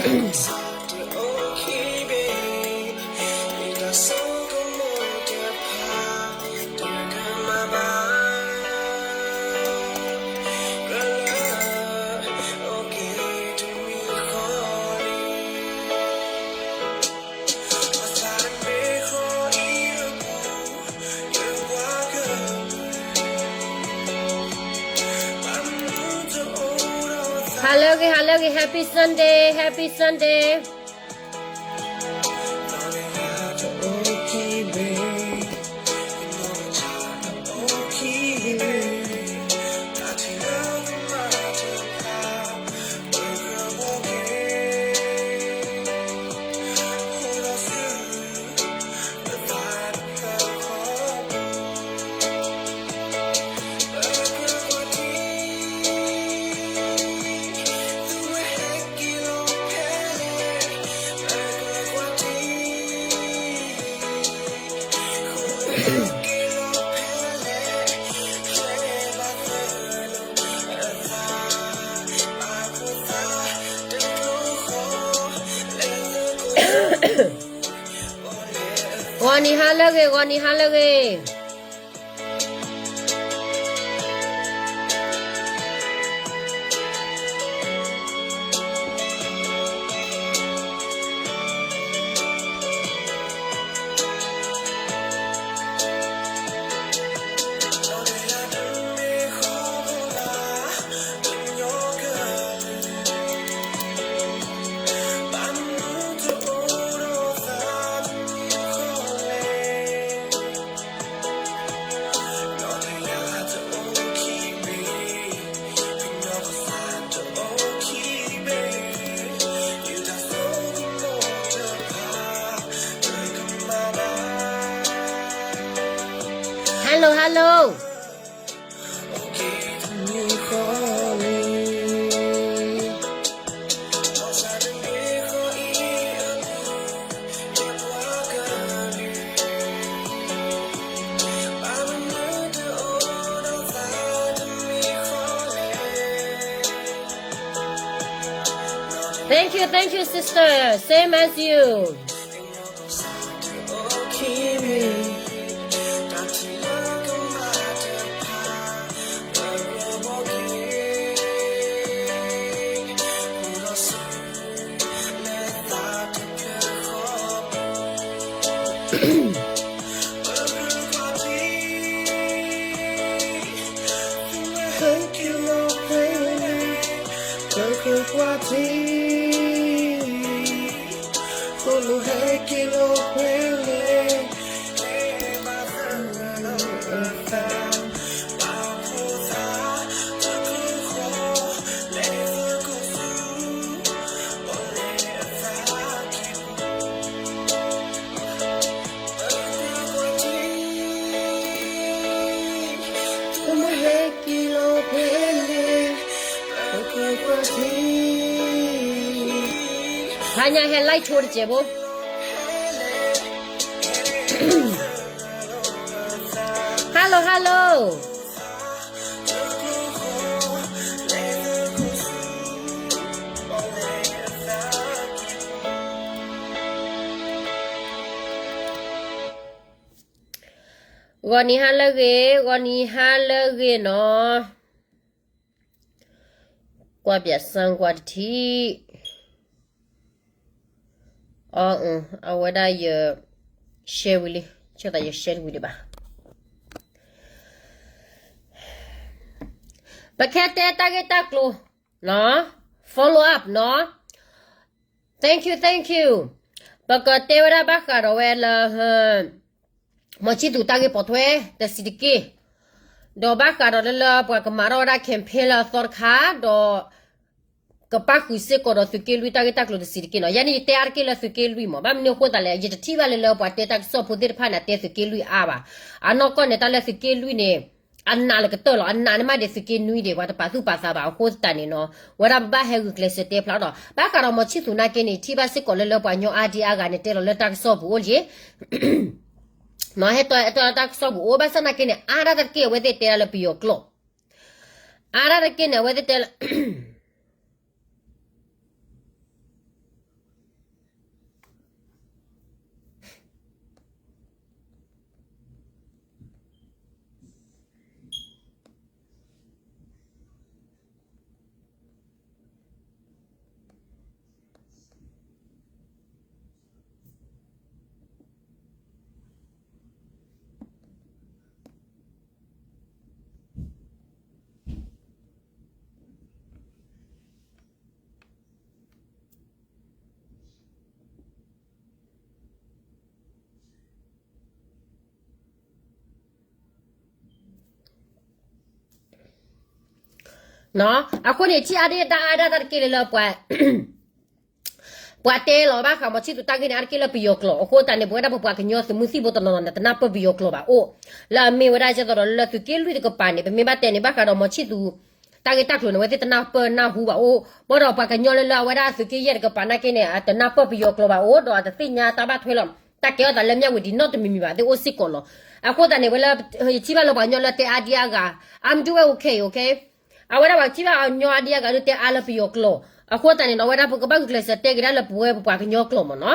ဟါလၢအဂ့ၤ, ဟါလၢအဂ့ၤ, Happy Sunday, Happy Sunday.ဂီၤနံၤဟါလၢအဂ့ၤ, ဂီၤနံၤဟါလၢအဂ့ၤ. Hello, hello. ဟါညါဟဲ live ဆိတစဲးဖိ. Hello, hello. ဂီၤနံၤဟါလၢအဂ့ၤ, ဂီၤနံၤဟါလၢအဂ့ၤနီၤ. ကွၢ်ပၠးစၢကွၢ်တထံၣ်. အ အဝဲဒၣ်ယ share ဝံၤလံ, ဆိသးယ share တဝံၤဒံးဘၣ်. ပကတဲတၢ်ဂ့ၢ်တၢ်ကျိၤနီၤ, follow up နီၤ. Thank you, thank you. ပကတဲဝဲဒၣ်ဘၣ်ဃးဒီးဝဲလၢ မီၤဆံၣ်သူးတၢ်ဂ့ၢ်ပိာ်ထွဲတဆံးတက့ၢ်, ဒီးဘၣ်ဃးဒီးလၢလၢပှၤကမၤထီၣ်ဝဲဒၣ် campaign လၢအသီတခါ, ဒီး ကပၣ်ဃုာ်စ့ၢ်ကီးဒီးသုးက့လွံၢ်တၢ်ဂ့ၢ်တၢ်ကျိၤတဆံးတက့ၢ်နီၤ. ယဲန့ၣ်ယတဲအါတက့ၢ်လၢသုးက့လွံၢ်မး, ဘၣ်မနုၤအဃိသတးလဲၣ်, ယတထံၣ်ဘၣ်လၢလၢပှၤတဲတၢ်ကစီၣ်ဖိသ့ၣ်တဖၣ်န့ၣ် အတဲသုးက့လွံၢ်အါဘၣ်. အနီၢ်ကီၢ်န့ၣ် တၢ်လၢသုးက့လွံၢ်န့ၣ် အနာ်လၢကတၢၢ်လီၤ, အနာ်န့ၣ်မးဒံးသုးက့နွံဒံး, ပှၤတပာ်သူၣ်ပာ်သးဘၣ်အဃိသတးန့ၣ်နီၤ, ဝဲဒၣ်ပဘၣ်ဟဲဂုာ်ကျဲးစၢးတဲဖျါဒီး ဘၣ်ဃးဒီးမီၤဆံၣ်သူးနာ်က့န့ၣ် ထံၣ်ဘၣ်စ့ၢ်ကီးလၢလၢပှၤကညီအါဒံအါဂၤန့ၣ် တဲလီၤလၢတၢ်ကစီၣ်ပူၤအိၣ်လံ မ့ၢ်ဟဲတဲတၢ်ကစီၣ်ပူၤအိၣ် ဘၣ်ဆၣ်နာ်က့န့ၣ် အါဒၣ်တက့ၢ် အဝဲသ့ၣ်တဲဒၣ်လၢပယီၤကျိာ်, အါဒၣ်တက့ၢ်န့ၣ် အဝဲသ့ၣ်တဲလၢ အဃိန့ၣ် ထံၣ်အါဒံအါဒၣ်တၢ်တက့ၢ်လၢလၢပှၤ ပှၤတဲလီၤဘၣ်ဃးမီၤဆံၣ်သူၤတၢ်ဂ့ၢ်န့ၣ် အါတက့ၢ်လၢပယီၤကျိာ်. အဃိသတးန့ၣ် ပဝဲဒၣ်ပပှၤကညီသုးမုၢ်သံၣ်ဘိတနီၤနီၤန့ၣ် တနၢ်ပၢၢ်ပယီၤကျိာ်ဘၣ်အိၣ်, လၢအမ့ၢ်ဝဲဒၣ်ကဲသိးဒီးလၢသုးက့လွံၢ်တကပၤန့ၣ် ပမ့ၢ်ဘၣ်တဲန့ၣ် ဘၣ်ဃးဒီးမီၤဆံၣ်သူၤ တၢ်ဂ့ၢ်တၢ်ကျိၤန့ၣ် အဝဲသ့ၣ်တနၢ်ပၢၢ်နၢ်ဟူဘၣ်အိၣ်, ဘၣ်ဒီးပှၤကညီလၢလၢအဝဲဒၣ်သုးက့ယဲၢ်တကပၤနာ်က့န့ၣ် အတနၢ်ပၢၢ်ပယီၤကျိာ်ဘၣ်အိၣ် ဒီးအတသ့ၣ်ညါတၢ်ဘၣ်ထွဲလီၤ တၢ်ကဲထီၣ်သးလၢမၠၣ်ဝတံၤနီတမံၤမံၤဘၣ် သ့ၣ်အိၣ်စ့ၢ်ကီးလီၤ. အဃိသတးန့ၣ် ဝဲလၢ ယထံၣ်ဘၣ်လၢပှၤကညီလၢတဲအါဒံအါဂၤ I'm doing okay, okay. အဝဲဒၣ်ပှၤထံၣ်ဘၣ်အညီအါဒံအါဂၤဒုးတဲအါလၢပယီၤကျိာ်, အဃိသတးန့ၣ်ဒီး အဝဲဒၣ်ပကဘၣ်ဂုာ်ကျဲးစၢးတဲက့ၤဒၣ်လၢပဝဲပပှၤကညီကျိာ်မ့ၢ်နီ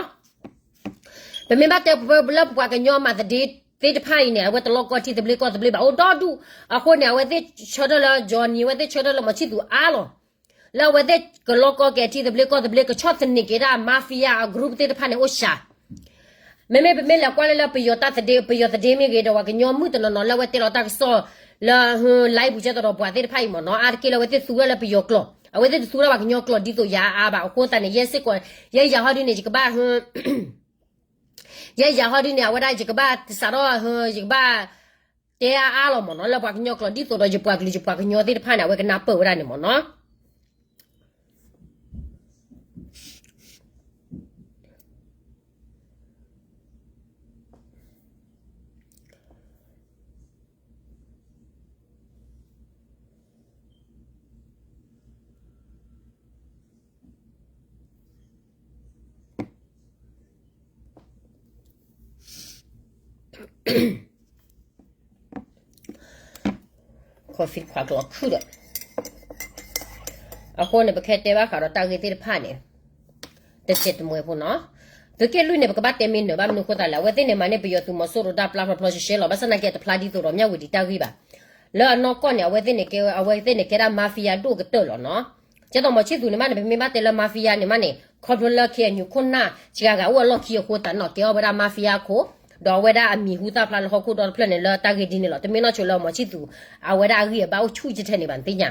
ၤ. ပမ့ၢ်ဘၣ်တဲပလၢပပှၤကညီမၤသဒ့သ့ၣ်တဖၣ်အံၤန့ၣ် အဝဲတလီၢ်ကီထံသဘျ့ကီၢ်သဘျ့ဘၣ်အိၣ်ဒီဒူၣ်, အဃိန့ၣ် အဝဲသ့ၣ်ဆၢထၢၣ်လၢ Johnny အဝဲသ့ၣ်ဆၢထၢၣ်လၢမီၤဆံၣ်သူၤအါလီၤ လၢအဝဲသ့ၣ်ကလီၢ်ကီက့ၤထံသဘျ့ကီၢ်သဘျ့ ကဆီၣ်သနံးက့ၤဒၣ် mafia အ group သ့ၣ်တဖၣ်န့ၣ်အိၣ်စှၤ မ့မ့ၢ်ပမ့ၢ်လဲၤကွၢ်လၢလၢပယီၤတၢ်သဒ့ ပယီၤသဒ့မ့ၢ်ဂ့ၤဒီး ပှၤကညီမုၣ်တနီၤနီၤလၢအဝဲတဲလီၤတၢ်ကစီၣ်လၢ live ပူၤကဲသိးဒီးပှၤသ့ၣ်တဖၣ်အံၤမ့ၢ်နီၤ အါတက့ၢ်လၢအဝဲသ့ၣ်သူဝဲဒၣ်လၢပယီၤကျိာ်, အဝဲသ့ၣ်တသူဝဲဒၣ်ပှၤကညီကျိာ်ဒ်သိးယၤအါဘၣ်. အဃိသတးန့ၣ် ယဲစ့ၢ်ကီး ယဲယၤဟီဒုန့ၣ် ယကဘၣ် ယဲယၤဟီဒုန့ၣ် အဝဲဒၣ်ယကဘၣ်စးထီၣ် ယကဘၣ်တဲအါအါလီၤမ့ၢ်နီၤ လၢပှၤကညီကျိာ်ဒ်သိးဒီးယပှၤကလုာ်ယပှၤကညီသ့ၣ်တဖၣ်န့ၣ် အဝဲကနၢ်ပၢၢ်ဝဲဒၣ်န့ၣ်မ့ၢ်နီၤ. ခီၣ်ဖံးခွါကလီၤခုဒီး အဃိန့ၣ် ပခဲတဲဘၣ်ဃးဒီးတၢ်ဂ့ၢ်သ့ၣ်တဖၣ်န့ၣ် တစဲးတမှဲၤဖိနီၤ. သုးက့လွံၢ်န့ၣ် ပကဘၣ်တဲမ့ၢ်နၢၤဘၣ်မနုၤအဃိသတးလဲၣ် အဝဲသ့ၣ်န့ၣ်မၤန့ၢ်ပယီၤသုးမီၤစိရိၤတၢ်ပျၢ်ဖျီဖျီရှဲရှဲလီၤ. ဘၣ်ဆၣ်သနာ်က့တဖျါဒ်သိးဒီးမၠၣ်ဝတံၤတၢ်ဂ့ၢ်ဘၣ်. လၢအနီၢ်ကီၢ်န့ၣ် အဝဲသ့ၣ်န့ၣ်ကဲ အဝဲသ့ၣ်န့ၣ်ကဲဒၣ် mafia ဒိၣ်ကတၢၢ်လီၤနီၤ. ကဲသိးမီၤဆံၣ်သူၤန့ၣ်မးန့ၣ် ပမ့ၢ်ဘၣ်တဲလၢ mafia န့ၣ်မးန့ၣ် ခီဖျိလၢ KNU ခိၣ်နၢ်စှၤဂၤအိၣ်အလီၢ်ခံအဃိသတးနီၤ ကဲအီၣ်ဝဲဒၣ် mafia ခိၣ်, ဒီးအဝဲဒၣ်အမံၤဟူသၣ်ဖျါလၢဟီၣ်ခိၣ်ဒီတဖျၢၣ်န့ၣ်လၢတၢ်ဂ့ၢ်ဒ်န့ၣ်လီၤ. တမ့ၢ်နီၢ်ဆိလၢမီၤဆံၣ်သူၤ အဝဲဒၣ်အဂံၢ်အဘါအိၣ်ဆူၣ်ကဲထဲန့ၣ်ဘၣ် နသ့ၣ်ညါ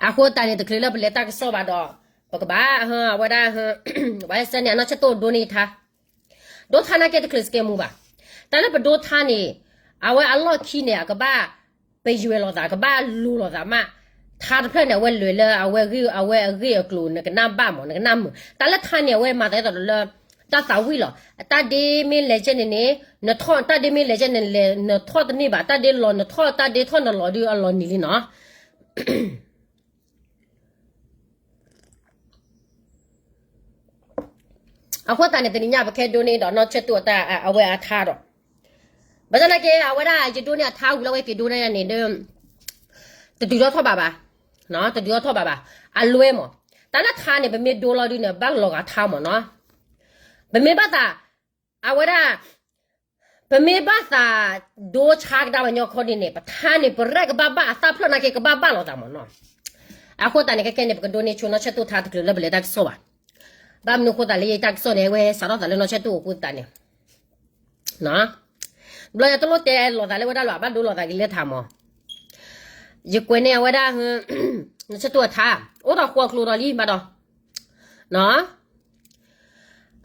အဃိသတးန့ၣ် တချုးလၢပလဲၤတၢ်ကစီၣ်ဘၣ်ဒီး ပကဘၣ် အဝဲဒၣ် ဝဲစဲန့ၣ် အနီၢ်ဆၢၣ်တိၣ်ဒိန့ၢ်ထါ, ဒိထါနာ်က့တချုးစကဲမူဘၣ်. တၢ်လၢပဒိထါန့ၣ် အဝဲအလီၢ်ခံန့ၣ် အကဘၣ် ပယွဲၤလိာ်သး ကဘၣ်လူၤလိာ်သးမး, ထါတဖျၢၣ်န့ၣ် အဝဲလဲၤလၢအဝဲဂ့ၢ် အဝဲအဂ့ၢ်အကျိၤ နကနၣ်ဘၣ်မး နကနၣ်မုာ်. တၢ်လၢထါန့ၣ် အဝဲမၤသးဒ်သိးဒီးလၢ တၢ်သးဝံၣ်လီၤ. တၢ်ဒ့မ့ၢ်လဲၤကဲန့ၣ်န့ၣ် နထီၣ် တၢ်ဒ့မ့ၢ်လဲၤကဲန့ၣ် နထီၣ်တန့ၢ်ဘၣ်, တၢ်ဒ့လီၤနထီၣ် တၢ်ဒ့ထီၣ်နလီၤဒုးအလီၤနံၤလံနီၤ. အဃိသတးန့ၣ် တနံၤညါပခဲဒိန့ၢ်ဒီးနီၢ်ဆၢၣ်တိၣ်အတၢ် အဝဲအထါဒီး ဘၣ်ဆၣ်သနာ်က့ အဝဲဒၣ်ယဒိန့ၢ်အထါဝံၤလီၤ အဝဲက့ၤဒိန့ၢ်န့ၣ်ဒီး တဒုးထီၣ်ထီၣ်ဘးဘၣ်, တဒုးထီၣ်ထီၣ်ဘးဘၣ်. အလွဲမး, တၢ်လၢထါန့ၣ် ပမ့ၢ်ဒိလီၤဒုးန့ၣ် ဘၣ်လီၤဂာ်ထါမးနီၤ. ပမ့ၢ်ဘၣ်သး အဝဲဒၣ် ပမ့ၢ်ဘၣ်သးဒိဆါကဒါပှၤကညီခီဒ်န့ၣ် ပထါန့ၣ် ပရဲၣ်ကဘၣ်ဘၣ် အသၣ်ဖျၢၣ်နာ်က့ကဘၣ်ဘၣ်လိာ်သးမးနီၤ. အဃိသတးန့ၣ် ခဲကဲန့ၣ် ပကဒိန့ၢ်ဆိနီၢ်ဆၢၣ်တိၣ်ထါတချုးလၢပလဲၤတၢ်ကစီၣ်ဘၣ်. ဘၣ်မနုၤအဃိသတးလၢယတၢ်ကစီၣ်န့ၣ် အဝဲစးထီၣ်သးလၢနီၢ်ဆၢၣ်တိၣ်အဃိသတးန့ၣ် ဘျီယတလိၣ်တဲလိာ်သးလၢဝဲဒၣ်လီၤ အဘၣ်ဒိလိာ်သးက့ၤလၢထါမး. ယကွဲးန့ၢ်အဝဲဒၣ် နီၢ်ဆၢၣ်တိၣ်အထါ အိၣ်ဒီးဃီကျိၤဒီးလံဘၣ်ဒီး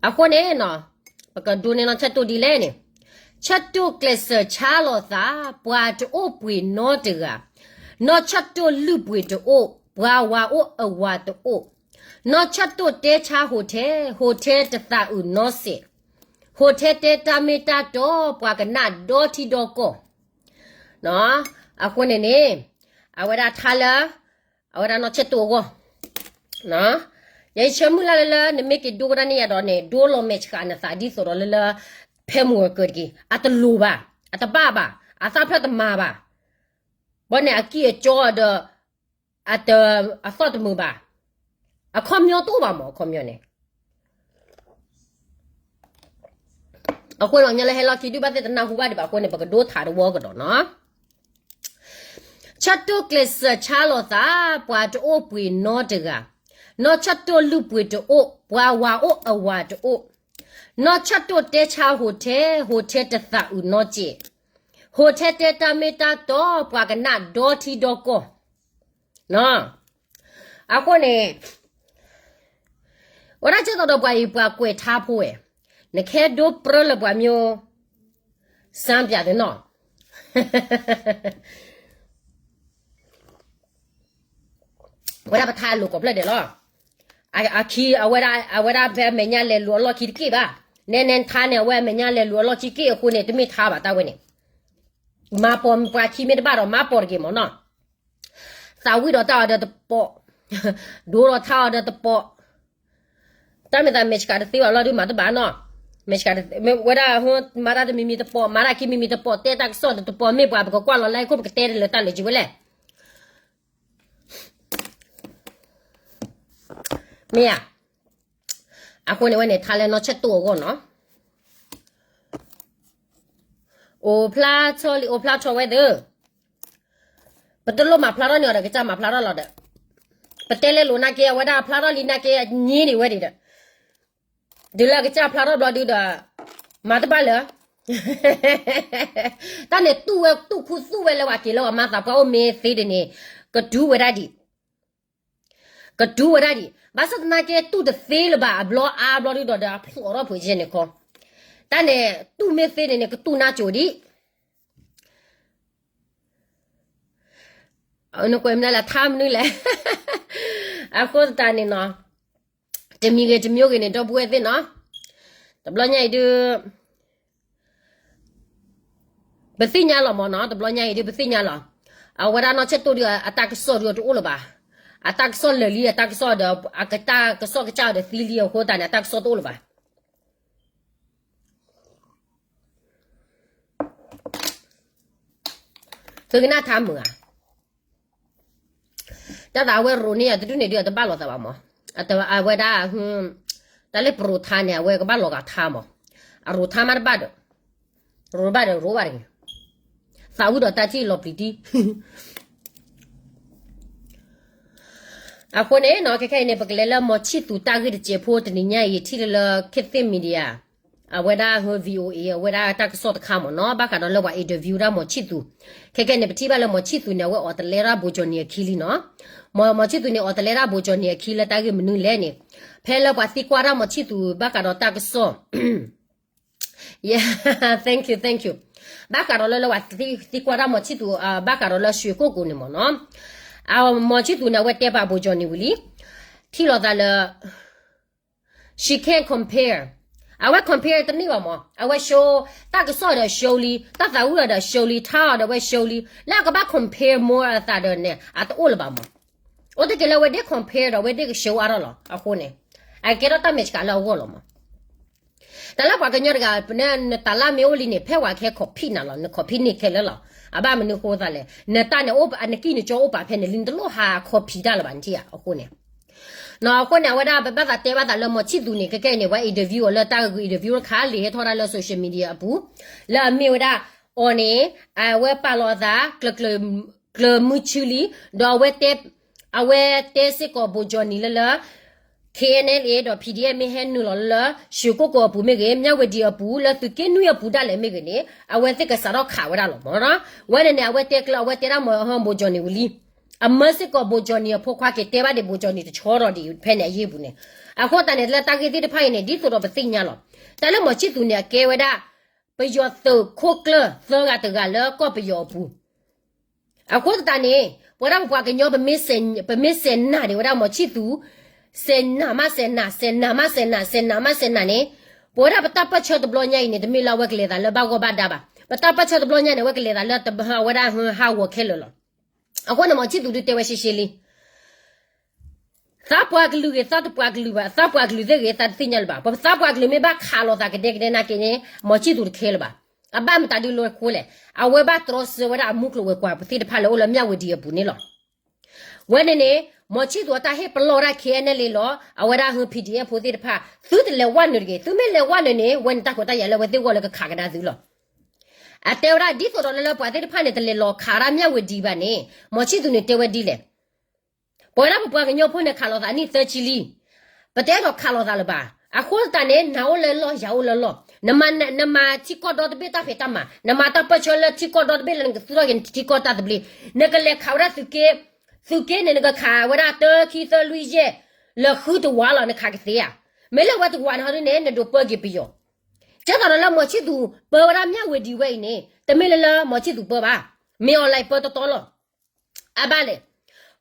အဃိန့ၣ်နီၤ ပကဒိန့ၢ်နီၢ်ဆၢၣ်တိၣ်ဒ်လဲၣ်န့ၣ်, ဆၢၣ်တိၣ်ကျဲးစၢးဆါလိာ်သး ပှၤတအိၣ်ပှ့ၤနီတဂၤ, နီၢ်ဆၢၣ်တိၣ်လုၢ်ပှ့ၤတအိၣ်, ပှၤဝၤအိၣ်အဝၤတအိၣ်, နီၢ်ဆၢၣ်တိၣ်တဲဆါ hotel, hotel တသးအုးနီစဲး, hotel တဲတၢ်မ့ၢ်တၢ်တီ ပှၤကနၣ်ဒီထံဒီကီၢ် အဃိန့ၣ်န့ၣ် အဝဲဒၣ်ထါလၢ အဝဲဒၣ်နီၢ်ဆၢၣ်တိၣ်အဂီၢ် ယဆၢမုၢ်လၢ်လၢလၢ နမ့ၢ်က့ၤဒိကဒါန့ၢ်ယၤဒီးန့ၣ် ဒိလီၤမဲာ်ဆှးနသးဒ်သိးဒီးလၢလၢ ဖဲမုၢ်ဂီၤကၢၢ်တက့ၢ် အတလိၤဘၣ်, အတဘၣ်ဘၣ်, အသၣ်ဖျၢၣ်တမၤဘၣ်, ဘၣ်န့ၣ်အကံၢ်အကီဒီး အတ အသီၣ်တမုာ်ဘၣ်, အခီပညီတအိၣ်ဘၣ်မး အခီပညီန့ၣ် အဃိန့ၣ် ပှၤကညီလၢဟဲလီၢ်ခံဒုးဘၣ်သ့ၣ်တနၢ်ဟူဘၣ်ဒံးဘၣ်အဃိန့ၣ် ပကဒိထါတဝီကဒီးနီၤ. ဆၢၣ်တိၣ်ကျဲးစၢးဆါလိာ်သး ပှၤတအိၣ်ပှ့ၤနီတဂၤ, နီၢ်ဆၢၣ်တိၣ်လုၢ်ပှ့ၤတအိၣ်, ပှၤဝၤအိၣ်အဝၤတအိၣ်, နီၢ်ဆၢၣ်တိၣ်တဲဆါ hotel, hotel တသးအုးနီစဲး, hotel တဲတၢ်မ့ၢ်တၢ်တီ ပှၤကနၣ်ဒီထံဒီကီၢ် အဃိန့ၣ် ဝဲဒၣ်ကဲသိးဒီးပှၤအံၤပှၤကွဲးထါဖိဝဲ, နခဲဒိပြၢလၢပှၤမၠိ စမ်းပြတယ်နော်. ဝဲဒၣ်ပထါအလိၤကိးဖျၢၣ်ဒဲးလီၤ. အခံ အဝဲဒၣ် အဝဲဒၣ်ဖဲအမဲာ်ညါလဲၤလူၤအလီၢ်ခံတက့ၢ်ဘၣ်. နဲနဲထါန့ၣ် အဝဲအမဲာ်ညါလဲၤလူၤအလီၢ်ခံက့ၢ်အဃိန့ၣ် တမ့ၢ်ထါဘၣ်တၢ်ဝဲန့ၣ်. မၤပိာ်ပှၤခံမ့ၢ်တဘၣ်ဒီး မၤပိာ်တဂ့ၤမ့ၢ်နီၤ. သးဝံၣ်ဒီးတၢ်အီၤဒီးတပိာ်, ဒိဒီးထါအီၤဒီးတပိာ်, တၢ်မ့ၢ်သးမဲာ်ဆှးတသ့ဘၣ် လီၤဒုးမၤတဘၣ်နီၤ. မဲာ်ဆှးတသ့ ဝဲဒၣ် မၤတၢ်တမံၤမံၤတပိာ်, မၤတၢ်ခံမံၤမံၤတပိာ်, တဲတၢ်ကစီၣ်တပိာ်, မ့ၢ်ပှၤပကကွၢ်လီၤလၢခိၣ် ပကတဲတလၢတၢ်လၢာ်ကံဝဲလဲၣ်. မ့ၢ်ဧါ. အဃိန့ၣ်ဝဲန့ၣ် ထါလၢနီၢ်ဆဲၣ်တိၣ်အဂီၢ်နီၤ. အိၣ်ဖျါထီၣ်လံ အိၣ်ဖျါထီၣ်ဝဲသ့ၣ်, ပတလိၣ်မၤဖျါထီၣ်န့ၣ်အီၤဒီး ကစၢ်မၤဖျါထီၣ်လီၤဒီး, ပတဲလဲလိာ်နာ်က့ အဝဲဒၣ်ဖျါထီၣ်လံနာ်က့ အညံန့ၣ်ဝဲဒံးဒီး, ဒုးလၢအကစၢ်ဖျါထီၣ်ဘျီဒုးဒီး, မၤတဘၣ်လၢ တၢ်န့ၣ်တူၢ်ဝဲ တူၢ်ခူသူၣ်ဝဲလၢပှၤက့ၤလၢပှၤမၤသးပှၢ်အိၣ်မ့ၢ်သ့ဒ်န့ၣ်, ကဒူဝဲဒၣ်ဒံး, ကဒူဝဲဒၣ်ဒံး, ဘၣ်ဆၣ်သနာ်က့တူၢ်တသ့လၢၤဘၣ် အဘျီအါဘျီဒုးဒီး ဒီးအဖှီၣ်ထီၣ်ဖှိၣ်ယဲၢ်န့ၣ်ခီ, တၢ်န့ၣ်တူၢ်မ့ၢ်သ့န့ၣ်န့ၣ် ကတူၢ်နါစိၤဒံး. နကွဲးမနုၤလဲၣ် ထါမနုၤလဲၣ်. အဃိသတးန့ၣ်နီၤ, တမံၤဂ့ၤတမံၤဂ့ၤန့ၣ် ဒီပုၢ်ဝဲၢ်သ့ၣ်နီၤ, တဘျီညါအံၤဒုး ပသ့ၣ်ညါလီၤမ့ၢ်နီၤ, တဘျီညါအံၤဒုး ပသ့ၣ်ညါလီၤ. အဝဲဒၣ်နီၢ်ဆဲၣ်တိၣ်ဒုး အတၢ်ကစီၣ်ဒုးတအိၣ်လၢၤဘၣ်. အတၢ်ကစီၣ်လၢာ်လံ အတၢ်ကစီၣ်ဒီး အကတၢ်ကစီၣ်ကစၢ်ဒီးသံလံအဃိသတးန့ၣ် အတၢ်ကစီၣ်တအိၣ်လၢၤဘၣ်. သုကနၣ်ထါမုာ်ဧါ. တၢ်သးအဝဲရိၤန့ၢ်ယၤတဒူၣ်န့ၣ်ဒုး အတဘၣ်လိာ်သးဘၣ်မး. အဝဲဒၣ် တၢ်လၢပရိၤထါန့ၣ် အဝဲကဘၣ်လီၤဂာ်ထါမး. အရိၤထါမးတဘၣ်ဒီး, ရိၤဘၣ်ဒီးရိၤဘၣ်တဂ့ၤ. သးဝံၣ်ဒီးတၢ်ထံၣ်လီၤပျံၤတံၢ်. အဃိန့ၣ်နီၤ ခဲခဲအံၤန့ၣ် ပကလဲၤလၢမီၤဆံၣ်သူၤတၢ်ဂ့ၢ်တစဲးဖိတနံၤညါအံၤ ထံၣ်လၢလၢ ခေတ်သစ် Media အဝဲဒၣ် VOA အဝဲဒၣ်တၢ်ကစီၣ်တခါမ့ၢ်နီၤ ဘၣ်ဃးဒီးလၢပှၤ interview ဒၣ်မီၤဆံၣ်သူၤ. ခဲခဲန့ၣ် ပထံၣ်ဘၣ်လၢမီၤဆံၣ်သူၤန့ၣ် အဝဲအိးတလဲဒၣ်ဘိကၠီၣ်နံၤအခံလံနီၤ. မီၤ မီၤဆံၣ်သူၤန့ၣ် အိးတလဲဒၣ်ဘိကၠီၣ်နံၤအခံလၢတၢ်ဂ့ၢ်မနုၤလဲၣ်န့ၣ်, ဖဲလၢပှၤသံကွၢ်ဒၣ်မီၤဆံၣ်သူၤ ဘၣ်ဃးဒီးတၢ်ကစီၣ် thank you, thank you. ဘၣ်ဃးဒီးလၢလၢပှၤသံကွၢ်ဒၣ်မီၤဆံၣ်သူၤ ဘၣ်ဃးဒီးလၢ ရွှေကုက္ကို န့ၣ်မ့ၢ်နီၤ, မီၤဆံၣ်သူၤန့ၣ် အဝဲတဲပာ်ဘိကၠီၣ်နံၤဝံၤလံ, ထံၣ်လိာ်သးလၢ she can't compare. အဝဲ compare တန့ၢ်ဘၣ်မး, အဝဲ show တၢ်ကစီၣ်ဒီး show လံ, တၢ်သးဝံၣ်ဒီး show လံ, ထါအီၤဒီး အဝဲ show လံ, လၢအကဘၣ် compare more အသးဒီးန့ၣ် အတအိၣ်လၢၤဘၣ်မး. အိၣ်တ့ၢ်က့ၤလၢအဝဲဒၣ် compare ဒီး အဝဲဒၣ်က show အါထီၣ်လီၤ. အဃိန့ၣ် အကဲထီၣ်တၢ်မဲာ်ဆှးလၢအဂီၢ်လီၤမး. တၢ်လၢပှၤကညီတဂၤ နတၢ်လၢမ့ၢ်အိၣ်လံန့ၣ် ဖဲပှၤကဟဲ copy နၤလီၤ, န copy န့ၢ်ခဲလၢာ်လီၤ. အဘၣ်မနုၤဃိသးလဲၣ်, နတၢ်န့ၣ် နကံၢ်နကၠီအိၣ်ပာ်ဖဲန့ၣ်လံ, နတလိၣ်ဟး copy တၢ်လၢၤဘၣ်န့ၣ်ဧါ. အဃိန့ၣ် အဃိန့ၣ် အဝဲဒၣ် ပဘၣ်သးတဲဘၣ်သးလၢမီၤဆံၣ်သူၤန့ၣ် ခဲကဲအံၤန့ၣ် ပှၤ interview အီၤလၢတၢ်ဂ့ၢ် interview တခါ လံာ်ဟဲထီၣ်ဒၣ်လၢ social media အပူၤ, လၢအမ့ၢ်ဝဲဒၣ် အီၤန့ၣ် အဝဲပာ်လီၤအသး ကျၢၤမုဆူလံ, ဒီးအဝဲတဲ အဝဲတဲစ့ၢ်ကီး ဘိကၠီၣ်နံၤလၢလၢ KNLA ဒီး PDF မ့ၢ်ဟဲနုာ်လီၤလၢ ရွှေကုက္ကို အပူၤမ့ၢ်ဂ့ၤ, မြဝတီ အပူၤ လၢသုးက့နွံအပူၤဒၣ်လဲာ်မ့ၢ်ဂ့ၤန့ၣ် အဝဲသ့ၣ်ကစးထီၣ်ခးဝဲဒၣ်လီၤမး. ဝဲန့ၣ်န့ၣ် အဝဲတဲကျၢၤ အဝဲတဲဒၣ်မီၤ ဘိကၠီၣ်နံၤဝံၤလံ, အမၢစ့ၢ်ကီး ဘိကၠီၣ်နံၤအဖိခွါက့ၤတဲဘၣ်ဒံး ဘိကၠီၣ်နံၤတဆီဒီးဒံး ဖဲန့ၣ်အယ့ၢ်ပူၤန့ၣ်. အဃိသတးန့ၣ် လၢတၢ်ဂ့ၢ်သ့ၣ်တဖၣ်အံၤန့ၣ် ဒ်သိးဒီးပသ့ၣ်ညါလီၤ. တၢ်လၢမီၤဆံၣ်သူၤန့ၣ် အကဲဝဲဒၣ် ပယီၤသုးခိၣ်ကျၢၢ်သၢဂၤတဂၤလၢကီၢ်ပယီၤအပူၤ. အဃိသတးန့ၣ် ပဝဲဒၣ်ပပှၤကညီ ပမ့ၢ်စဲးနၤဒံးဝဲဒၣ်မီၤဆံၣ်သူၤ, စဲးနၤမးစဲးနၤ, စဲးနၤမးစဲးနၤ, စဲးနၤမးစဲးနၤန့ၣ်, ပဝဲဒၣ်ပတၢ်ပၢၢ်ဆၢတဘျီညါအံၤန့ၣ် တမ့ၢ်လၢအဝဲကလဲၤသးလၢဘၣ်ဂီၢ်ဘၣ်ဒါဘၣ်. ပတၢ်ပၢၢ်ဆၢတဘျီညါန့ၣ် အဝဲကလဲၤသးလၢ အဝဲဒၣ်ဟးဂီၤခဲလၢာ်လီၤ. အဃိန့ၣ် မီၤဆံၣ်သူၤဒုးတဲဝဲရှဲရှဲလံ သးပှၢ်ကလုာ်ဂ့ၤ သးတပှၢ်ကလုာ်ဘၣ်, သးပှၢ်ကလုာ်သ့ၣ်ဂ့ၤ သးတသ့ၣ်ညါလၢၤဘၣ်. ပသးပှၢ်ကလုာ်မ့ၢ်ဘၣ်ခးလိာ်သးကဒဲကဒဲနာ်က့န့ၣ် မီၤဆံၣ်သူၤတခဲလၢၤဘၣ်. အဘၣ်မတၤဒုးလီၤဃိလဲၣ်, အဝဲဘၣ်တြီဆၢဝဲဒၣ်အမူကျိၤဝဲၤကွာ်သ့ၣ်တဖၣ်လၢအိၣ်လၢ မြဝတီ အပူၤန့ၣ်လီၤ. ဝဲန့ၣ်န့ၣ် မီၤဆံၣ်သူၤအတၢ်ဟ့ၣ်ပလီၢ်ဝဲဒၣ် KNLA လီၤ, အဝဲဒၣ်ဟ PDF ဖိသ့ၣ်တဖၣ်, သုတလဲၤဝဲနုာ်တဂ့ၤ, သုမ့ၢ်လဲၤဝဲနုာ်န့ၣ် ဝဲန့ၣ်တၢ်ခွဲးတၢ်ယာ်လၢအဝဲသ့ၣ်ဂီၢ်လၢကခးကဒါသုလီၤ. အတဲဝဲဒၣ်ဒ်သိးဒီးလၢလၢပှၤသ့ၣ်တဖၣ်န့ၣ် တလဲၤလီၤခးဝဲဒၣ် မြဝတီ ဘၣ်န့ၣ် မီၤဆံၣ်သူၤန့ၣ်တဲဝဲဒ်လဲၣ်. ပဝဲဒၣ်ပပှၤကညီဖိန့ၣ် ခးလိာ်သးနံၣ်သၢဆံလံ. ပတအဲၣ်ဒိးခးလိာ်သးလၢၤဘၣ်. အဃိသတးန့ၣ် နၤအိၣ်လၢလီၢ် ယၤအိၣ်လၢလီၢ်, နမၤထံကီၢ်ဒီတဘ့ၣ်တၢ်ဖံးတၢ်မၤ, နမၤတၢ်ပၢၢ်ဆၢလၢထံကီၢ်ဒီတဘ့ၣ်လၢနကသူၣ်ထီၣ်က့ၤနထံကီၢ်တၢ်သဘျ့, နကလဲၤခးဝဲဒၣ်သုးက့, သုးက့န့ၣ် နကခးဝဲဒၣ်တၢ ခံ သၢ လွံၢ် ယဲၢ်, လၢဃုတဝးလီၤ နခးကသ့ဧါ. မ့ၢ်လၢဝဲတဝးန့ၣ်ဟီဒ်န့ၣ် နဒိးပၢက့ၤပယီၤ. ကဲသိးဒီးလၢမီၤဆံၣ်သူၤပၢဝဲဒၣ် မြဝတီ ဝဲအံၤန့ၣ် တမ့ၢ်လၢလၢမီၤဆံၣ်သူၤပၢဘၣ်, မ့ၢ် online ပၢတတီလီၤ. အဘၣ်လဲၣ်.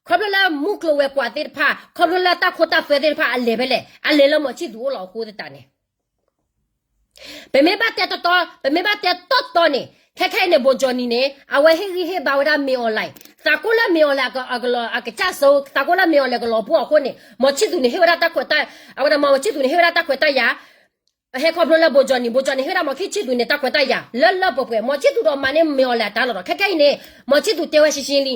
ခီဖျိလၢမူကျိၤဝဲၤကွာ်သ့ၣ်တဖၣ် ခီဖျိလၢတၢ်ခိတၢ်သွဲသ့ၣ်တဖၣ်အလဲၤဖဲလဲၣ် အလဲၤလၢမီၤဆံၣ်သူၣ်အိၣ်လီၤအဃိသတးန့ၣ် ပမ့ၢ်ဘၣ်တဲတီတီ ပမ့ၢ်ဘၣ်တဲတီတီန့ၣ် ခဲခဲအံၤန့ၣ် ဘိကၠီၣ်နံၣ်န့ၣ် အဝဲဟ့ၣ်ဂံၢ်ဟ့ၣ်ဘါဝဲဒၣ်မ့ၢ်အီၤလဲၣ် သးကိၢ်လၢမ့ၢ်အီၤလဲၣ် အကစၢ်စိ သးကိၢ်လၢမ့ၢ်အီၤလဲၣ်ကလီၤပှီၢ်အဃိန့ၣ် မီၤဆံၣ်သူၣ်န့ၣ်ဟ့ၣ်ဝဲဒၣ်တၢ်ခွဲးတၢ် အဝဲဒၣ်မီၤဆံၣ်သူၣ်န့ၣ်ဟ့ၣ်ဝဲဒၣ်တၢ်ခွဲးတၢ်ယာ် ဟဲခီဖျိလၢဘိကၠီၣ်နံၣ် ဘိကၠီၣ်နံၣ်ဟ့ၣ်ဝဲဒၣ်မီၤဆံၣ်သူၣ်န့ၣ် တၢ်ခွဲးတၢ်ယာ် လၢလၢပှဲၤပှဲၤ မီၤဆံၣ်သူၣ်ဒီးမၤန့ၢ်မ့ၢ်အီၤလဲၣ်အတၢ်လီၤဒီး ခဲခဲအံၤန့ၣ် မီၤဆံၣ်သူၣ်တဲဝဲရှင်းရှင်းလံ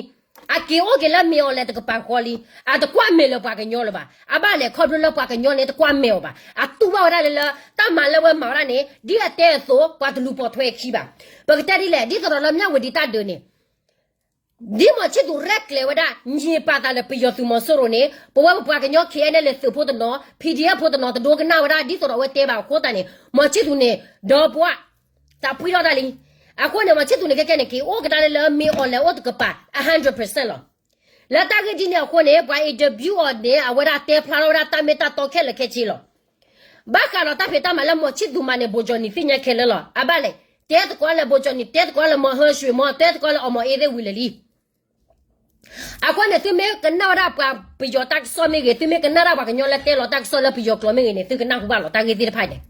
အက့ၤအိၣ်က့ၤလၢမ့ၢ်အီၤလဲၣ်တကပၤဃီလံ အတကွၢ်မဲာ်လၢပှၤကညီလၢၤဘၣ် အဘၣ်လဲၣ်ခီဖျိလၢပှၤကညီန့ၣ် တကွၢ်မဲာ်အီၤဘၣ် အတူၢ်ဘၣ်ဝဲဒၣ်လၢလၢ တၢ်မၤလၢဝဲမၤဝဲဒၣ်န့ၣ် ဒ်အတဲအသိး ပှၤတလူၤပိာ်ထွဲအခံဘၣ် ပကတဲဒ်လဲၣ် ဒ်သိးဒီးလၢမၠၣ်ဝတံၤတၢ်ဒုးန့ၣ် ဒ်မီၤဆံၣ်သူၣ်ရဲၣ်ကျဲၤဝဲဒၣ် ညံၤပာ်သးလၢပယီၤသုးမီၤစိရိၤန့ၣ် ပဝဲပပှၤကညီ ခ့အဲၣ်နဲၣ်လ့ၣ် သုးဖိတနီၤ ဖံဒံၣ်အဲၣ်ဖိတနီၤ တဒိကနၣ်ဝဲဒၣ် ဒ်သိးဒီးအဝဲတဲဘၣ်အဃိသတးန့ၣ် မီၤဆံၣ်သူၣ်န့ၣ် ဒီးပှၤ တၢ်ဖှံထီၣ်တၢ်လံ အဃိန့ၣ် မီၤဆံၣ်သူၣ်န့ၣ် ခဲကဲန့ၣ် က့ၤအိၣ်ကဒါလၢလၢမ့ၢ်အီၤလဲၣ်အိၣ်တကပၤ အ hundred percent လီၤ လၢတၢ်ဂ့ၢ်ဒ်န့ၣ်အဃိန့ၣ် ပှၤ interview အီၤန့ၣ် အဝဲဒၣ်တဲဖျါထီၣ်ဝဲဒၣ်တၢ်မ့ၢ်တၢ်တီခဲလၢာ်ခဲဆ့လီၤ ဘၣ်ဃးဒီးတၢ်ဖံးတၢ်မၤလၢမီၤဆံၣ်သူၣ်မၤန့ၣ် ဘိကၠီၣ်နံၣ်သ့ၣ်ညါခဲလၢာ်လီၤ အဘၣ်လဲၣ် တဲသကိးလၢဘိကၠီၣ်နံၣ် တဲသကိးလၢမီၤဟၢၡွ့မီၤ တဲသကိးလၢအီမီၤအ့သ့ၣ်ဝံၤလၢာ်လံ အဃိန့ၣ် သုမ့ၢ်ကနၣ်ဝဲဒၣ်ပှၤပယီၤတၢ်ကစီၣ်မ့ၢ်ဂ့ၤ သုမ့ၢ်ကနၣ်ဒၣ်ပှၤကညီလၢတဲလီၤတၢ်ကစီၣ်လၢပယီၤကျိာ်မ့ၢ်ဂ့ၤန့ၣ် သုကနၢ်ဟူဘၣ်လီၤ တၢ်ဂ့ၢ်သ့ၣ်တဖၣ်န့ၣ်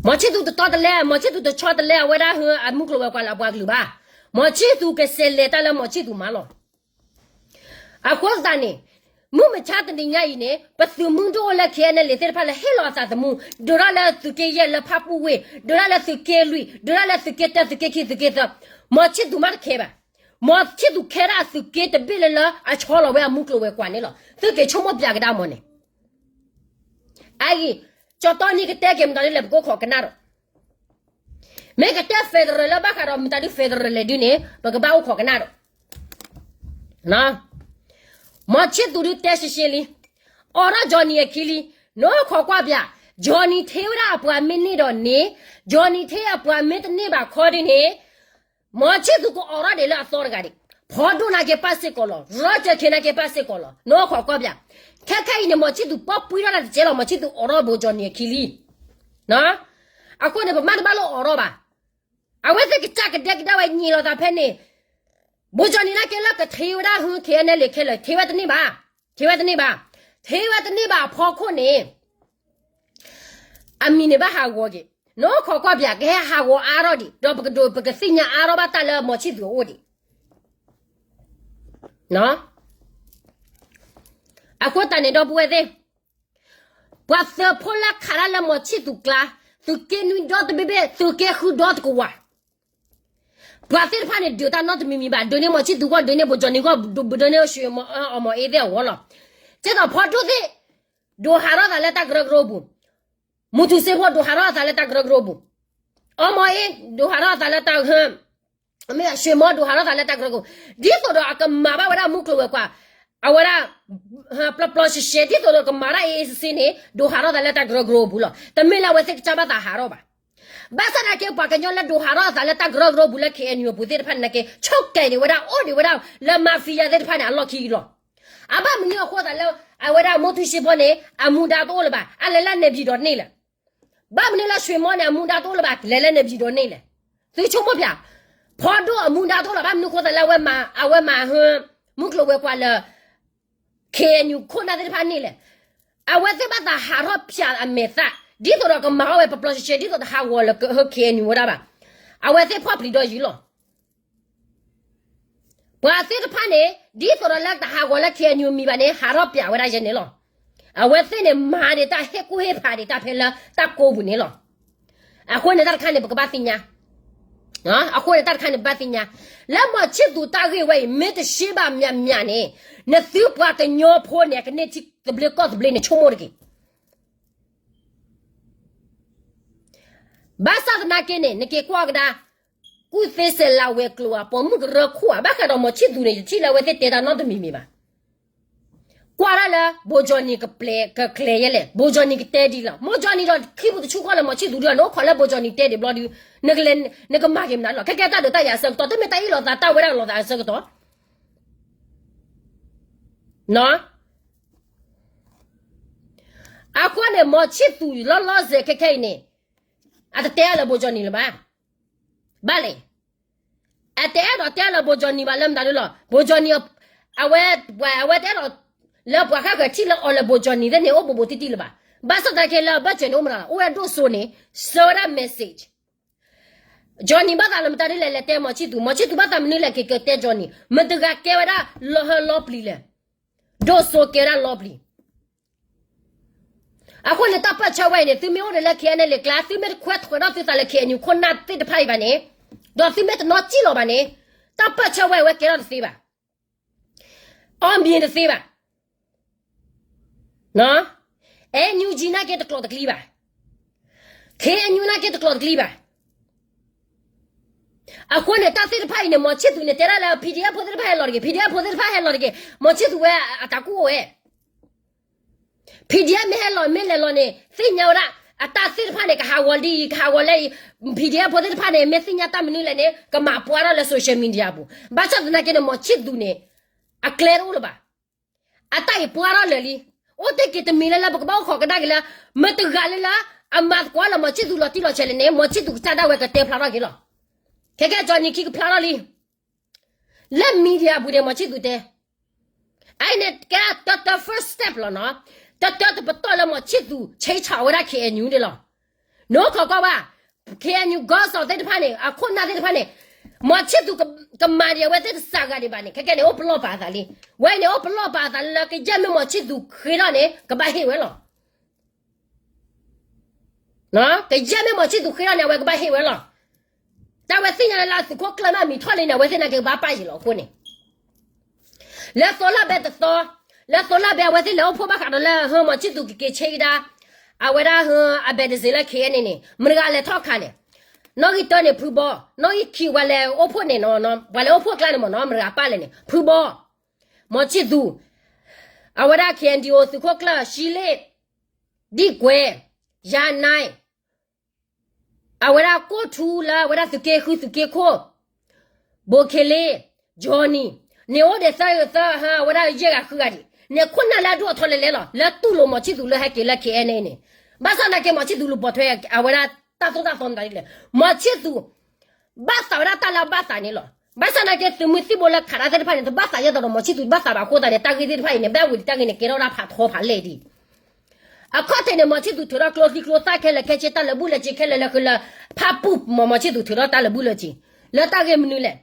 မီၤဆံၣ်သူၣ်တတီတလဲ မီၤဆံၣ်သူၣ်တဆီတလဲ အဝဲဒၣ်ဟၢအမူကျိၤဝဲၤကွာ်လၢအပှၤကလုာ်ဘၣ် မီၤဆံၣ်သူၣ်ကစဲးလဲၤတၢ်လၢမီၤဆံၣ်သူၣ်မၤလီၤ အဃိသတးန့ၣ် မုၢ်မဆါတနံၤညါအံၤန့ၣ် ပသုးမုၢ်ဒိၣ်အိၣ်လၢ ခ့အဲၣ်နဲၣ်လ့ၣ် သ့ၣ်တဖၣ်လၢဟ့ၣ်လီၤအသးသမူ ဒုးထီၣ်လၢသုးက့ယဲၢ်လၢဖၣ်ပူၣ်ဝ့ၢ် ဒုးထီၣ်လၢသုးက့လွံၢ် ဒုးထီၣ်လၢသုးက့တၢ သုးက့ခံ သုးက့သၢ မီၤဆံၣ်သူၣ်မ့ၢ်တခဲဘၣ် မီၤဆံၣ်သူၣ်ခဲဒၣ်သုးက့တဘ့ၣ်လၢလၢအဆီလီၤဝဲအမူကျိၤဝဲၤကွာ်န့ၣ်လီၤ သုက့ၤဆိကမိၣ်ပၠးကဒါမီၤန့ၣ် အဂ့ၢ် ကၠီတီနံၤကတဲက့ၤမတၤဒ်လဲၣ် ပကအိၣ်ခိးကနၣ်ဒီး မ့ၢ်ကတဲ federal လၢဘၣ်ဃးဒီးမတၤဒု federal လဲၣ်ဒုန့ၣ် ပကဘၣ်အိၣ်ခိးကနၣ်ဒီး မီၤဆံၣ်သူၣ်ဒုတဲရှဲရှဲလံ အိးထီၣ် Johnny အခံလံ နီၢ်ခိးကွၢ်ပၠး Johnny ထ့ဝဲဒၣ်အပှၤမ့ၢ်န့ၢ်ဒီးန့ၢ် Johnny ထ့အပှၤမ့ၢ်တန့ၢ်ဘၣ်ခီဒုန့ၣ် မီၤဆံၣ်သူၣ်ကအိးထီၣ်ဒံးလၢအသီတဂၤဒံး ဖီဒိၣ်နာ်က့ပၢ်စ့ၢ်ကီးလီၤ ရီကၢၢ်ခ့နာ်က့ပၢ်စ့ၢ်ကီးလီၤ နီၢ်ခိးကွၢ်ပၠး ခဲခဲအံၤန့ၣ် မီၤဆံၣ်သူၣ်ပီပှံထီၣ်တၢ်တကဲလီၤ မီၤဆံၣ်သူၣ်အိးထီၣ် ဘိကၠီၣ်နံၤအခံလံ အဃိန့ၣ် ပမ့ၢ်တဘၣ်လိၣ်အိးထီၣ်ဘၣ် အဝဲသ့ၣ်ကစၢ်ကဒဲကဒဲဝဲညံးလီၤသးဖဲန့ၣ် ဘိကၠီၣ်နံၤနာ်က့လၢကထ့ဝဲဒၣ်ဟူ ခ့အဲၣ်နဲၣ်လ့ၣ် ခဲလၢာ် ထ့ဝဲတန့ၢ်ဘၣ် ထ့ဝဲတန့ၢ်ဘၣ် ထ့ဝဲတန့ၢ်ဘၣ်အဖီခိၣ်န့ၣ် အမံၤန့ၣ်ဘၣ်ဟးဂီၤက့ၤ နီၢ်ခိးကွၢ်ပၠး ကဟဲဟးဂီၤအါထီၣ်ဒံး ဒီးပကဒိးပကသ့ၣ်ညါအါထီၣ်ဘၣ်တၢ်လၢမီၤဆံၣ်သူၣ်အအိၣ်ဒံး အဃိသတးန့ၣ် ဒီပုၢ်ဝဲၢ်သ့ၣ် ပှၤသုးဖိလၢခးတၢ်လၢမီၤဆံၣ်သူၣ်ကျါ သုးက့နွံဒီတဘ့ၣ်ဘ့ၣ် သုးက့ဃုဒီတကဝၤ ပှၤသ့ၣ်တဖၣ်န့ၣ် ဒုးတၢ်နီတမံၤမံၤဘၣ် ဒုးန့ၢ်မီၤဆံၣ်သူၣ်ဂီၢ် ဒုးန့ၢ်ဘိကၠီၣ်နံၤဂီၢ် ဒုးန့ၢ် အီမီၤအ့သ့ၣ်အဂီၢ်လီၤ ကဲသိးဖီဒိၣ်သ့ၣ် ဒိးဟးထီၣ်သးလၢတၢ်ကရၢကရိပူၤ မူထူစ့ဖိ ဒိးဟးထီၣ်သးလၢတၢ်ကရၢကရိပူၤ အီမီၤအ့ ဒိးဟးထီၣ်သးလၢတၢ် မ့ၢ် ရွှေမော ဒိးဟးထီၣ်သးလၢတၢ်ကရၢကရိ ဒ်သိးဒီးအကမၤဘၣ်ဝဲဒၣ်မူကျိၤဝဲၤကွာ် အဝဲဒၣ် ပျီပျီရှဲရှဲ ဒ်သိးဒီးကမၤတၢ်အ့အ့စ့စ့န့ၣ် ဒိးဟးထီၣ်သးလၢတၢ်ကရၢကရိပူၤလီၤ တမ့ၢ်လၢအဝဲသ့ၣ်ကစၢ်ဘၣ်သးဟးထီၣ်ဘၣ် ဘၣ်ဆၣ်သနာ်က့ ပှၤကညီလၢဒိးဟးထီၣ်အသးလၢတၢ်ကရၢကရိပူၤလၢ ခ့အဲၣ်ယူၣ် အပူၤသ့ၣ်တဖၣ်န့ၣ်နာ်က့ ဆိၣ်ကဲၤဒံးဝဲဒၣ် အိၣ်ဒံးဝဲဒၣ် လၢမၤဖံယၤသ့ၣ်တဖၣ်န့ၣ် အလီၢ်ခံလီၤ အဘၣ်မနုၤအဃိသတးလၢ အဝဲဒၣ် မူထူစ့ဖိ န့ၣ် အမူဒါတအိၣ်လၢၤဘၣ် အလဲၤလၢန့ၣ်ပၠံၣ်ဒီးန့ၢ်လဲၣ် ဘၣ်မနုၤလၢ ရွှေမော န့ၣ် အမူဒါတအိၣ်လၢၤဘၣ် လဲၤလၢန့ၣ်ပၠံၣ်ဒီးန့ၢ်လဲၣ် သုဆိကမိၣ်ပၠး ဖီဒိၣ်အမူဒါတအိၣ်လၢၤ ဘၣ်မနုၤအဃိသတးလၢအဝဲမၤ အဝဲမၤဟၢ မူကျိၤဝဲၤကွာ်လၢ ခ့အဲၣ်ယူၣ် ခိၣ်နၢ်သ့ၣ်တဖၣ်န့ၣ်လဲၣ် အဝဲသ့ၣ်ဘၣ်သးဟးထီၣ်ဖၠးအမဲာ်သၣ် ဒ်သိးဒီးကမၤထီၣ်ဝဲပျီပျီရှဲရှဲ ဒ်သိးတဟးဂီၤလၢဟၢ ခ့အဲၣ်ယူၣ် ဝဲဒၣ်ဘၣ် အဝဲသ့ၣ်ဖီၣ်ပျံၤဒီးယံၤလီၤ ပှၤသ့ၣ်တဖၣ်န့ၣ် ဒ်သိးဒီးလၢတဟးဂီၤလၢ ခ့အဲၣ်ယူၣ် မံၤဘၣ်န့ၣ် ဟးထီၣ်ဖၠးဝဲဒၣ်ယဲန့ၣ်လီၤ အဝဲသ့ၣ်န့ၣ်မၤဒံးတၢ်ဟ့ၣ်ကူၣ်ဟ့ၣ်ဖးဒံးတၢ်ဖဲလၢတၢ်ကိးပူၤန့ၣ်လီၤ အဃိန့ၣ်တၢ်တခါန့ၣ် ပကဘၣ်သ့ၣ်ညါ အဃိန့ၣ်တၢ်တခါန့ၣ် ပဘၣ်သ့ၣ်ညါ လၢမီၤဆံၣ်သူၣ်တၢ်ဂ့ၢ်ဝဲအံၤ မ့ၢ်တရှဲဘၣ်မးမးန့ၣ် နသုပှၤကညီဖိန့ၣ် အကန့ၢ်ထံသဘျ့ကီၢ်သဘျ့န့ၣ် ဆိကမိၣ်တက့ၢ် ဘၣ်ဆၣ်သနာ်က့န့ၣ် နက့ၤကွၢ်ကဒါ ကူၣ်သ့စဲးလးဝဲၤကျိၤဧါ ပိာ်မုၣ်ကရၢခိၣ်ဧါ ဘၣ်ဃးဒီးမီၤဆံၣ်သူၣ်န့ၣ် ယထံၣ်လၢအဝဲသ့ၣ်တဲတၢ်နီတမံၤမံၤဘၣ် ကွၢ်ဒၣ်လၢ ဘိကၠီၣ်နံၤကပျဲ ကကျဲၤယဲလဲၣ် ဘိကၠီၣ်နံၤကတဲဒ်လဲၣ် ဘိကၠီၣ်နံၤဒီးခံပူၤတဆူၣ်ဃီလၢမီၤဆံၣ်သူၣ်ဒု နအိၣ်ခိးလၢဘိကၠီၣ်နံၤတဲဒံးဘျီဒု နကမၤက့ၤမနုၤလီၤ ခဲကဲတၢ်ဒုးတၢ်ယၤအဆၢကတီၢ် တမ့ၢ်တၢ်အ့ၣ်လိာ်သးတၢ်ဝဲဒၣ်လိာ်သးအဆၢကတီၢ် အဃိန့ၣ် မီၤဆံၣ်သူၣ်လီၤလီၤဆဲးခဲခဲအံၤန့ၣ် အတတဲလၢဘိကၠီၣ်နံၤလၢၤဘၣ် ဘၣ်လဲၣ် အတအဲၣ်ဒိးတဲလၢဘိကၠီၣ်နံၤဘၣ်လၢမတၤဒုလီၤ ဘိကၠီၣ်နံၤ အဝဲ အဝဲတအဲၣ်ဒိး လၢပှၤဃၣ်ဃၢၤထံၣ်လၢအီၤလၢဘိးကၠီနံၤသ့ၣ်န့ၣ် အိၣ်ဘူးဘူးတံၢ်တံၢ်လၢၤဘၣ်. ဘၣ်ဆၣ်သနာ်က့လၢအဘၢၣ်စၢၤန့ၣ် အိၣ်မနုၤလဲၣ် အိၣ်ဝဲဒၣ်ဒိၣ်စိန့ၣ် ဆှၢဝဲဒၣ် message ကၠီနံၤဘၣ်သးလၢမတၤဒ်လဲၣ် လဲၤတဲမီၤဆံၣ်သူး, မီၤဆံၣ်သူးဘၣ်သးမနုၤလဲၣ် က့ၤကတဲကၠီနံၤ, မတၤတဂၤကဲဝဲဒၣ်လၢဟၢလီပျံၤလဲၣ်. ဒိၣ်စိကဲဝဲဒၣ်လီပျံၤ. အဃိန့ၣ် တၢ်ပၢၢ်ဆၢဝဲအံၤန့ၣ် သုမ့ၢ်အိၣ်ဒီးလၢ KNLA ကျါ သုမ့ၢ်တခွဲးထွဲးထီၣ်သုသးလၢ KNU ခိၣ်နၢ်သ့ၣ်တဖၣ်အံၤဘၣ်န့ၣ်, ဒီးသုမ့ၢ်တနီၣ်စံၣ်လီၤဘၣ်န့ၣ်, တၢ်ပၢၢ်ဆၢဝဲအဝဲကဲထီၣ်တသ့ဘၣ်. အီၣ်မံၤတသ့ဘၣ်. NUG နာ်က့တကျိးတကျံဘၣ်. KNU နာ်က့တကျိးတကျံဘၣ်. အဃိန့ၣ် တၢ်သ့ၣ်တဖၣ်အံၤန့ၣ် မီၤဆံၣ်သူးန့ၣ် တဲဒၣ်လၢ PDF ဖိသ့ၣ်တဖၣ်ဟဲလီၤတဂ့ၤ, PDF ဖိသ့ၣ်တဖၣ်ဟဲလီၤတဂ့ၤ, မီၤဆံၣ်သူးဝဲအတၢ်ကူၣ်အိၣ်ဝဲ PDF မ့ၢ်ဟဲလီၤမ့ၢ်လဲၤလီၤန့ၣ် သ့ၣ်ညါဝဲဒၣ် အတၢ်သ့ၣ်တဖၣ်န့ၣ် ကဟးဂီၤလံ ကဟးဂီၤလံ, PDF ဖိသ့ၣ်တဖၣ်န့ၣ် မ့ၢ်သ့ၣ်ညါတၢ်မနုၤလဲၣ်န့ၣ် ကမၤပှၢ်ထီၣ်လၢ social media အပူၤ. ဘၣ်ဆၣ်သနာ်က့န့ၣ် မီၤဆံၣ်သူးန့ၣ် အကျဲတအိၣ်လၢၤဘၣ်. အတၢ်အံၤပှၢ်ထီၣ်လၢာ်လံ. အိၣ်တ့ၢ်က့ၤတမံၤလၢ်လၢ် ပကဘၣ်အိၣ်ခိးကဒါက့ၤလၢ မတၤတဂၤလၢ်လၢ် အမၤသကိးလၢမီၤဆံၣ်သူးလီၤတံၢ်လီၤဆဲးလဲၣ်န့ၣ် မီၤဆံၣ်သူးကစၢ်ဒၣ်ဝဲကတဲဖျါထီၣ်က့ၤလီၤ. ခဲကဲကၠီနံၤခံကဖျါထီၣ်လံ လၢ media အပူၤန့ၣ် မီၤဆံၣ်သူးတဲ အအံၤန့ၣ်ကဲတၢတၢ first step လီၤနီၤ. တၢတၢတပတီၢ်လၢမီၤဆံၣ်သူး ဆ့ဆးဝဲဒၣ် KNU န့ၣ်လီၤ. နအိၣ်ခိးကွၢ်ဘၣ် KNU ကီၢ်စီၤသ့ၣ်တဖၣ်န့ၣ် အခိၣ်နၢ်သ့ၣ်တဖၣ်န့ၣ် မီၤဆံၣ်သူးကမၤဒံးအဝဲသ့ၣ်တစှၤဂၤဒံးဘၣ်န့ၣ် ခဲကဲန့ၣ် အိၣ်ပလီၢ်ပာ်အသးလံ. ဝဲအံၤန့ၣ် အိၣ်ပလီၢ်ပာ်အသးလၢကယဲၢ်မ့ၢ်မီၤဆံၣ်သူးဃ့ထီၣ်န့ၣ် ကဘၣ်ဟ့ၣ်ဝဲလီၤ. ကယဲၢ်မ့ၢ်မီၤဆံၣ်သူးဃ့ထီၣ်န့ၣ် အဝဲကဘၣ်ဟ့ၣ်ဝဲလီၤ. တၢ်ဝဲသ့ၣ်ညါလၢသုးခိၣ်ကျၢၢ်မ့ၢ်မံၤထီၣ်လံန့ၣ် အဝဲသ့ၣ်နာ်က့ၤကဘၣ်ပာ်ယံာ်လီၤအဃိန့ၣ် လၢသိလၢ်ဘဲတသီ, လၢသိလၢ်ဘဲအဝဲသ့ၣ်လဲၤအိၣ်ဖှိၣ်ဘၣ်ဃးဒီးလၢ ဟၢမီၤဆံၣ်သူးကက့ၤဆ့ကဒါ အဝဲဒၣ်ဟၢအဘဲတစ့လၢ KNA န့ၣ် မတၤတဂၤလဲၤထီၣ်ခးလဲၣ်. နီၣ်ဂံၢ်တၢန့ၣ် ဖုဘီ, နီၣ်ဂံၢ်ခံဝဲလဲၤအိၣ်ဖှိၣ်န့ၣ်နီၤ, ပှၤလဲၤအိၣ်ဖှိၣ်ကျါန့ၣ်မ့ၢ်နီၤ မတၤတဂၤပာ်လဲၣ်န့ၣ် ဖုဘီ, မီၤဆံၣ်သူး, အဝဲဒၣ် KNDO သုးခိၣ်ကျၢၢ် ရှံလ့ၣ်, ဒံၣ်ကွဲး, ယၤနဲၣ် အဝဲဒၣ်ကိၣ်ထူလၢအဝဲဒၣ်သုးက့ဃုသုးက့ခိၣ်, ဘိးခ့လ့, Johnny, န့ၣ်အိၣ်ဒံးသၢဂၤသၢဟၢ အဝဲဒၣ်ယဲၢ်ဂၤဃုဂၤဒံး န့ၣ်ခိၣ်နၢ်လၢအဒိၣ်အထီလဲၤလဲလီၤ လၢတူၢ်လိာ်မီၤဆံၣ်သူးလၢဟဲက့ၤလၢ KNA န့ၣ်, ဘၣ်ဆၣ်သနာ်က့ မီၤဆံၣ်သူးလူၤပိာ်ထွဲအဝဲဒၣ်တၢ်သိၣ်တၢ်သီမတၤဒ်လဲၣ်, မီၤဆံၣ်သူး ဘၣ်သးဝဲဒၣ်တၢ်လၢအဘၣ်သးန့ၣ်လီၤ. ဘၣ်ဆၣ်သနာ်က့ သုးမုၢ်သံၣ်ဘိလၢခးတၢ်သ့ၣ်တဖၣ်န့ၣ် တဘၣ်သးယဲၢ်ဒီးမီၤဆံၣ်သူး တဘၣ်သးဘၣ်အဃိသတးန့ၣ် တၢ်ဂ့ၢ်သ့ၣ်တဖၣ်အံၤန့ၣ် ဘၣ်ဝံၤတၢ်ဂ့ၢ်န့ၣ် ကဲထီၣ်ဒၣ်ဖးထီဖးလဲၢ်ဒံး အခီၣ်ထံးန့ၣ် မီၤဆံၣ်သူးထုးထီၣ်ကျိချံကျိသၣ်ခဲလၢာ်ခဲဆ့ တၢ်လၢာ်ဘူၣ်လၢာ်စ့ၤခဲလၢာ်လၢာ်ဃုာ်လၢ ဖၣ်ပူၣ်မီၤ မီၤဆံၣ်သူးထုးထီၣ်တၢ်လၢာ်ဘူၣ်လၢာ်စ့ၤ လၢတၢ်ဂ့ၢ်မနုၤလဲၣ်.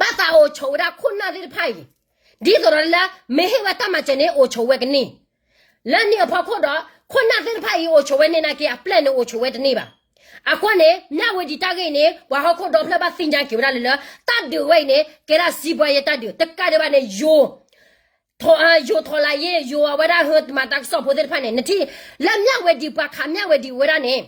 ဘၣ်သးအိၣ်ဆိးဝဲဒၣ်ခိၣ်နၢ်သ့ၣ်တဖၣ်အံၤ ဒ်သိးဒီးလၢ မ့ၢ်ဟ့ၣ်ဝဲတၢ်မၤစၢၤန့ၣ် အိၣ်ဆိးဝဲကန့ၢ် လၢန့ၣ်အဖီခိၣ်ဒီး ခိၣ်နၢ်သ့ၣ်တဖၣ်အံၤ အိၣ်ဆိးဝဲန့ၢ်နာ်က့ အပျဲၢ်န့ၣ်အိၣ်ဆိးဝဲတန့ၢ်ဘၣ်. အဃိန့ၣ် မၠၣ်ဝတံၤတၢ်ဂ့ၢ်အံၤန့ၣ် ပှၤဟီၣ်ခိၣ်ဒီဖျၢၣ်ဘၣ်သ့ၣ်ညါက့ၤဝဲဒၣ်လၢလၢ တၢ်ဒုးဝဲအံၤန့ၣ် ကဲဒၣ်စံးဘှါယဲၢ်တၢ်ဒုး တကးဒံးဘၣ်န့ၣ် ယိၤ ယိၤထီၣ်လၢယ့ၣ် ယိၤအဝဲဒၣ်ဟၢမၤတၢ်ကစီၣ်ဖိသ့ၣ်တဖၣ်န့ၣ် နထံၣ် လၢမၠၣ်ဝတံၤ ပှၤခးမၠၣ်ဝတံၤဝဲဒၣ်န့ၣ်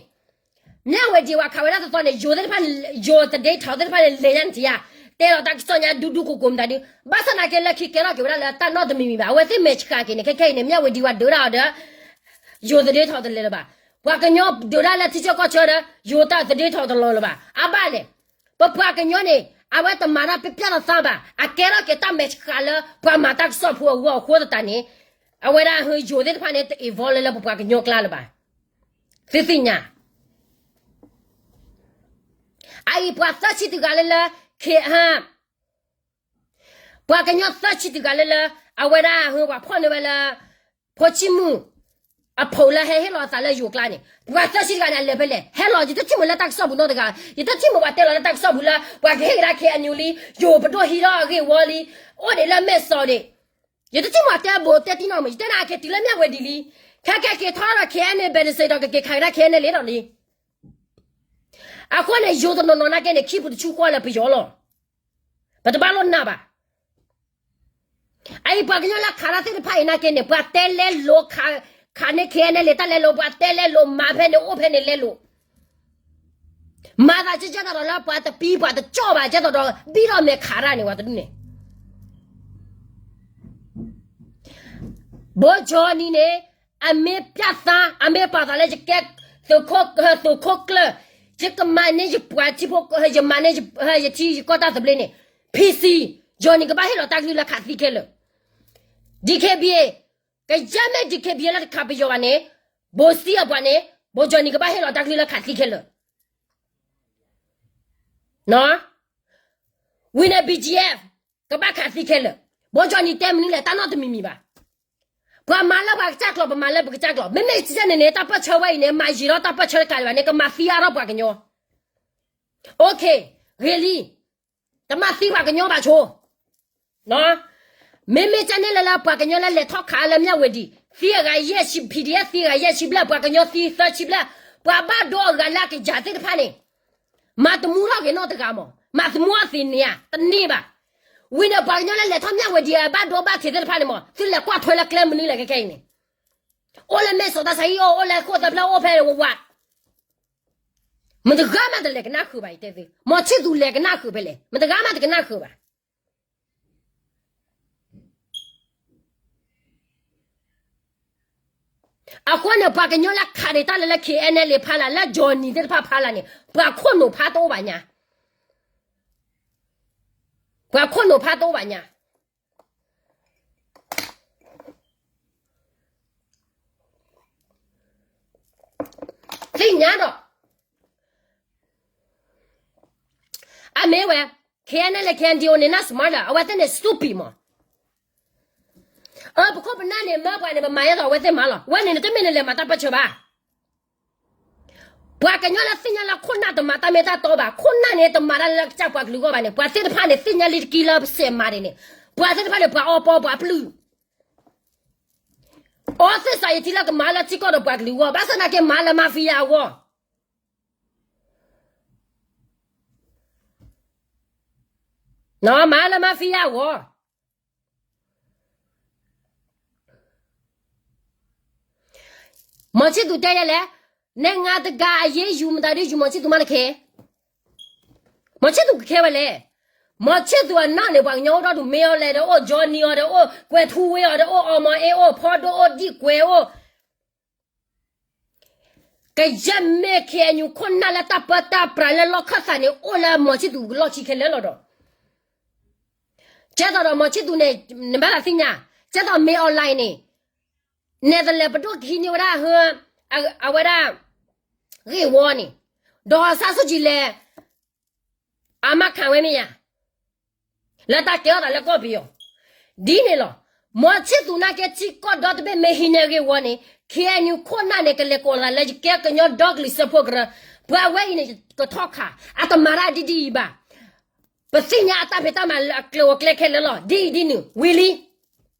မၠၣ်ဝတံၤပှၤခးဝဲဒၣ်တသီန့ၣ် ယိၤသ့ၣ်တဖၣ်န့ၣ် ယိၤသဒ့ထီၣ်သ့ၣ်တဖၣ်န့ၣ် လဲၤညါနထံၣ်ဧါ တဲလီၤတၢ်ကစီၣ်ညါဒူဒူကိးကိးမတၤဒု ဘၣ်ဆၣ်သနာ်က့လၢခံကဲထီၣ်က့ၤဝဲဒၣ်လၢတၢ်နီတမံၤမံၤဘၣ် အဝဲသ့ၣ်မဲာ်ဆှးက့ၤန့ၣ် ခဲခဲအံၤန့ၣ် မၠၣ်ဝတံၤဝဲဒုးဒၣ်အီၤဒီး ယိၤသဒ့ထီၣ်တလဲၤလၢၤဘၣ်. ပှၤကညီဒုးဒၣ်လၢထံဆၢကီၢ်ဆၢဒီး ယိၤတၢ်သဒ့ထီၣ်တလီၤလၢၤဘၣ်. အဘၣ်လဲၣ် ပပှၤကညီန့ၣ် အဝဲတမၤတၢ်ပျၢ်ပျၢ်သးသးဘၣ်. အကဲထီၣ်က့ၤတၢ်မဲာ်ဆှးလၢ ပှၤမၤတၢ်ကစီၣ်ဖိအဂီၢ်အဃိသတးန့ၣ် အဝဲဒၣ်ဟၢယိၤသ့ၣ်တဖၣ်န့ၣ် တ involve လၢလၢပပှၤကညီကျါလၢၤဘၣ်. သုသ့ၣ်ညါ အအံၤပှၤသၢဆံတဂၤလၢလၢ ခ့ဟၢ ပှၤကညီသၢဆံတဂၤလၢလၢ အဝဲဒၣ်ဟၢပှၤဖီၣ်န့ၢ်ဝဲလၢ ဖိဆံးမုၣ် အဖိးလၢဟဲဟ့ၣ်လီၤအသးလၢယိၤကျါန့ၣ် ပှၤသၢဆံတဂၤန့ၣ် အလဲၤဖဲလဲၣ် ဟဲလီၤ ယတထံၣ်မုာ်လၢတၢ်ကစီၣ်ပူၤနီတဂၤ ယတထံၣ်မုာ်ပှၤတဲလီၤလၢတၢ်ကစီၣ်ပူၤလၢ ပှၤကဟ့ၣ်ကဒါ KNU လံ ယိၤပဒိၣ်ဟံးထီၣ်အဂ့ၢ်ဝီလံ အိၣ်ဒံးလၢမဲာ်စီးဒံး ယတထံၣ်မုာ်တဲဘိးတဲတံၢ်နီတမံၤ ယတဲနၤက့ၤတုၤလၢမၠၣ်ဝတံၤလံ ခဲကဲက့ၤထီၣ်ဒီး KNA ဘဲးတစ့းဒီးကက့ၤခးကဒါ KNA လံဒီးလံ အဃိန့ၣ် ယိၤတနီၤနီၤနာ်က့န့ၣ် ခံပူၤတဆူဃီလၢပယီၤလီၤ. ပတဘၣ်လိၣ်နာ်ဘၣ်. အအံၤပှၤကညီလၢခးတၢ်သ့ၣ်တဖၣ်အံၤနာ်က့န့ၣ် ပှၤတဲလဲလိာ်ခး ခးန့ၢ် KNLA တၢ်လဲလိာ် ပှၤတဲလဲလိာ် မၤဖဲန့ၣ်အိၣ်ဖဲန့ၣ်လဲလိာ် မၤသးကဲကဲသိးဒီးလၢပှၤတပံပှၤတကၠီၣ်ဘၣ် ကဲသိးဒီးဘံၣ်ထီၣ်မဲာ်ခးတၢ်န့ၣ် ပှၤတဒူၣ်န့ၣ် ဘိကၠီနံၤန့ၣ် အမ့ၢ်ပျၢ်သါ အမ့ၢ်ပာ်သးလၢယကဲ သုးခိၣ် သုးခိၣ်ကျၢၢ် ယကမၤန့ၢ်ယပှၤထံဖိ ယမၤန့ၢ်ယထံယကီၢ်တၢ်သဘျ့န့ၣ် PC, Johnny ကဘၣ်ဟ့ၣ်လီၤတၢ်ကလုၢ်လၢခးသံခဲလၢာ်. DKBA, ကယဲၢ်မ့ၢ် DKBA လၢတခးပယီၤဘၣ်န့ၣ် ဘိစံအပှၤန့ၣ် ဘိ Johnny ကဘၣ်ဟ့ၣ်လီၤတၢ်ကလုၢ်လၢခးသံခဲလၢာ်. ဝံၤန့ၣ် BGF ကဘၣ်ခးသံခဲလၢာ်. ပီကၠီနံၤတဲမနုၤလဲၣ် တၢ်နီတမံၤမံၤဘၣ်. ပှၤမၤလၢပှၤကစၢ်ကျိာ် ပမၤလၢပကစၢ်ကျိာ် မ့မ့ၢ်စံးန့ၣ်န့ၣ် တၢ်ပၢၢ်ဆၢဝဲအံၤန့ၣ် မၤယံာ်ဒီးတၢ်ပၢၢ်ဆၢတကးဒံးဘၣ်န့ၣ် ကမၤသံအါထီၣ်ပှၤကညီ ဂ့ၤလံ, တမၤသံပှၤကညီဘၣ်ဆိ မ့မ့ၢ်ကန့ၣ်လၢလၢပှၤကညီလၢလဲၤထီၣ်ခးလၢမၠၣ်ဝတံၤ သံအဂၤယဲၢ်ဆံ PDF သံအဂၤယဲၢ်ဆံဘျဲၣ် ပှၤကညီသံသၢဆံဘျဲၣ် ပှၤဘၣ်ဒိအဂၤလၢအကယၤသ့ၣ်တဖၣ်န့ၣ် မၤသမူထီၣ်က့ၤနီတဂၤမး မၤသမူအသ့ၣ်န့ၣ်ဧါ တန့ၢ်ဘၣ်. ဝံၤန့ၣ် ပှၤကညီလၢလဲၤထီၣ်မၠၣ်ဝတံၤအဘၣ်ဒိဘၣ်ထံးသ့ၣ်တဖၣ်န့ၣ်မး သုလဲၤကွၢ်ထွဲလၢကျဲမနုၤလဲၣ်ခဲခဲအံၤန့ၣ် အိၣ်လၢမဲၢ်စီၤတၢ်ဆါဟံၣ်အိၣ် အိၣ်လၢခိၣ်သၢဖျၢၣ်အိၣ်ဖဲဝး မတဂၤမးတလဲၤကနၣ်ဃုာ်ဘၣ် ယတဲသု, မီၤဆံၣ်သူၤလဲၤကနၣ်ဃုာ်ဖဲလဲၣ် မတဂၤမးတကနၣ်ဃုာ်ဘၣ်. အဃိန့ၣ် ပှၤကညီလၢခးန့ၢ်တၢ်လၢလၢ KNLA ဖးလၢ် လၢကၠီနံၤသ့ၣ်တဖၣ်ဖးလၢ်န့ၣ် ပှၤခိၣ်နူာ်ဖးတအိၣ်ဘၣ်ညါ, ပှၤခိၣ်နူာ်ဖးတအိၣ်ဘၣ်ညါ သ့ၣ်ညါဒီး အမ့ၢ်ဝဲ KNLA KNDO န့ၣ် not smart ဒီး အဝဲသ့ၣ်န့ၣ် stupid မး. အၢ ပခိၣ်ပနၢ်န့ၣ် မၢပှၤန့ၣ် ပမၤယဲသိးအဝဲသ့ၣ်မၤလီၤ. ဝဲန့ၣ်နတမ့ၢ်နလဲၤမၤတၢ်ပၢၢ်ဆၢဘၣ်. ပှၤကညီလၢသ့ၣ်ညါလၢခိၣ်နၢ်တမၤတၢ်မ့ၢ်တၢ်တီဘၣ်, ခိၣ်နၢ်န့ၣ်တမၤတၢ်လၢကစၢ်ပှၤကလုာ်အဂီၢ်ဘၣ်န့ၣ် ပှၤသ့ၣ်တဖၣ်န့ၣ် သ့ၣ်ညါလံတက့ၢ်လၢပစဲးမၤဒ်န့ၣ်, ပှၤသ့ၣ်တဖၣ်န့ၣ် ပှၤအီပီပှၤပျုၢ် အီသ့ၣ်စးယထံလၢကမၤလၢထံကီၢ်ဒီးပှၤကလုာ်အဂီၢ်, ဘၣ်ဆၣ်သနာ်က့မၤလၢ mafia အဂီၢ်, မၤလၢ mafia အဂီၢ်. မီၤဆံၣ်သူၤတဲယဲလဲၣ်, နငါတဂၤအရေးယူ မတၤဒုယူၤမီၤဆံၣ်သူၤမးတခဲ, မီၤဆံၣ်သူၤကခဲဝဲလဲၣ်. မီၤဆံၣ်သူၤအနီၢ်န့ၣ် ပှၤကညီအိၣ်ဒီဒူၣ် မ့ၢ်အီၤလဲၣ်ဒီးအိၣ် ကၠီနံၤအီၤဒီးအိၣ် ကွဲၤထူဝ့အီၤဒီးအိၣ် အီမီၤအ့အိၣ် ဖီဒိၣ်အိၣ် ဒံၣ်ကွဲၤအိၣ် ကယဲၢ်မ့ၢ် KNU ခိၣ်နၢ်လၢတၢ်ပၢတၢ်ပြးလၢလီၢ်ခၢၣ်သးန့ၣ် အိၣ်လၢမီၤဆံၣ်သူၤလီၢ်ခံခဲလၢာ်လီၤဒီး, ကဲသိးဒီးမီၤဆံၣ်သူၤန့ၣ် နဘၣ်သးသ့ၣ်ညါ, ကဲသိးမ့ၢ် online န့ၣ် နဲၣ်တလဲၤပဒိၣ်ကဟံးန့ၢ်ဝဲဒၣ် အဝဲဒၣ် ဂ့ၢ်ဝီန့ၣ်, ဒီးစၢ်ဆူၣ်ကံလဲၤ အမၤခးဝဲမ့ၢ်ယါ လၢတၢ်ကဲထီၣ်သးလၢကီၢ်ပယီၤ, ဒ်န့ၣ်လီၤ. မီၤဆံၣ်သူၤနာ်က့ထံကီၢ်ဒီတဘ့ၣ်မ့ၢ်ဟံးန့ၢ်ဂ့ၢ်ဝီန့ၣ် KNU ခိၣ်နၢ်န့ၣ် ကလဲၤကိးသးလၢယကဲကညီဒီကလုာ်စၢဖှိၣ်ကရၢ, ပှၤဝဲအံၤန့ၣ် ကထီၣ်ခး, အတမၤတၢ်ဒ်ဒ်အံၤဘၣ်. ပသ့ၣ်ညါအတၢ်ဖံးတၢ်မၤလၢအကျိၤအကျဲခဲလၢာ်လီၤ. ဒ်အံၤဒ်နုၤ ဝံၤလံ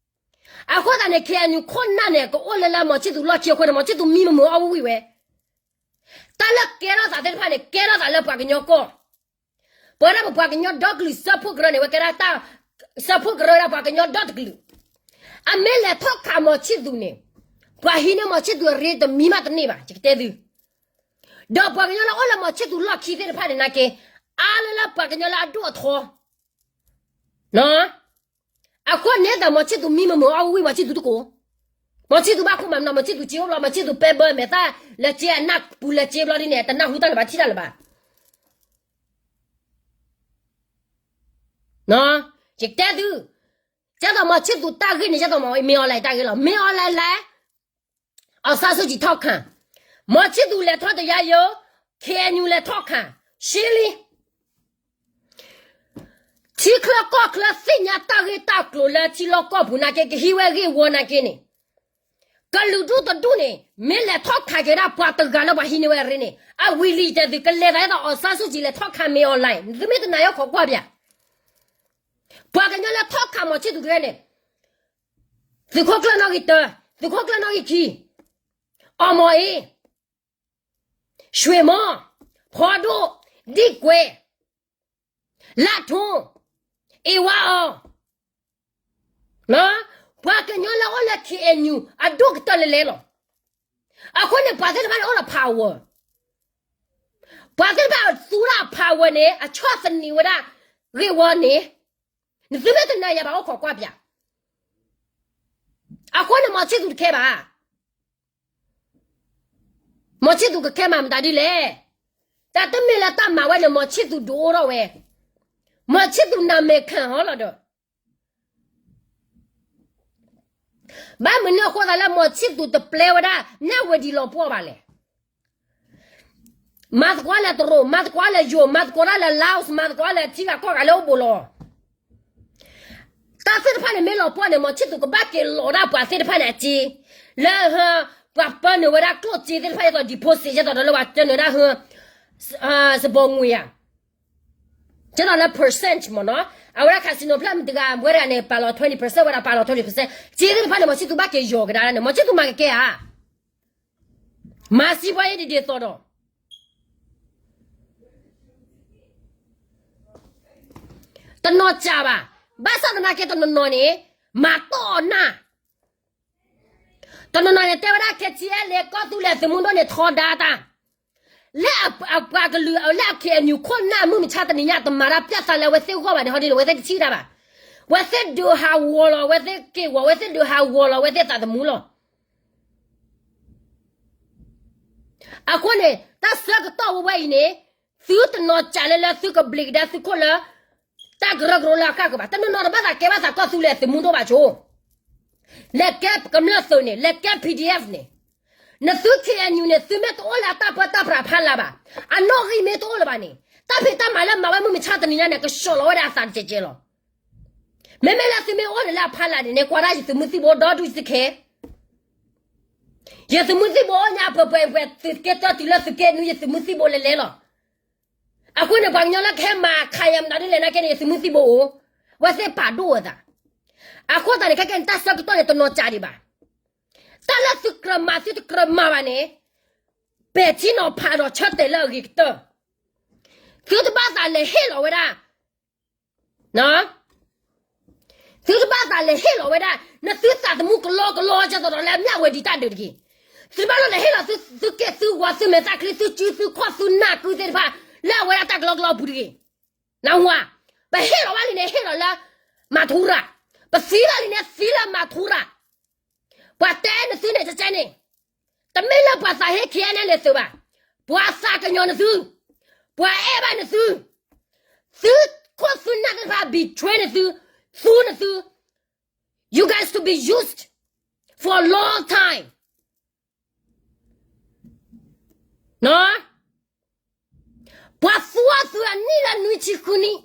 အဃိသတးန့ၣ် KNU ခိၣ်နၢ်န့ၣ် ကအိၣ်လၢလၢမီၤဆံၣ်သူၤလီၢ်ခံအဃိန့ၣ် မီၤဆံၣ်သူၤမံမုာ်မုာ်အီၣ်ဝံၣ်ဝံၣ်ဝဲ, တၢ်လၢကဲထီၣ်သးသ့ၣ်တဖၣ်န့ၣ် ကဲထီၣ်သးလၢပှၤကညီကီၢ်, ပဝဲဒၣ်ပပှၤကညီဒီကလုာ်စၢဖှိၣ်ကရၢန့ၣ် ဝဲကဲဒၣ်တၢ် စၢဖှိၣ်ကရၢဒၣ်ပှၤကညီဒီတကလုာ်, အမ့ၢ်လဲၤထီၣ်ခးမီၤဆံၣ်သူၤန့ၣ် ပှၤဟံးန့ၢ်မီၤဆံၣ်သူၤအရ့တမံၤမးတန့ၢ်ဘၣ် ယကတဲသု ဒီးပှၤကညီလၢအိၣ်လၢမီၤဆံၣ်သူၤလီၢ်ခံသ့ၣ်တဖၣ်န့ၣ်နာ်က့ အါလၢလၢပှၤကညီလၢအဒိၣ်အထီ အဃိန့ၣ်ဒီးမီၤဆံၣ်သူၤမံမုာ်မုာ်အီၣ်ဝံၣ်ဝံၣ် မီၤဆံၣ်သူၤတကိး, မီၤဆံၣ်သူၤဘၣ်ခိၣ်မးမနီၤ မီၤဆံၣ်သူၤစ့အိၣ်ဘျီ မီၤဆံၣ်သူၤပဲဘၢမဲာ်သၣ် လဲၤစ့အနၢ်ပူၤလဲၤစ့ဘျီဒ်န့ၣ် တနၢ်ဟူတၢ်လၢၤဘၣ်ထံၣ်တၢ်လၢၤဘၣ် ယကတဲသု, ကဲသိးမီၤဆံၣ်သူၤတၢ်ဂ့ၢ်န့ၣ် ကဲသိးမ့ၢ် မင်းအောင်လှိုင် တၢ်ဂ့ၢ်လီၤ. မင်းအောင်လှိုင်လဲၤ အောင်ဆန်းစုကြည်ထောက်ခံ, မီၤဆံၣ်သူၤလဲၤထီၣ်တယါယိၤ, KNU လဲၤထီၣ်ခး, ရှင်းလင်း. ထံချၢကီၢ်ချၢသ့ၣ်ညါတၢ်ဂ့ၢ်တၢ်ကျိၤလၢထံလီၢ်ကီၢ်ပူၤနာ်က့ ကဟံးဝဲဂ့ၢ်ဝီနာ်က့န့ၣ် ကလုာ်ဒူၣ်တဒူၣ်န့ၣ် မ့ၢ်လဲၤထီၣ်ခးက့ၤဒၣ်ပှၤတဂၤလၢပှၤဟံးန့ၢ်ဝဲအရ့န့ၣ် အဝံၤလံတဲသု ကလဲၤသးဒ်သိး အောင်ဆန်းစုကြည် လဲၤထီၣ်ခး မင်းအောင်လှိုင် သုမ့ၢ်တနာ်အီၤခိးကွၢ်ပၠး ပှၤကညီလၢထီၣ်ခးမီၤဆံၣ်သူၤတဂၤန့ၣ် သုးခိၣ်ကျၢၢ်နီၣ်ဂံၢ်တၢ, သုးခိၣ်ကျၢၢ်နီၣ်ဂံၢ်ခံ, အီမီၤအ့, ရွှေမော်, ဖီဒိၣ်, ဒံၣ်ကွဲၤ, လၢ်ထူ, အ့ဝါအီၤ, ပှၤကညီလၢအိၣ်လၢ KNU အဒိၣ်ကတၢၢ်လဲၤလဲၤလီၤ. အဃိန့ၣ် ပှၤသ့ၣ်တဖၣ်န့ၣ်အိၣ်ဒီး power, ပှၤသ့ၣ်တဖၣ်သူဒၣ် power န့ၣ် အဆီၣ်သနံးဝဲဒၣ် ဂ့ၢ်ဝီန့ၣ်, နသုမ့ၢ်တနာ်ယၤဘၣ်အိၣ်ခိးကွၢ်ပၠး, အဃိန့ၣ် မီၤဆံၣ်သူၤတခဲဘၣ် မီၤဆံၣ်သူၤကခဲမးမတၤဒ်လဲၣ်. တၢ်တမ့ၢ်လၢတၢ်မၤဝဲန့ၣ် မီၤဆံၣ်သူၤဒုးအိၣ်ထီၣ်ဝဲ, မီၤဆံၣ်သူၤနမဲာ်ခံဟီလီၤဒီး ဘၣ်မနုၤအဃိသးလၢမီၤဆံၣ်သူၤတပျဲဝဲဒၣ် နၣ်ဝဲဒံလီၤပှီၢ်ဘၣ်လဲၣ်. မၤသကိးလဲၣ်တရူး, မၤသကိးလဲၣ်ယိၤ, မၤသကိးတၢ်လၢ Laos, မၤသကိးလဲၣ်ထံဂၤကီၢ်ဂၤလၢအိၣ်ဘူးလီၤ. တၢ်သ့ၣ်တဖၣ်န့ၣ်မ့ၢ်လီၤပှီၢ်န့ၣ် မီၤဆံၣ်သူးကဘၣ်က့ၤလီၤဒၣ်ပှၤသ့ၣ်တဖၣ်န့ၣ်အစ့, လၢ ပှၤပၢနုာ်ဝဲဒၣ်ကျိၣ်စ့သ့ၣ်တဖၣ် ဒ်သိး deposit ဒ်သိးဒီးလၢပှၤတၢနုာ်ဒၣ်ဟ စဘီငွေဧါ, ဒ်သိးလၢ percent မ့ၢ်နီၤ, အဝဲဒၣ် casino ဖျၢၣ်မတၤတဂၤ ဝဲတဂၤန့ၣ် ပာ်လီၤ twenty percent ဝဲဒၣ် ပာ်လီၤ twenty percent စ့သ့ၣ်တဖၣ်န့ၣ် မီၤဆံၣ်သူးဘၣ်က့ၤယီၤကဒါန့ၣ် မီၤဆံၣ်သူးမၤကကဲဧါ, မၤစံးပှၤအံၤဒ်ဒ်သိးဒီး တနီၤစၢ်ဘၣ်, ဘၣ်ဆၣ်သနာ်က့တနီၤနီၤန့ၣ် မၤတီၢ်အီၤနၢ်, တနီၤနီၤန့ၣ် တဲဝဲဒၣ် KTLA ကီၢ်သူလ့ၤသုးမုၢ်ဒိၣ်န့ၣ် ထီဒါတၢ်, လၢအပှၤကလုာ် လၢအ KNU ခိၣ်နၢ်မုၢ်မဆါတနံၤညါ တမၤတၢ်ပျၢ်သးလၢအဝဲသ့ၣ်ဂီၢ်ဘၣ်န့ၣ် ဟီဒ်န့ၣ် အဝဲသ့ၣ်တထံၣ်တၢ်ဘၣ်, အဝဲသ့ၣ်ဒုးဟးဂီၤလီၤ အဝဲသ့ၣ်က့ၢ်ဂီၤ အဝဲသ့ၣ်ဒုးဟးဂီၤလီၤ အဝဲသ့ၣ်သးသမူလီၤ. အဃိန့ၣ် တၢ်ဆၢကတီၢ်ဝဲဝဲအံၤန့ၣ် သုတနီၤစၢ်လၢလၢသုကဘျံးကဒါသုခိၣ်လၢ တၢ်ကရၢကရိလၢအဃၣ်ကဘၣ်, တနီၤနီၤတဘၣ်သးကဲဘၣ်သးကီၢ်သူလ့ၤသုးမုၢ်ဒိၣ်ဘၣ်ဆိ, လဲၤကဲကမျၢၢ်သုးန့ၣ် လဲၤကဲ PDF န့ၣ်, နသု KNU န့ၣ် သုမ့ၢ်တအိၣ်လၢအတၢ်ပၢတၢ်ပြးဖးလၢ်ဘၣ်, အနီၣ်ဂံၢ်မ့ၢ်တအိၣ်လၢၤဘၣ်န့ၣ် တၢ်ဖံးတၢ်မၤလၢမၤဝဲမုၢ်မဆါတနံၤညါန့ၣ် ကဆှီလီၤဝဲဒၣ်အသးတကဲးကဲးလီၤ. မ့မ့ၢ်လၢသုမ့ၢ်အိၣ်န့ၣ်လၢအဖးလၢ်န့ၣ် ကွၢ်ဒၣ်ယသုးမုၢ်သံၣ်ဘိဒီဒူၣ်ယသုခဲ ယသုးမုၢ်သံၣ်ဘိအိၣ်ညါပှဲၤပှဲၤပှဲၤ သုးက့တၢတုၤလၢသုးက့နွံ ယသုးမုၢ်သံၣ်ဘိလဲၤလဲၤလီၤ. အဃိန့ၣ် ပှၤကညီလၢကဟဲမၤခးယၤမတၤဒ်လဲၣ်နာ်က့န့ၣ် ယသုးမုၢ်သံၣ်ဘိအိၣ်, ဝဲသ့ၣ်ပာ်ဒိၣ်အသး. အဃိသတးန့ၣ် ခဲကဲန့ၣ် တၢ်ဆၢကတီၢ်န့ၣ် တနီၤစၢ်ဒံးဘၣ်. တၢ်လၢသုကြၢးမၤသုတကြၢးမၤဘၣ်န့ၣ် ပဲာ်ထံနီၤဖးဒီးဆၢတဲာ်လၢအဂ့ၤကတၢၢ်. သုတဘၣ်သးလဲၤဟ့ၣ်လီၤဝဲဒၣ် သုတဘၣ်သးလဲၤဟ့ၣ်လီၤဝဲဒၣ် နသုသးသမူကလီကလီ ကဲသိးဒီးလၢအမျၢ်ဝဲဒံးတၢ်ဒုးတဂ့ၤ. သုတဘၣ်လီၤလဲၤဟ့ၣ်လီၤသုက့ၢ်သုဂီၤ သုမဲာ်သၣ်ချံ သုစုသုခီၣ်သုနၢ်ကုသ့ၣ်တဖၣ် လၢအဝဲဒၣ်တၢ်ကလီကလီအပူၤတဂ့ၤ. နဝၤ, ပဟ့ၣ်လီၤဝဲလံန့ၣ် ဟ့ၣ်လီၤလၢ မၤထူရၤ, ပသံလီၤလံန့ၣ် သံလၢမၤထူရၤ. ပှၤတဲနသုန့ၣ် ကကဲန့ၣ် တမ့ၢ်လၢပှၤသးဟ့ KNLA သုးဘၣ်, ပှၤသးကညီၤနသု, ပှၤအဲၣ်ဘၣ်နသု, သုခိၣ်သုနၢ်သ့ၣ်တဖၣ် betray နသု, သူနသု, you guys to be used for a long time. ပှၤသူအီၤသုအနံၣ်လၢနွံဆံဃုနံၣ်,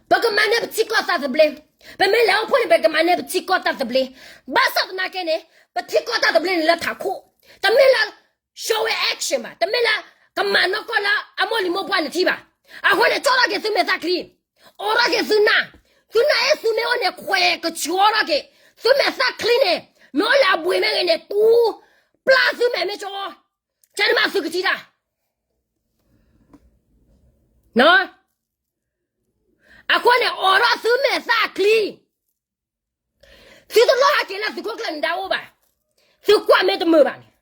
ပကမၤန့ၢ်ပထံကီၢ်တၢ်သဘျ့, ပမ့ၢ်လဲၤအိၣ်ဖှိၣ်န့ၣ် ပကမၤန့ၢ်ပထံကီၢ်တၢ်သဘျ့, ဘၣ်ဆၣ်သနာ်က့န့ၣ် ပထံကီၢ်တၢ်သဘျ့န့ၣ်လၢထးခိၣ်, တမ့ၢ်လၢ show action ဘၣ်, တမ့ၢ်လၢကမၤနီၢ်ကီၢ်လၢအမိၢ်လံၤမိၢ်ပှၢ်နထံၣ်ဘၣ်. အဃိန့ၣ် ကၠီထီၣ်က့ၤသုမဲာ်သၣ်ချံ, အိးထီၣ်က့ၤသုနၢ်, သုနၢ်အ့ၣ်သုမ့ၢ်အိၣ်န့ၣ် ခွဲးကဆှီထီၣ်က့ၤ, သုမဲာ်သၣ်ချံန့ၣ် မ့ၢ်အိၣ်လၢအဘှံးမ့ၢ်ဂ့ၤန့ၣ် တူ ပျၢ်သုမဲာ်မ့ၢ်ကၠီ, ကဲန့ၣ်မးသုကထံၣ်တၢ် အဃိန့ၣ် အိးထီၣ်သုမဲာ်သၣ်ချံ, သုတလိၣ်ဟးက့ၤလၢသုးခိၣ်ကျၢၢ်နဒါအိၣ်ဘၣ်, သုကွၢ်မ့ၢ်တမုာ်ဘၣ်န့ၣ်,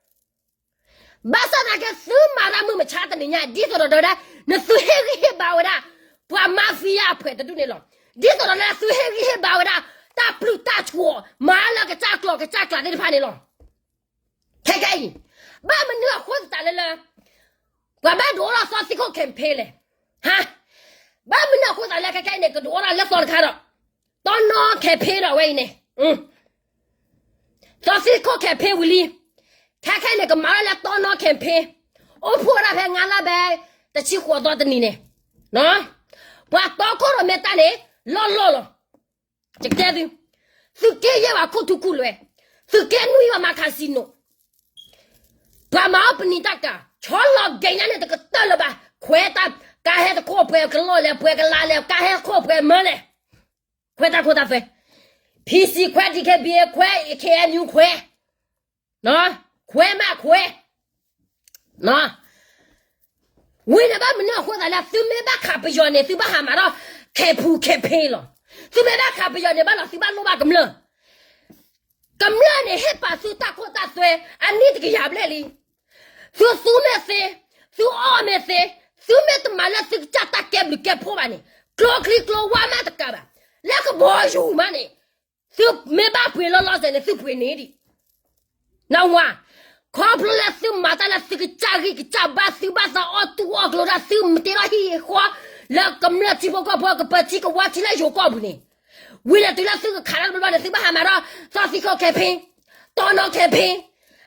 ဘၣ်ဆၣ်သနာ်က့သုမၤတၢ်မုၢ်မဆါတနံၤညါ ဒ်သိးဒီးတဲဝဲဒၣ် နသုဟ့ၣ်ဂံၢ်ဟ့ၣ်ဘါဝဲဒၣ် ပှၤ mafia အဖှဲးတဒူၣ်န့ၣ်လီၤ. ဒ်သိးဒီးလၢသုဟ့ၣ်ဂံၢ်ဟ့ၣ်ဘါဝဲဒၣ် တၢ်ပျုၢ်တၢ်ဆှီၤ မၤလၢကစၢ်ကျိာ်ကစၢ်ကျးသ့ၣ်တဖၣ်န့ၣ်လီၤ. ခဲကနံၣ်အံၤ ဘၣ်မနုၤအဃိသတးလၢလၢ ပှၤဘၣ်ဒုးအိၣ်ထီၣ်သီသံခိၣ် campaign လဲၣ်, ဟါ, ဘၣ်မနုၤအဃိသတးလၢခဲကနံၣ်အံၤန့ၣ် ကဒုးအိၣ်ထီၣ်လၢသီတခါဒီး တီနီ campaign ဒီးဝဲအံၤန့ၣ် သီသံခိၣ် campaign ဝံၤလံ, ခဲကနံၣ်အံၤန့ၣ် ကမၤထီၣ်လၢတီနီ campaign, အိၣ်ဖှိၣ်ဝဲဒၣ်ဖဲငါးလါဘဲ တဆံဃိးသီတနံၤန့ၣ်, ပှၤတီခိၣ်ရိၣ်မဲတၢ်န့ၣ် လီၢ်လီၢ်လီၤ. ယတဲသု, သုးက့ယဲၢ်ဘၣ်ခိၣ်ထူခိၣ်လွဲ, သုးက့နွံဘၣ်မၤ casino, ပှၤမၤအီၣ်ပနံာ်တၢ်ကၤ ဆီလီၤက့ၤညါန့ၣ်တကတၢၢ်လၢၤဘၣ်, ခွဲးတၢ်ကါဟဲတခိၣ်ပှဲၤကလီၢ်လဲၣ်, ပှဲၤကလါလဲၣ်, ကါဟဲတခိၣ်ပှဲၤမၢလဲၣ်, ခွဲးတၢ်ခိၣ်တၢ်သွဲ, PC ခွဲး, DKBA ခွဲး, KNU ခွဲး, ခွဲးမးခွဲး ဝံၤန့ၣ်ဘၣ်မနုၤအဃိသတးလၢ သုမ့ၢ်ဘၣ်ခးပယီၤန့ၣ် သုဘၣ်ဟးမၤထီၣ် campaign ဖူ campaign လီၤ. သုမ့ၢ်ဘၣ်ခးပယီၤန့ၣ် ဘၣ်လီၤသုဘၣ်လိၣ်ဘၣ်ကမျၢၢ်, ကမျၢၢ်န့ၣ်ဟ့ၣ်ပာ်သုတၢ်ခိၣ်တၢ်သွဲ အနံၣ်တကယၤဘျဲၣ်လံ. သုသူမ့ၢ်သ့, သုအီၣ်မ့ၢ်သ့, သုမ့ၢ်တမၤလၢသုကစၢ်တၢ်ကဲဘျုးကဲဖှိၣ်ဘၣ်န့ၣ် ကျိချံကျိဝါမးတကးဘၣ်, လၢကဘီယူၤမးန့ၣ် သုမ့ၢ်ဘၣ်ပှ့ၤလီၤလီၤဆဲးန့ၣ် သုပှ့ၤန့ၢ်ဒံး နဝၤ, ခီဖျိလၢသုမၤတၢ်လၢသုကစၢ်ဂံၢ်ကစၢ်ဘါ သုဘၣ်သးအီၣ်တူၢ်အီၣ်ကျိၤဒၣ် သုမတ့ထီၣ်ဟံၣ်ဃီ လၢကမျၢၢ်ထံဖိကီၢ်ဖိ ကပၢၤထံကဝါထံလၢယိၤကီၢ်ပူၤန့ၣ်, ဝံၤန့ၣ်တုၤလၢသုကခးတၢ်တဘျီဘျီန့ၣ် သုဘၣ်ဟးမၤထီၣ် သီသံခိၣ် campaign, တီနီ campaign,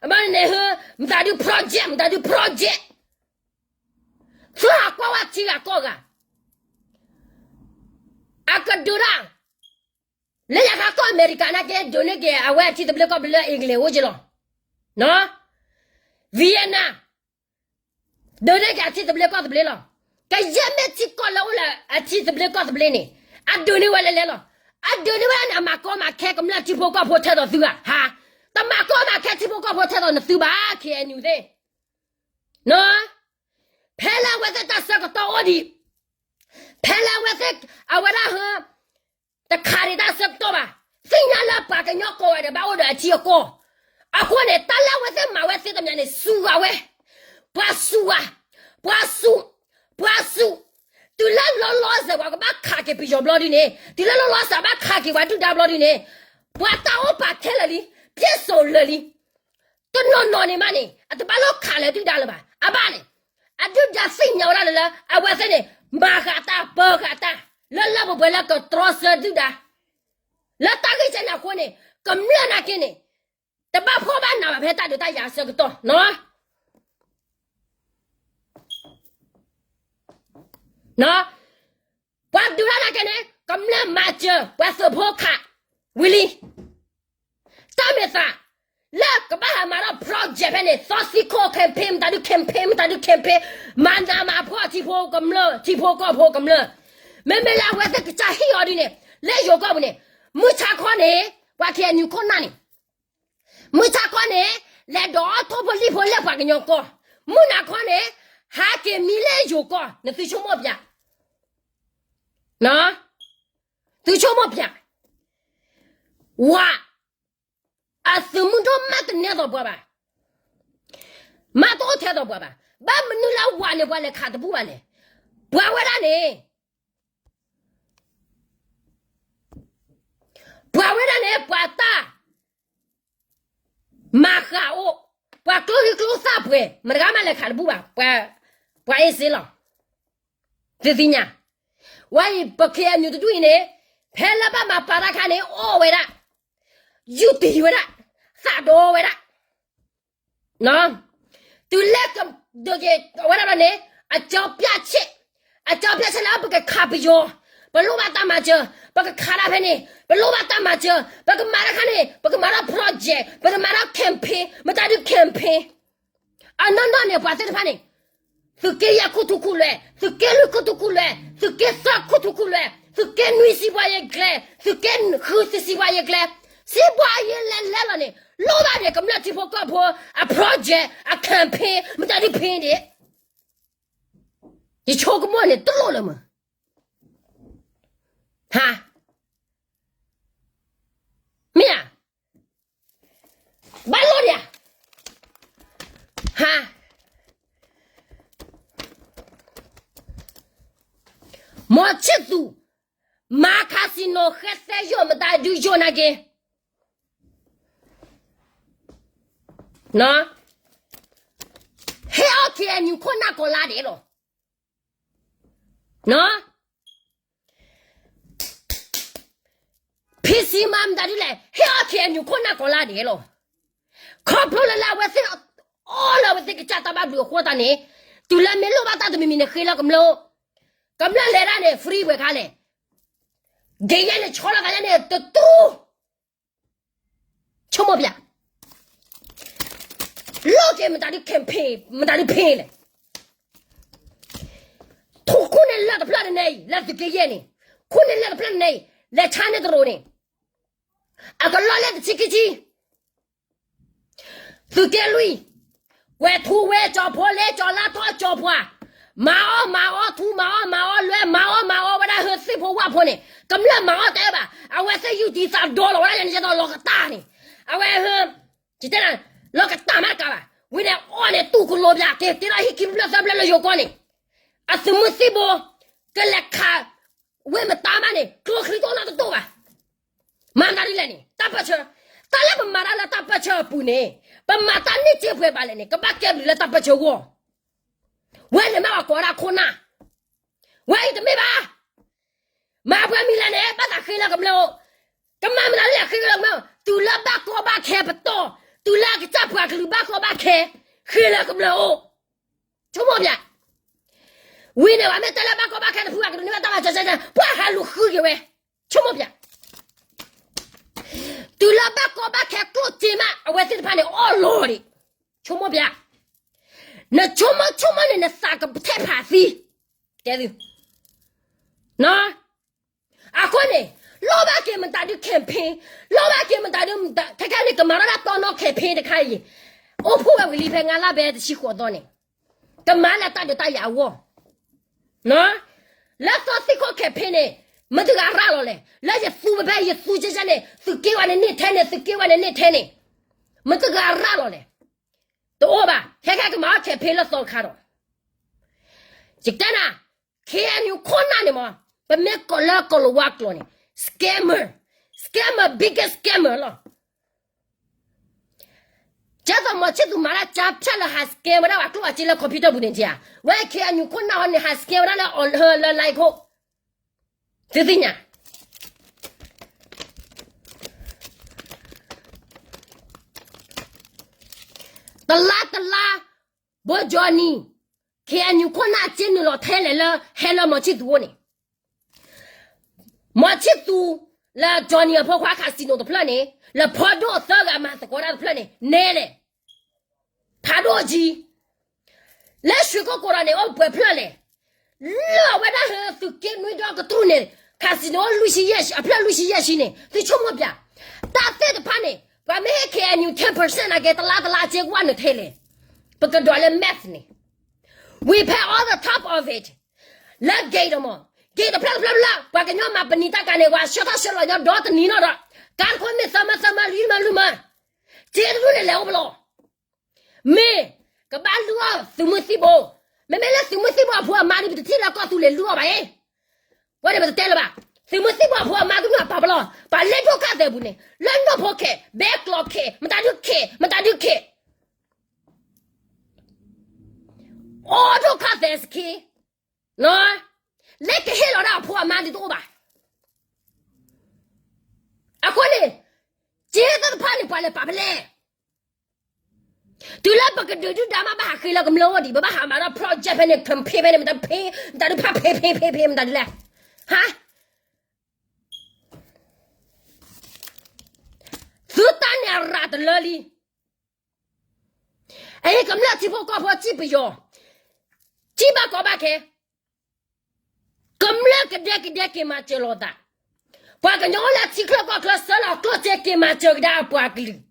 အမ့ၢ်န့ၣ် မတၤဒု project မတၤဒု project, သုဟးကွၢ်ဝဲထံဂၤကီၢ်ဂၤ, အကဒုးဒၣ် လၢယခါကီၢ်အမဲရကၤနာ်က့ ဒိးန့ၢ်က့ၤအဝဲအထံသဘျ့ကီၢ်သဘျ့လၢ England အိၣ်က့လီၤ. နီၢ်, Vietnam ဒိးန့ၢ်က့ၤအထံသဘျ့ကီၢ်သဘျ့လီၤ. ကယဲၢ်မ့ၢ်ထံကီၢ်လၢအိၣ်လၢအထံသဘျ့ကီၢ်သဘျ့န့ၣ် အဒိးန့ၢ်ဝဲလဲၤလဲၤလီၤ. အဒိးန့ၢ်ဝဲဒၣ်န့ၣ် အမၤကီမၤခဲကမျၢၢ်ထံဖိကီၢ်ဖိထဲသိးသုဧါ. ဟါ, တမၤကီမၤခဲထံဖိကီၢ်ဖိထဲသိးနသုဘၣ် KNU သ့ၣ်. နီၢ်, ဖဲလၢအဝဲသ့ၣ်တၢ်ဆၢကတီၢ်အိၣ်ဒံး, ဖဲလၢအဝဲသ့ၣ် အဝဲဒၣ်ဟ တခးဒံးတၢ်ဆၢကတီၢ်ဘၣ်. သ့ၣ်ညါလၢပှၤကညီကိးဂၤဒဲးဘၣ်အိၣ်ဒီးအထံအကီၢ်. အဃိန့ၣ် တၢ်လၢအဝဲသ့ၣ်မၤဝဲသ့တမံၤန့ၣ် စူၤဂၤဝဲ, ပှၤစူၤဂၤ, ပှၤစူၤ, ပှၤစူၤ, တုၤလၢလီၤလီၤဆဲးပှၤကဘၣ်ခးက့ၤပယီၤဘျီဒ်န့ၣ်, တုၤလၢလီၤလီၤဆဲးဘၣ်ခးက့ၤပှၤဒုၣ်ဒါဘျီဒ်န့ၣ်, ပှၤတၢ်အိၣ်ပာ်ခဲလၢာ်လံ, ပျဲစိးလၢာ်လံ. တနီၤနီၤန့ၣ်မးန့ၣ် အတဘၣ်လီၤခးလၢဒုၣ်ဒါလၢၤဘၣ်. အဘၣ်န့ၣ် အဒုၣ်ဒါသ့ၣ်ညါဝဲဒၣ်လၢ အဝဲသ့ၣ်န့ၣ် မၤဃာ်တၢ်ပၢဃာ်တၢ် လၢလၢပှဲၤပှဲၤလၢကတြီဆၢဒုၣ်ဒါ လၢတၢ်ဂ့ၢ်ကဲန့ၣ်အဃိန့ၣ် ကမျၢၢ်နာ်က့န့ၣ် တဘၣ်ဖှီၣ်ဘၣ်နးဘၣ်ဖဲတၢ်ဒုးတၢ်ယၤအဆၢကတီၢ်နီၤ. ပှၤဒုးတၢ်နာ်က့န့ၣ် ကမျၢၢ်မၤစၢၤ ပှၤသုးဖိခးဝံၤလံ. တၢ်မဲာ်သး လၢကဘၣ်ဟးမၤထီၣ် project ဖဲန့ၣ် သီသံခိၣ် campaign မတၤဒု campaign မတၤဒု campaign မၤနးမၤဖှီၣ်ထံဖိကမျၢၢ် ထံဖိကီၢ်ဖိကမျၢၢ်. မ့မ့ၢ်လၢအဝဲသ့ၣ်ကစၢ်ဟ့ၣ်အီၤဒ်န့ၣ် လၢယိၤကီၢ်ပူၤန့ၣ် မုၢ်ဆါခီန့ၣ် ပှၤ KNU ခိၣ်နၢ်န့ၣ် မုၢ်ဆါခီန့ၣ် လဲၤဒိးထီၣ်ဖိလံၣ်ဖိလၢပှၤကညီကီၢ်, မုၢ်နၤခီန့ၣ် ဟးက့ၤမံလၢယိၤကီၢ် နသုဆိကမိၣ်ပျး, သုဆိကမိၣ်ပျး, ဝၤ အသုးမုၢ်ဒိၣ်မးတနဲသိးပှၤဘၣ်, မးတအိၣ်ထဲသိးပှၤဘၣ်. ဘၣ်မနုၤလၢဝၤန့ၣ် ပှၤလဲၤခးတဘူၣ်ဘၣ်လဲၣ်. ပှၤဝဲဒၣ်န့ၣ် ပှၤဝဲဒၣ်န့ၣ် ပှၤတၢ်မၤဃာ်အိၣ်, ပှၤကျိဟံၣ်ကျိသၣ်ပှဲၤ မတဂၤမးလဲၤခးတဘူၣ်ဘၣ်, ပှၤအ့စ့လီၤ. သုသ့ၣ်ညါ, ဝဲအံၤ ပ KNU တဒူၣ်အံၤန့ၣ် ဖဲလၢဘၣ်မၤပာ်တၢ်ခါန့ၣ် အီၣ်ဝဲဒၣ်, ယူၢ်တံၢ်ဝဲဒၣ်, သးဒီဝဲဒၣ် တုၤလၢကဒုးက့ၤအဝဲဒၣ်ဘျီန့ၣ် အကၠီပျၢ်ဆ့ၣ်, အကၠီပျၢ်ဆ့ၣ်လၢပကခးပယီၤ, ပလိၣ်ဘၣ်တၢ်မၤစၢၤ, ပကခးတၢ်ဖဲန့ၣ်, ပလိၣ်ဘၣ်တၢ်မၤစၢၤ, ပကမၤတၢ်ခါန့ၣ် ပကမၤထီၣ် project, ပကမၤထီၣ် campaign, မတၤဒု campaign. အနီၢ်နီၢ်န့ၣ် ပှၤသ့ၣ်တဖၣ်န့ၣ် သုးက့ယဲၢ်ခိၣ်ထူခိၣ်လွဲ, သုးက့လွံၢ်ခိၣ်ထူခိၣ်လွဲ, သုးက့သၢခိၣ်ထူခိၣ်လွဲ, သုးက့နွံစံးပှၤယ့ကျဲ, သုးက့ဃုသံးစံးပှၤယ့ကျဲ, စံးပှၤယ့လဲၤလဲၤလီၤန့ၣ် လိၣ်ဘၣ်န့ၣ် ကမျၢၢ်ထံဖိကီၢ်ဖိ အ project, အ campaign, မတၤဒု ဖဲဒၣ် ယဆိကမိၣ်န့ၣ် တလိၣ်လၢၤမး, ဟါ, မ့ၢ်ဧါ, ဘၣ်လိၣ်ဒံးဧါ, ဟါ, မီၤဆံၣ်သူး မၤ casino ဃဲသဲယိာ် မတၤဒုယိာ်နာ်က့ ဟ့ၣ်အီၣ် KNU ခိၣ်နၢ်ကီၤလါဒဲးလီၤ. ဖံးစံမါ မတၤဒုလဲၣ် ဟ့ၣ်အီၣ် KNU ခိၣ်နၢ်ကီၤလါဒဲးလီၤ. ခီဖျိလၢလၢအဝဲသ့ၣ် အီၣ်လၢအဝဲသ့ၣ်ကစၢ်တၢ်ဘၣ်ဘျုးအဃိသတးန့ၣ် တုၤလၢမ့ၢ်လိၣ်ဘၣ်တၢ်တမံၤမံၤန့ၣ် ဃ့လၢကမျၢၢ်အိၣ်, ကမျၢၢ်လဲၤဒၣ်န့ၣ် free ဝဲခါလဲၣ်. ဒ်ယဲန့ၣ် ဆီလီၤသးယဲန့ၣ် တတူၢ် ဆိကမိၣ်ပျး လိၣ်က့ၤမတၤဒု campaign မတၤဒုဖဲလဲၣ်. ထိၣ်ခိၣ်န့ၣ်လၢတဖျၢၣ်တနံၤအံၤ လၢသုးက့ယဲၢ်န့ၣ်, ခိၣ်န့ၣ်လၢတဖျၢၣ်တနံၤအံၤ လဲၤဆါန့ၢ်တရူးန့ၣ်, အကလီၢ်လၢတဆံခံဆံ သုးက့လွံၢ်, ကွဲၤထူဝဲကၠီၤဖိလ့ကၠီၤလါထီၣ်ကၠီၤပှၤ, မၤအီၣ်မၤအီထူမၤအီၣ်မၤအီလွဲ မၤအီၣ်မၤအီဝဲဒၣ်ဟၢသ့ၣ်ဖိဝၣ်ဖိန့ၣ် ကမျၢၢ်မၤအီၣ်တအဲၣ်ဘၣ်. အဝဲသ့ၣ်ယူၢ်တံၢ်သးဒီလီၤဝဲဒၣ်ယဲန့ၣ် ယဲသိးလီၤကတၢ်န့ၣ်, အဝဲဟၢ ယတဲနၤ လီၤကတၢ်မးတကးဘၣ်. ဝံၤန့ၣ်အီၣ်န့ၣ်တူၢ်ကလိဘျးက့ၤ တ့ထီၣ်ဟံၣ်ခံဖျၢၣ်သၢဖျၢၣ်လၢယိၤကီၢ်န့ၣ်, အသုးမုၢ်သံၣ်ဘိ ကလဲၤခး ဝ့ၢ်မတါမးန့ၣ် ကျိချံတအိၣ်နီတတိၢ်ဘၣ်. မၤမတၤဒ်လဲၣ်န့ၣ် တၢ်ပၢၢ်ဆၢ, တၢ်လၢပမၤတၢ်လၢတၢ်ပၢၢ်ဆၢအပူၤန့ၣ် ပမၤတၢ်န့ၢ်စ့ပှဲၤဘၣ်လဲၣ်န့ၣ် ကဘၣ်ကဲဘျုးလၢတၢ်ပၢၢ်ဆၢအဂီၢ်. ဝဲန့ၣ်မ့ၢ်ပှၤကိးဝဲဒၣ်ခိၣ်နၢ်, ဝဲအံၤတမ့ၢ်ဘၣ်. မၤပှဲၤမံၤလဲၣ်န့ၣ် ဘၣ်သးဃ့လၢကမျၢၢ်အိၣ်, ကမၤမတၤဒ်လဲၣ်ဃ့လၢကမျၢၢ်အိၣ်, တုၤလၢဘၣ်ကီဘၣ်ခဲပတီၢ်, တုၤလၢအကစၢ်ပှၤကလုာ်ဘၣ်ကီဘၣ်ခဲ, ဃ့လၢကမျၢၢ်အိၣ်, ဆိကမိၣ်ပျး. ဝံၤန့ၣ် ပှၤမ့ၢ်တဲလၢဘၣ်ကီဘၣ်ခဲတဖု အကဒိးန့ၢ်ဘၣ်တၢ်မၤစၢၤ ပှၤဟးလူၤဃုက့ၤဝဲ, ဆိကမိၣ်ပျး. တုၤလၢဘၣ်ကီဘၣ်ခဲကျိၣ်စ့မး အဝဲသ့ၣ်တဖၣ်န့ၣ်အီၣ်လီၤဒံး, ဆိကမိၣ်ပျး, နဆိကမိၣ်ဆိကမိၣ်န့ၣ် နသးကထဲးဖးသံ, တဲသု, အဃိန့ၣ်, လီၢ်ဘၣ်က့ၤမတၤဒုး campaign, လီၢ်ဘၣ်က့ၤမတၤဒုး, ခဲခဲန့ၣ် ကမၤထီၣ်ဒၣ်တီနီ campaign တခါအံၤ, အိၣ်ဖှိၣ်ဝဲဝံၤလံဖဲ ငါးလါဘဲတဆံဃိးသီန့ၣ်, ကမၤလၢတၢ်ဒုးတၢ်ယၤအဂီၢ် လၢသီသံၣ်ခိၣ် campaign န့ၣ်, မတဂၤရၤလီၤလဲၣ်, လၢယသူဖဲဖဲယသူကဲကဲန့ၣ် သုးက့ဝဲန့ၣ်န့ၢ်ထဲန့ၣ် သုးက့ဝဲန့ၣ်န့ၢ်ထဲန့ၣ်, မတဂၤရၤလီၤလဲၣ်, တအိၣ်ဘၣ်, ခဲခဲကမၤအီၣ် campaign လၢသီတခါဒီး, ယတဲနၤ, KNU ခိၣ်နၢ်န့ၣ်မး, ပမ့ၢ်ကိးလၢကီၢ်လၤဝါကျိာ်န့ၣ်, scammer, scammer, biggest scammer လီၤ. ကဲသိးမီၤဆံၣ်သူမၤလၢကၠါဖျၢၣ်လၢ ဟး scam ဝဲဒၣ်ပှၤကျိၣ်ပှၤစ့လၢ computer ပူၤန့ၣ်ဧါ, ဝဲ KNU ခိၣ်နၢ်ဟီန့ၣ် ဟး scam ဝဲဒၣ်လၢ လၢ line ခိၣ်, သုသ့ၣ်ညါ တလါတလါ, ဘိ Johnny, KNU ခိၣ်နၢ်စ့နုာ်လီၤထဲလဲၣ်လၢ ဟဲလၢမီၤဆံၣ်သူအိၣ်န့ၣ်, မီၤဆံၣ်သူ, လၢ Johnny အဖိခွါ casino တဖျၢၣ်န့ၣ်, လၢဖီဒိၣ်သၢဂၤမၤသကိးတၢ်တဖျၢၣ်န့ၣ် နဲလဲၣ်, ဖးဒိၣ်ကံ လၢ ရွှေကုက္ကို ဒီးန့ၣ် အိၣ်ပှဲၤဖျၢၣ်လဲၣ်, လၢအဝဲဒၣ်ဟဲသုးက့နွံဒီကတြူၢ်န့ၣ်, casino လွံၢ်ဆံယဲၢ်ဆံ, အဖျၢၣ်လွံၢ်ဆံယဲၢ်ဆံန့ၣ် သုဆိကမိၣ်ပျး, တၢ်သ့ၣ်တဖၣ်န့ၣ် ပှၤမ့ၢ်ဟ့ၣ် KNU ten percent နာ်က့ တလါတလါစ့ကွၢ်နုာ်ထဲလဲၣ်, ပကဒွးလၢ math န့ၣ်, we pay all the top of it, လၢ gate ဒီးမး, gate တဖျၢၣ်တဖျၢၣ်တဖျၢၣ် ပှၤကညီမၤပနံာ်တၢ်ကၤန့ၣ် ပှၤဆှၢထီၣ်ဆှၢလီၤညီဒီတနံၤနီၢ်ဒီး, ကါတခိၣ်မ့ၢ်သၢမၢသၢမၢလွံၢ်မၢလွံၢ်မၢ, စ့တဒူၣ်န့ၣ်လဲၤအိၣ်ပလီၢ် မ့ၢ်ကဘၣ်လုၢ်အီၣ်သုးမုၢ်သံၣ်ဘိ, မ့မ့ၢ်လၢသုးမုၢ်သံၣ်ဘိအဖိအမါဒ်ပတထံၣ်လၢကီၢ်သူလ့ၤလုၢ်အီၣ်ဘၣ်အံၤ, ဝဲန့ၣ်ပတတဲလၢၤဘၣ်, သုးမုၢ်သံၣ်ဘိအဖိအမါကနုာ်အပာ်ပလီၢ်, ပှၤလဲၤဒိၣ်ခၣ်သဲးပူၤန့ၣ် လၢနီၢ်ဖိခဲး, ဘဲကျိးခဲး, မတၤဒုးခဲး, မတၤဒုးခဲး, အိၣ်ဒိၣ်ခၣ်သဲးစခ့ လဲၤကဟ့ၣ်လီၤဒၣ်အဖိအမါဒ်တအိၣ်ဘၣ်. အဃိန့ၣ်, စ့သ့ၣ်တဖၣ်န့ၣ် ပှၤလဲၤပာ်ဖဲလဲၣ်. တုၤလၢပကဒုးဒုၣ်ဒါမး ဘၣ်ဟးဃ့လၢကမျၢၢ်အိၣ်ဒံး, ပဘၣ်ဟးမၤဒီး project ဖဲန့ၣ် ဖဲ မတၤဒုးဖးဖဲ ဖဲ ဖဲ မတၤဒုးလဲၣ်. ဟါ, သုတၢ်န့ၣ်အရၤတလၢလံ. အံၤကမျၢၢ်ထံဖိကီၢ်ဖိစံၣ်ပယီၤ, စံၣ်ဘၣ်ကီဘၣ်ခဲ, ကမျၢၢ်ကဒဲကဒဲက့ၤမၤစၢၤလိာ်သး, ပှၤကညီအိၣ်လၢထံချၢကီၢ်ချၢ ဆှၢလီၤကျိၣ်စ့က့ၤမၤစၢၤကဒါအပှၤကလုာ်,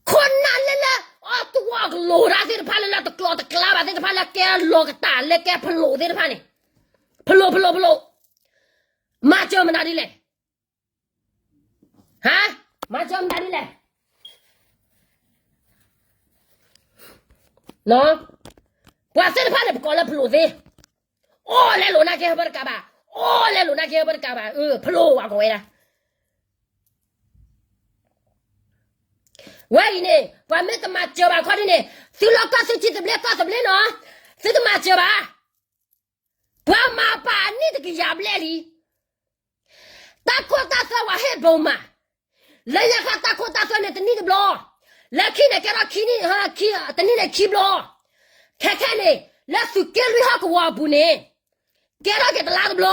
ခိၣ်နၢ်လၢလၢ အီၣ်သူၣ်အီၣ်ကလိၤတၢ်သ့ၣ်တဖၣ်လၢလၢတကျီတကျါဘၣ်သ့ၣ်တဖၣ်လၢကဲလီၤကတၢ်လၢကဲဖလိာ်သ့ၣ်တဖၣ်န့ၣ်, ဖလိာ်ဖလိာ်ဖလိာ်, မၤစၢၤမတၤဒ်လဲၣ်. ဟါ, မၤစၢၤမတၤဒ်လဲၣ်. ပှၤသ့ၣ်တဖၣ်န့ၣ် ပကိးလၢဖလိာ်သ့, အီၣ်လဲလိာ်နာ်က့ဟဲပတကးဘၣ်, အီၣ်လဲလိာ်နာ်က့ဟဲပတကးဘၣ်, ဖလိာ်ဝဲကိးဝဲဒၣ်. ဝဲအံၤန့ၣ် ပှၤမ့ၢ်တမၤစၢၤဘၣ်ခီဒ်န့ၣ်, သုလီၢ်ကီၢ်သုထံသဘျ့ကီၢ်သဘျ့နီၤ, သုတမၤစၢၤဘၣ်. ပှၤမၤပာ်အနံၣ်တကယၤဘျဲၣ်လံ. တၢ်ခိၣ်တၢ်သွဲဝဲဟ့ၣ်ဘိမး, လၢညါခါတၢ်ခိၣ်တၢ်သွဲန့ၣ်တနံၣ်တဘျီ, လၢခံန့ၣ်ကဲထီၣ်ခံနံၣ်, တနံၣ်န့ၣ်ခံဘျီ, ခဲခဲန့ၣ် လၢသုးက့လွံၢ်ဟီၣ်ကဝီၤအပူၤန့ၣ် ကဲထီၣ်က့ၤတလါတဘျီ.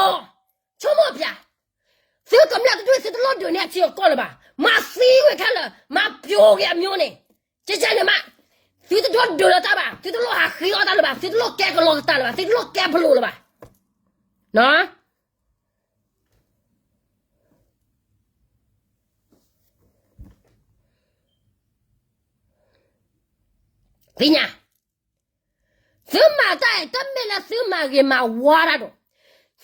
ဆိကမိၣ်ပျး, သုကမျၢၢ်တဒူၣ် သုတလိၣ်ဒုးန့ၢ်အထံအကီၢ်လၢၤဘၣ်, မၤသံဝဲခဲလၢာ်, မၤပျိၤက့ၤအမျိုးန့ၣ်, ကဲကဲန့ၣ်မး, သုတဒိးဒုးလၢတၢ်ဘၣ်, သုတလိၣ်ဟးဃ့အီၣ်တၢ်လၢၤဘၣ်, သုတလိၣ်ကဲကလီကတၢ်လၢၤဘၣ်, သုတလိၣ်ကဲဖလိာ်လၢၤဘၣ်. သ့ၣ်ညါ, သုမၤတၢ်အံၤ တမ့ၢ်လၢသုမၤဂ့ၤမၤဝါတၢ်ဒီး,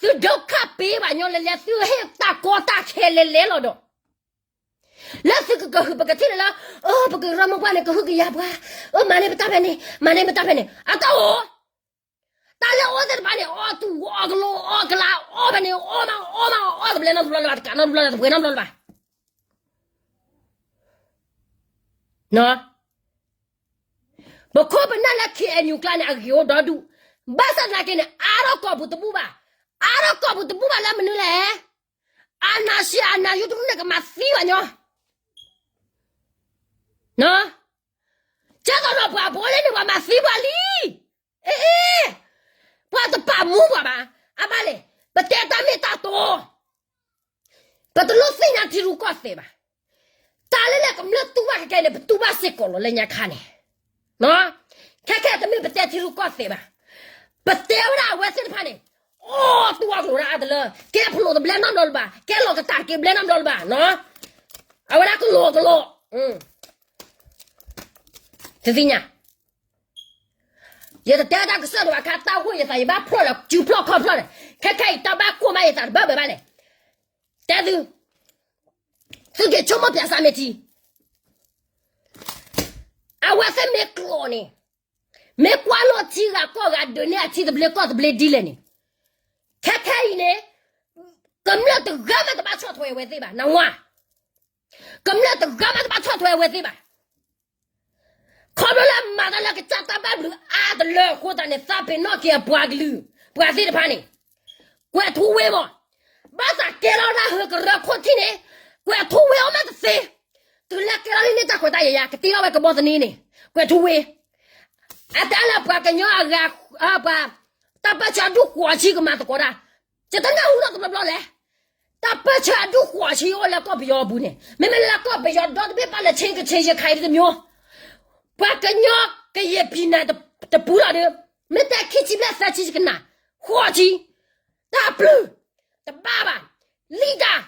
သုဒုက္ခပေးပှၤညီလဲၤလဲၤ သုဟ့ၣ်တၢ်ကီတၢ်ခဲလဲၤလဲၤလီၤဒီး, လၢသုကကဟုးပကထံၣ်န့ၣ်လၢ, အၢ ပကရၢမိၢ်ပှၢ်န့ၣ် ကဟုကယာ်ပှၤ, အၢ မၤန့ၢ်ပတၢ်ဖဲန့ၣ်, မၤန့ၢ်ပတၢ်ဖဲန့ၣ်, အတၢ်အိၣ် တၢ်လၢအအိၣ်သ့ၣ်တဖၣ်န့ၣ် အီၣ်သူၣ်အီၣ်ကလိၤအီၣ်ကလးအီၣ်ဖဲန့ၣ် အီၣ်မးအီၣ်မးအီၣ်တဘျဲနီတဘျီလၢၤဘၣ်, တကးနီတဘျီလၢၤ တပှဲၤနီတဘျီလၢၤဘၣ်. ပခိၣ်ပနၢ်လၢ KNU ကျါန့ၣ် အဂ့ၤအိၣ်ဒီဒူၣ်, ဘၣ်ဆၣ်သနာ်က့န့ၣ် အါထီၣ်ကီၢ်ပူၤတဘူၣ်ဘၣ်, အါထီၣ်ကီၢ်ပူၤတဘူၣ်ဘၣ်လၢမနုၤလဲၣ်, အာဏာရှင် အာဏာယူ တရူးန့ၣ် ကမၤသံပှၤညီ ကဲသိးဒီးပှၤ ပအိၣ်လၢန့ၣ် ပှၤမၤသံပှၤလံ. အ့, ပှၤတပာ်မူပှၤဘၣ်. အဘၣ်လဲၣ်, ပတဲတၢ်မ့ၢ်တၢ်တီ, ပတလိၣ်သ့ၣ်ညါထံရူၢ်ကီၢ်သဲးဘၣ်. တၢ်လၢလၢကမျၢၢ်တူၢ်ဘၣ်ခဲခဲအံၤန့ၣ် ပတူၢ်ဘၣ်စ့ၢ်ကီးလီၤလၢညါခါန့ၣ်, ခဲခဲအံၤတမ့ၢ်ပတဲထံရူၢ်ကီၢ်သဲးဘၣ်, ပတဲဝဲဒၣ်အဝဲသ့ၣ်တဖၣ်န့ၣ်, အိၣ်တူၢ်အီၣ်ကလိာ်ဒၣ်အါတလၢ, ကဲဖျိးတဘျဲနီတဘျီလၢၤဘၣ်, ကဲလီၤကတၢ်က့ၤဘျဲနီတဘျီလၢၤဘၣ်နီၤ, အဝဲဒၣ်ကလိာ်ကလိာ်, တသ့ၣ်ညါ ယတတဲတၢ်ကစီၣ်ဒံးဘၣ်ခါ တၢ်အိၣ်ယသး ယဘၣ်ဖျီၣ်လၢစုဖျီၣ်ခီၣ်ဖျီၣ်န့ၣ်, ခဲခဲအံၤတၢ်ဘၣ်ကိၢ်မးယသးတဘၣ်ဘၣ်ဘၣ်လဲၣ်, တဲသု, သုက့ၤဆိကမိၣ်ပၠးစးမ့ၢ်ထံ, အဝဲသ့ၣ်မ့ၢ်ကျိာ်န့ၣ်, မ့ၢ်ကွၢ်လီၤထံဂၤကီၢ်ဂၤ ဒုးန့ၢ်အထံသဘျ့ကီၢ်သဘျ့ဒ်လဲၣ်န့ၣ်, ခဲခဲအံၤန့ၣ်, ကမျၢၢ်တဂၤမးတဘၣ်ဆီၣ်ထွဲအဝဲသ့ၣ်ဘၣ် နဝၤ, ကမျၢၢ်တဂၤမးတဘၣ်ဆီၣ်ထွဲအဝဲသ့ၣ်ဘၣ် ခီဖျိလၢမၤတၢ်လၢကစၢ်တၢ်ဘၣ်ဘျုးအါတလၢအဃိသတးန့ၣ် သးပ့ၤနီၣ်က့ၤအပှၤကလုာ်, ပှၤသ့ၣ်တဖၣ်န့ၣ်, ကွဲၤထူဝ့မး, ဘၣ်သးကဲထီၣ်ဒၣ်ဟၢကရၢခိၣ်ထံးန့ၣ်, ကွဲၤထူဝ့အိၣ်မးတသ့, တုၤလၢကဲထီၣ်လံန့ၣ် တၢ်ခွဲးတၢ်ယာ်ယၤ ကတ့ထီၣ်ဝဲကဘီသန့န့ၣ်, ကွဲၤထူဝ့, အတၢ်လၢပှၤကညီအဂၤ, ပှၤ, တၢ်ပၢၢ်ဆၢဒူၣ်ဃိးဆံကမၤသကိးတၢ်, ယတနၢ်ဟူထီၣ်တဘျီဘျီလဲၣ် တၢ်ပၢၢ်ဆၢအဒူၣ်ဃိးဆံအိၣ်လၢကီၢ်ပယီၤအပူၤန့ၣ် မ့မ့ၢ်လၢကီၢ်ပယီၤဒီတဘ့ၣ်ဘၣ်လၢ ချင်းကချင်ရခိုင်တမျိုး, ပှၤကညီကရင်ပြည်နယ်တပူၤလီၤဒီး, မ့ၢ်တဲခံဆံဘျဲၣ်သၢဆံကနၣ်, ဃိးဆံ, တၢ်ပျုၢ်, တဘၣ်ဘၣ်, လံၣ်တၢ်,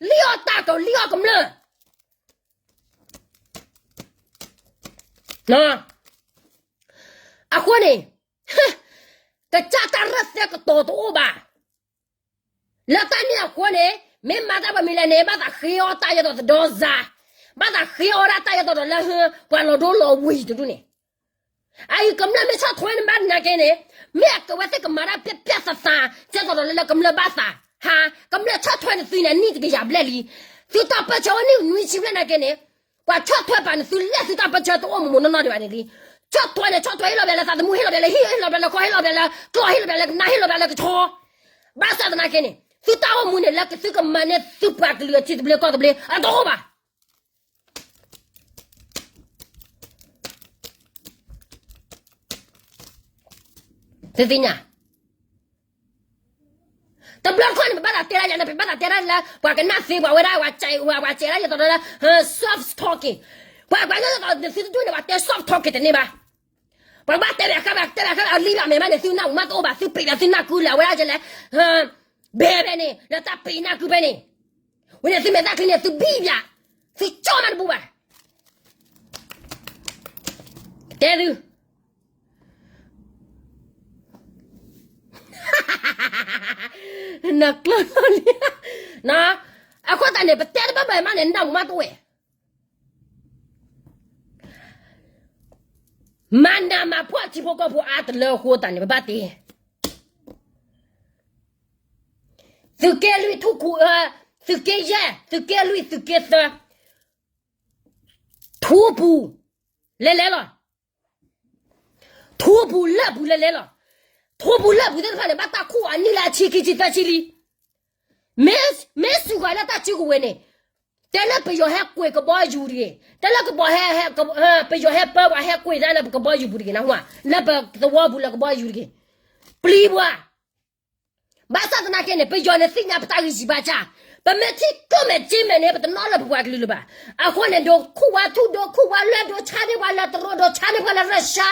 လံၣ်အီၣ်တၢ်ကီၤ လံၣ်အီၣ်ကမျၢၢ် အဃိန့ၣ်, ကစၢ်တၢ်ရဲၣ်သဲကတီၤတအိၣ်ဘၣ်. လၢတၢ်န့ၣ်အဃိန့ၣ် မ့ၢ်မၤတၢ်ပမံၤလဲၣ်န့ၣ် ဘၣ်သးဃ့အီၣ်တၢ်ယဲၢ်ဒီးသဒီစါ, ဘၣ်သးဃ့အီၣ်ဒၣ်တၢ်ယဲၢ်ဒီးလၢဟၢ ပှၤလီၤဒိလီၤဝံၤတဒူၣ်န့ၣ်, အအံၤကမျၢၢ်မ့ၢ်ဆီၣ်ထွဲန့ၣ်ဘၣ်နာ်က့န့ၣ်, မ့ၢ်အကဝဲသ့ၣ်ကမၤတၢ်ဖျဲးဖျဲးသးသး ကဲသိးဒီးလၢလၢကမျၢၢ်ဘၣ်သး, ဟါ, ကမျၢၢ်ဆီၣ်ထွဲန့ၣ်သုန့ၣ် အနံၣ်တကယၤဘျဲၣ်လံ, သုတၢ်ပၢၢ်ဆၢအိၣ်နံၣ်နွံဆံဘျဲၣ်နာ်က့န့ၣ်, ပှၤဆီၣ်ထွဲပာ်န့ၣ် သုလဲၢ်သုတၢ်ပၢၢ်ဆၢတအိၣ်မူးမူးနီၢ်နီၢ်ဒံးဘၣ်န့ၣ်လံ. ဆီၣ်ထွဲန့ၣ် ဆီၣ်ထွဲဟ့ၣ်လီၤဘၣ်လၢသးသမူ ဟ့ၣ်လီၤဘၣ်လၢဟံၣ် ဟ့ၣ်လီၤဘၣ်လၢဃီ ဟ့ၣ်လီၤဘၣ်လၢကျီၢ် ဟ့ၣ်လီၤဘၣ်လၢကနၣ် ဟ့ၣ်လီၤဘၣ်လၢကဆီ, ဘၣ်ဆၣ်သနာ်က့န့ၣ် သုတၢ်အိၣ်မူန့ၣ် လၢသုကမၤန့ၢ်သုပှၤကလုာ်အထံသဘျ့ကီၢ်သဘျ့ အတအိၣ်ဘၣ်. သုသ့ၣ်ညါ, တဘျီတခီၣ်န့ၣ် ပဘၣ်သးတဲဒၣ်ယၤန့ၣ် ပဘၣ်သးတဲဒၣ်လၢ ပှၤကနၣ်သ့ပှၤဝဲဒၣ် ပှၤစဲးဒၣ်ယသိးဒီးလၢ soft talking, ပှၤကွဲးလၢသုတဒူၣ်န့ၣ် ပှၤတဲ soft talking တန့ၢ်ဘၣ်. ပှၤဘၣ်တဲဘၣ်ဃးဘၣ် တဲဘၣ်ဃးဘၣ် အလံၣ်ဘၣ်မဲာ်ဘၣ်န့ၣ် သုနၢ်မူမးတအိၣ်ဘၣ် သုပ့ၤဘၣ်သုနၢ်ကုလၢအဝဲဒၣ်ကလဲၣ်, ဘဲဘဲန့ၣ် လၢတၢ်ပ့ၤနၢ်ကုဖဲန့ၣ်, ဝဲန့ၣ်သုမဲာ်သၣ်ချံန့ၣ် သုဘံၣ်ဘၣ်, သုကၠီၣ်မးတဘူၣ်ဘၣ်. တဲသု နကျၢၢ်လီၤလံ, အဃိသတးန့ၣ် ပတဲတဘၣ်ဘၣ်မးန့ၣ် နၢ်မူမးတအိၣ်ဝဲ, မၤနးမၤဖှီၣ်ထံဖိကီၢ်ဖိအါတလၢအဃိသတးန့ၣ် ပဘၣ်တဲ သုးက့လွံၢ်ထူၣ်ခူ, သုးက့ယဲၢ် သုးက့လွံၢ် သုးက့သၢ, ထူပူၤ လဲၤလဲၤလီၤ, ထူပူၤလၢၢ်ပူၤလဲၤလဲၤလီၤ, ထူပူၤလၢၢ်ပူၤသ့ၣ်တဖၣ်န့ၣ် ဘၣ်တၢ်ခူၣ်အနံၣ်လၢအဆံခံဆံသၢဆံလံ, မ့ၢ်, မ့ၢ်စူၤဃာ်လၢတၢ်စုကဝဲၤန့ၣ်, တဲလၢပယီၤဟဲကွံာ်ကဘီယူၤတဂ့ၤ, တဲလၢကဘီဟဲ, ပယီၤဟဲပၢပှၤဟဲကွံာ်တၢ်လၢပကဘီယူၤပူၤတဂ့ၤနဟူဧါ, လၢပသဝီပူၤလၢကဘီယူၤတဂ့ၤ, ပျံၤပှၤ ဘၣ်ဆၣ်သနာ်က့န့ၣ် ပယီၤန့ၣ်သ့ၣ်ညါပတၢ်ဂံၢ်စၢ်ဘါစၢ်, ပမ့ၢ်ထံၣ်ကျိၣ်မဲာ်စ့မဲာ်န့ၣ် ပတနီၣ်လၢပပှၤကလုာ်လၢၤဘၣ်. အဃိန့ၣ် ဒိးခူၣ်ဝါထူၣ် ဒိးခူၣ်ဝါလွဲၢ် ဒိးဆါန့ၢ်ပှၤလၢတရူး ဒိးဆါန့ၢ်ပှၤလၢရၢၡါ,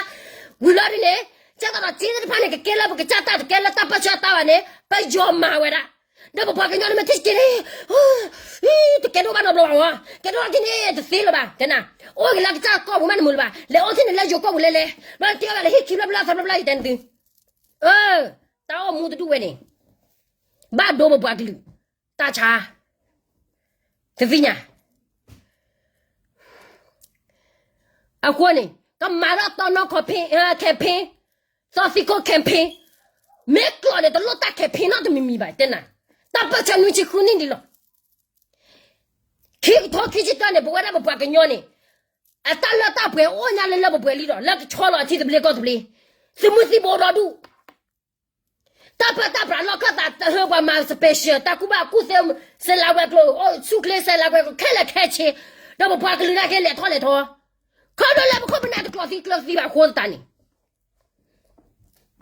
ဝံၤလီၤဒ်န့ၣ်, ကဲသိးဒီးစ့သ့ၣ်တဖၣ်န့ၣ် ကကဲလၢပကစၢ်တၢ် တကဲလၢတၢ်ပၢဆှၢတၢ်ဘၣ်န့ၣ် ပယီၤမၤဝဲဒၣ်, ဒီးပပှၤကညီန့ၣ်မ့ၢ်ထံၣ်စ့န့ၣ် တကဲဒိၣ်ဘၣ်နီတဘျီဘၣ်ဝဲ, ကဲဒိၣ်ထံၣ်န့ၣ်တသ့လၢၤဘၣ်, တဲနၤ, အိၣ်က့ၤလၢကစၢ်ကီၢ်ပူၤမးတမုာ်လၢၤဘၣ်, လဲၤအိၣ်ထံၣ်န့ၣ်လၢယိၤကီၢ်ပူၤလဲၤလဲၤ, ဘျီတ့အီၣ်ဘၣ်လၢဟံၣ်ခံဘျီဘျီသၢဘျီဘျီ ယတဲနသု တၢ်အိၣ်မူတဒူၣ်ဝဲန့ၣ်, ဘၣ်ဒိပပှၤကလုာ်, တၢ်ဆါ, တသ့ၣ်ညါ, အဃိန့ၣ် ကမၤထီၣ်တီနီၢ် campaign, campaign, သီသံခိၣ် campaign, မ့ၢ်ကျိာ်န့ၣ် တလိၣ်တၢ် campaign နီတမံၤမံၤဘၣ် တဲနၤ, တၢ်ပၢၢ်ဆၢနွံဆံဃုနံၣ်ဒံးလီၤ. ခံကထိခံဆံတၢန့ၣ် ပဝဲဒၣ်ပပှၤကညီန့ၣ်, အတၢ်လၢတၢ်ပှဲၤအိၣ်ညါလၢလၢပပှဲၤလံဒီး လၢကဆီလီၤအထံသဘျ့ကီၢ်သဘျ့, သုးမုၢ်သံၣ်ဘိဒီဒူၣ်, တၢ်ပၢတၢ်ပြးလီၢ်ခၢၣ်သးတဟၢပှၤမၤ special တၢ်ကူၣ်ဘၣ်ကူၣ်သ့, စဲးလၤဝဲၤကျိၤ, အိၣ်ဆူၣ်ချ့စဲးလၤဝဲၤကျိၤ ခဲလၢာ်ခဲဆ့, ဒီးပပှၤကလုာ်နာ်က့လဲၤထီၣ်လဲၤထီ, ခီဖျိလၢပခိၣ်ပနၢ်တကျိၤသံကျိၤသံဘၣ်အဃိသတးန့ၣ်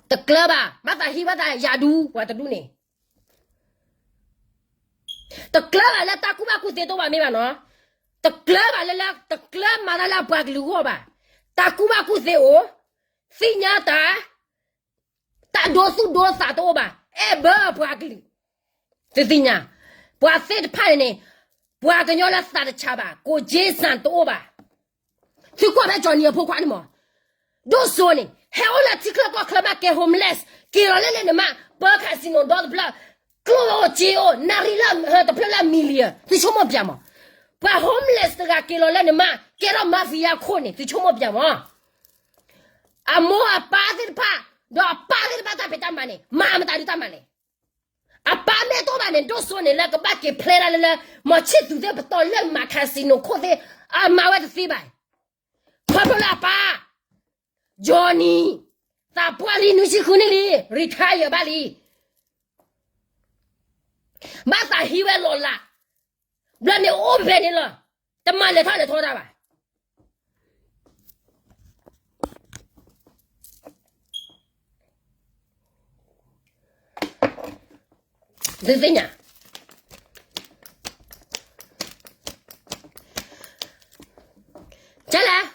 တကျၢၤဘၣ်, ဘၣ်သးဟံးဘၣ်သးယၤဒူပှၤတဒူၣ်န့ၣ်, တကျၢၤဘၣ်လၢတၢ်ကူၣ်ဘၣ်ကူၣ်သ့တအိၣ်ဘၣ်မ့ၢ်ဘၣ်နီၤ, တကျၢၤဘၣ်လၢလၢ တကျၢၤမၤတၢ်လၢအပှၤကလုာ်အဂီၢ်ဘၣ်. တၢ်ကူၣ်ဘၣ်ကူၣ်သ့အိၣ်, သ့ၣ်ညါတၢ်, တၢ်ဒိသူၣ်ဒိသးတအိၣ်ဘၣ်. အဲၣ်ဘၢအပှၤကလုာ်, သုသ့ၣ်ညါ, ပှၤသ့ၣ်တဖၣ်န့ၣ်န့ၣ်, ပှၤကညီလၢသးတဆးဘၣ်, ကိၣ်က့စၣ်တအိၣ်ဘၣ်. သုကွၢ်ဖဲကၠီနံၤအဖိခွါန့ၣ်မး, ဒိၣ်စိန့ၣ် ဟဲအိၣ်လၢထံချၢကီၢ်ချၢဘၣ်ကဲ homeless, က့ၤလီၤလၢလဲၣ်န့ၣ်မး ပၢ casino ဒီတဖျၢၣ်, ကျိၣ်အိၣ်စ့အိၣ် နၣ်ရံၣ်လၢတဖျၢၣ်လၢ million, သုဆိကမိၣ်ပၠးမး, ပှၤ homeless တဂၤက့ၤလီၤလၢန့ၣ်မး ကဲထီၣ် mafia ခိၣ်န့ၣ် သုဆိကမိၣ်ပၠးမး. အမိၢ်အပၢ်သ့ၣ်တဖၣ်, ဒီးအပၢ်သ့ၣ်တဖၣ်တၢ်ဖံးတၢ်မၤန့ၣ် မၤမတၤဒုးတၢ်မၤလဲၣ်. အပၢ်မ့ၢ်တအိၣ်ဘၣ်န့ၣ် ဒိၣ်စိန့ၣ်လၢကဘၣ်က့ၤဖျဲးဒၣ်လၢလၢ မီၤဆံၣ်သူးသ့ၣ်ပတီၢ်လၢမၤ casino ခိၣ်သ့ၣ်, အမၤဝဲတသ့ဘၣ်. ခီဖျိလၢအပၢ်, ကၠီနံၤ, သးပှၢ်လံနွံဆံဃုနံၣ်လံ, retire ဘၣ်လံ. ဘၣ်သးဟံးဝဲလီၤလး, ဘျီန့ၣ်အိၣ်ဖျဲၣ်န့ၣ်လီၤ, တမၤလဲၤထီၣ်လဲၤထီတၢ်ဘၣ်. သုသ့ၣ်ညါ, ကလဲၣ်,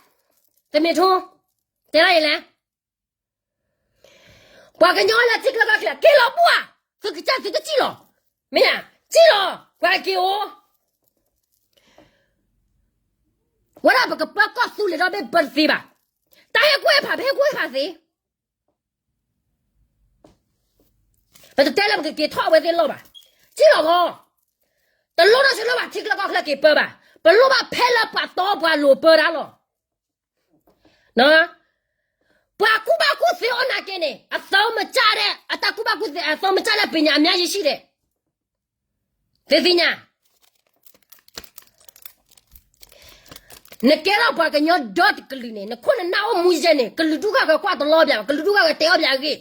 တမ့ၢ်ထူ, တဲလၢအံၤလဲၣ်. ပှၤကညီလၢထံချၢကီၢ်ချၢ က့ၤလီၤဘၣ်, သုကစၢ်သုကစံၣ်လီၤ, မ့ၢ်ဧါ, စံၣ်လီၤ, ပှၤက့ၤအိၣ်, ဝဲဒၣ်ပကပၢကီၢ်သူလ့ၤဒီဘ့ၣ်ပၢတသ့ဘၣ်, တၢ်ဟဲကွၢ်ဖး ပဟဲကွၢ်ဖးသ့, ပတတဲလၢပကက့ၤထီၣ်အဝဲသ့ၣ်လီၢ်ဘၣ်, စံၣ်လီၤဂီၢ်, တလိၣ်ထီၣ်ဆိလၢပှၤထံချၢကီၢ်ချၢက့ၤပၢဘၣ်, ပလိၣ်ဘၣ်ဖဲလၢပှၤတီပှၤလိၤပၢတၢ်လီၤ. ပှၤကူၣ်ဘၣ်ကူၣ်သ့အိၣ်နာ်က့န့ၣ် အသီမစၢ်ဒဲး, အတၢ်ကူၣ်ဘၣ်ကူၣ်သ့ အသီမစၢ်ဒဲး ပညာအများကြီးရှိတယ်, သုသ့ၣ်ညါ, နကဲထီၣ်ပှၤကညီဒီတကလုာ်န့ၣ် နခိၣ်နနၢ်အိၣ်မူယဲန့ၣ် ကလုာ်ဒူၣ်ဃၣ်ဃၢၤကွၢ်တလီၤပၠး, ကလုာ်ဒူၣ်ဃၣ်ဃၢၤတဲအီၣ်ပၠးအဂ့ၢ်,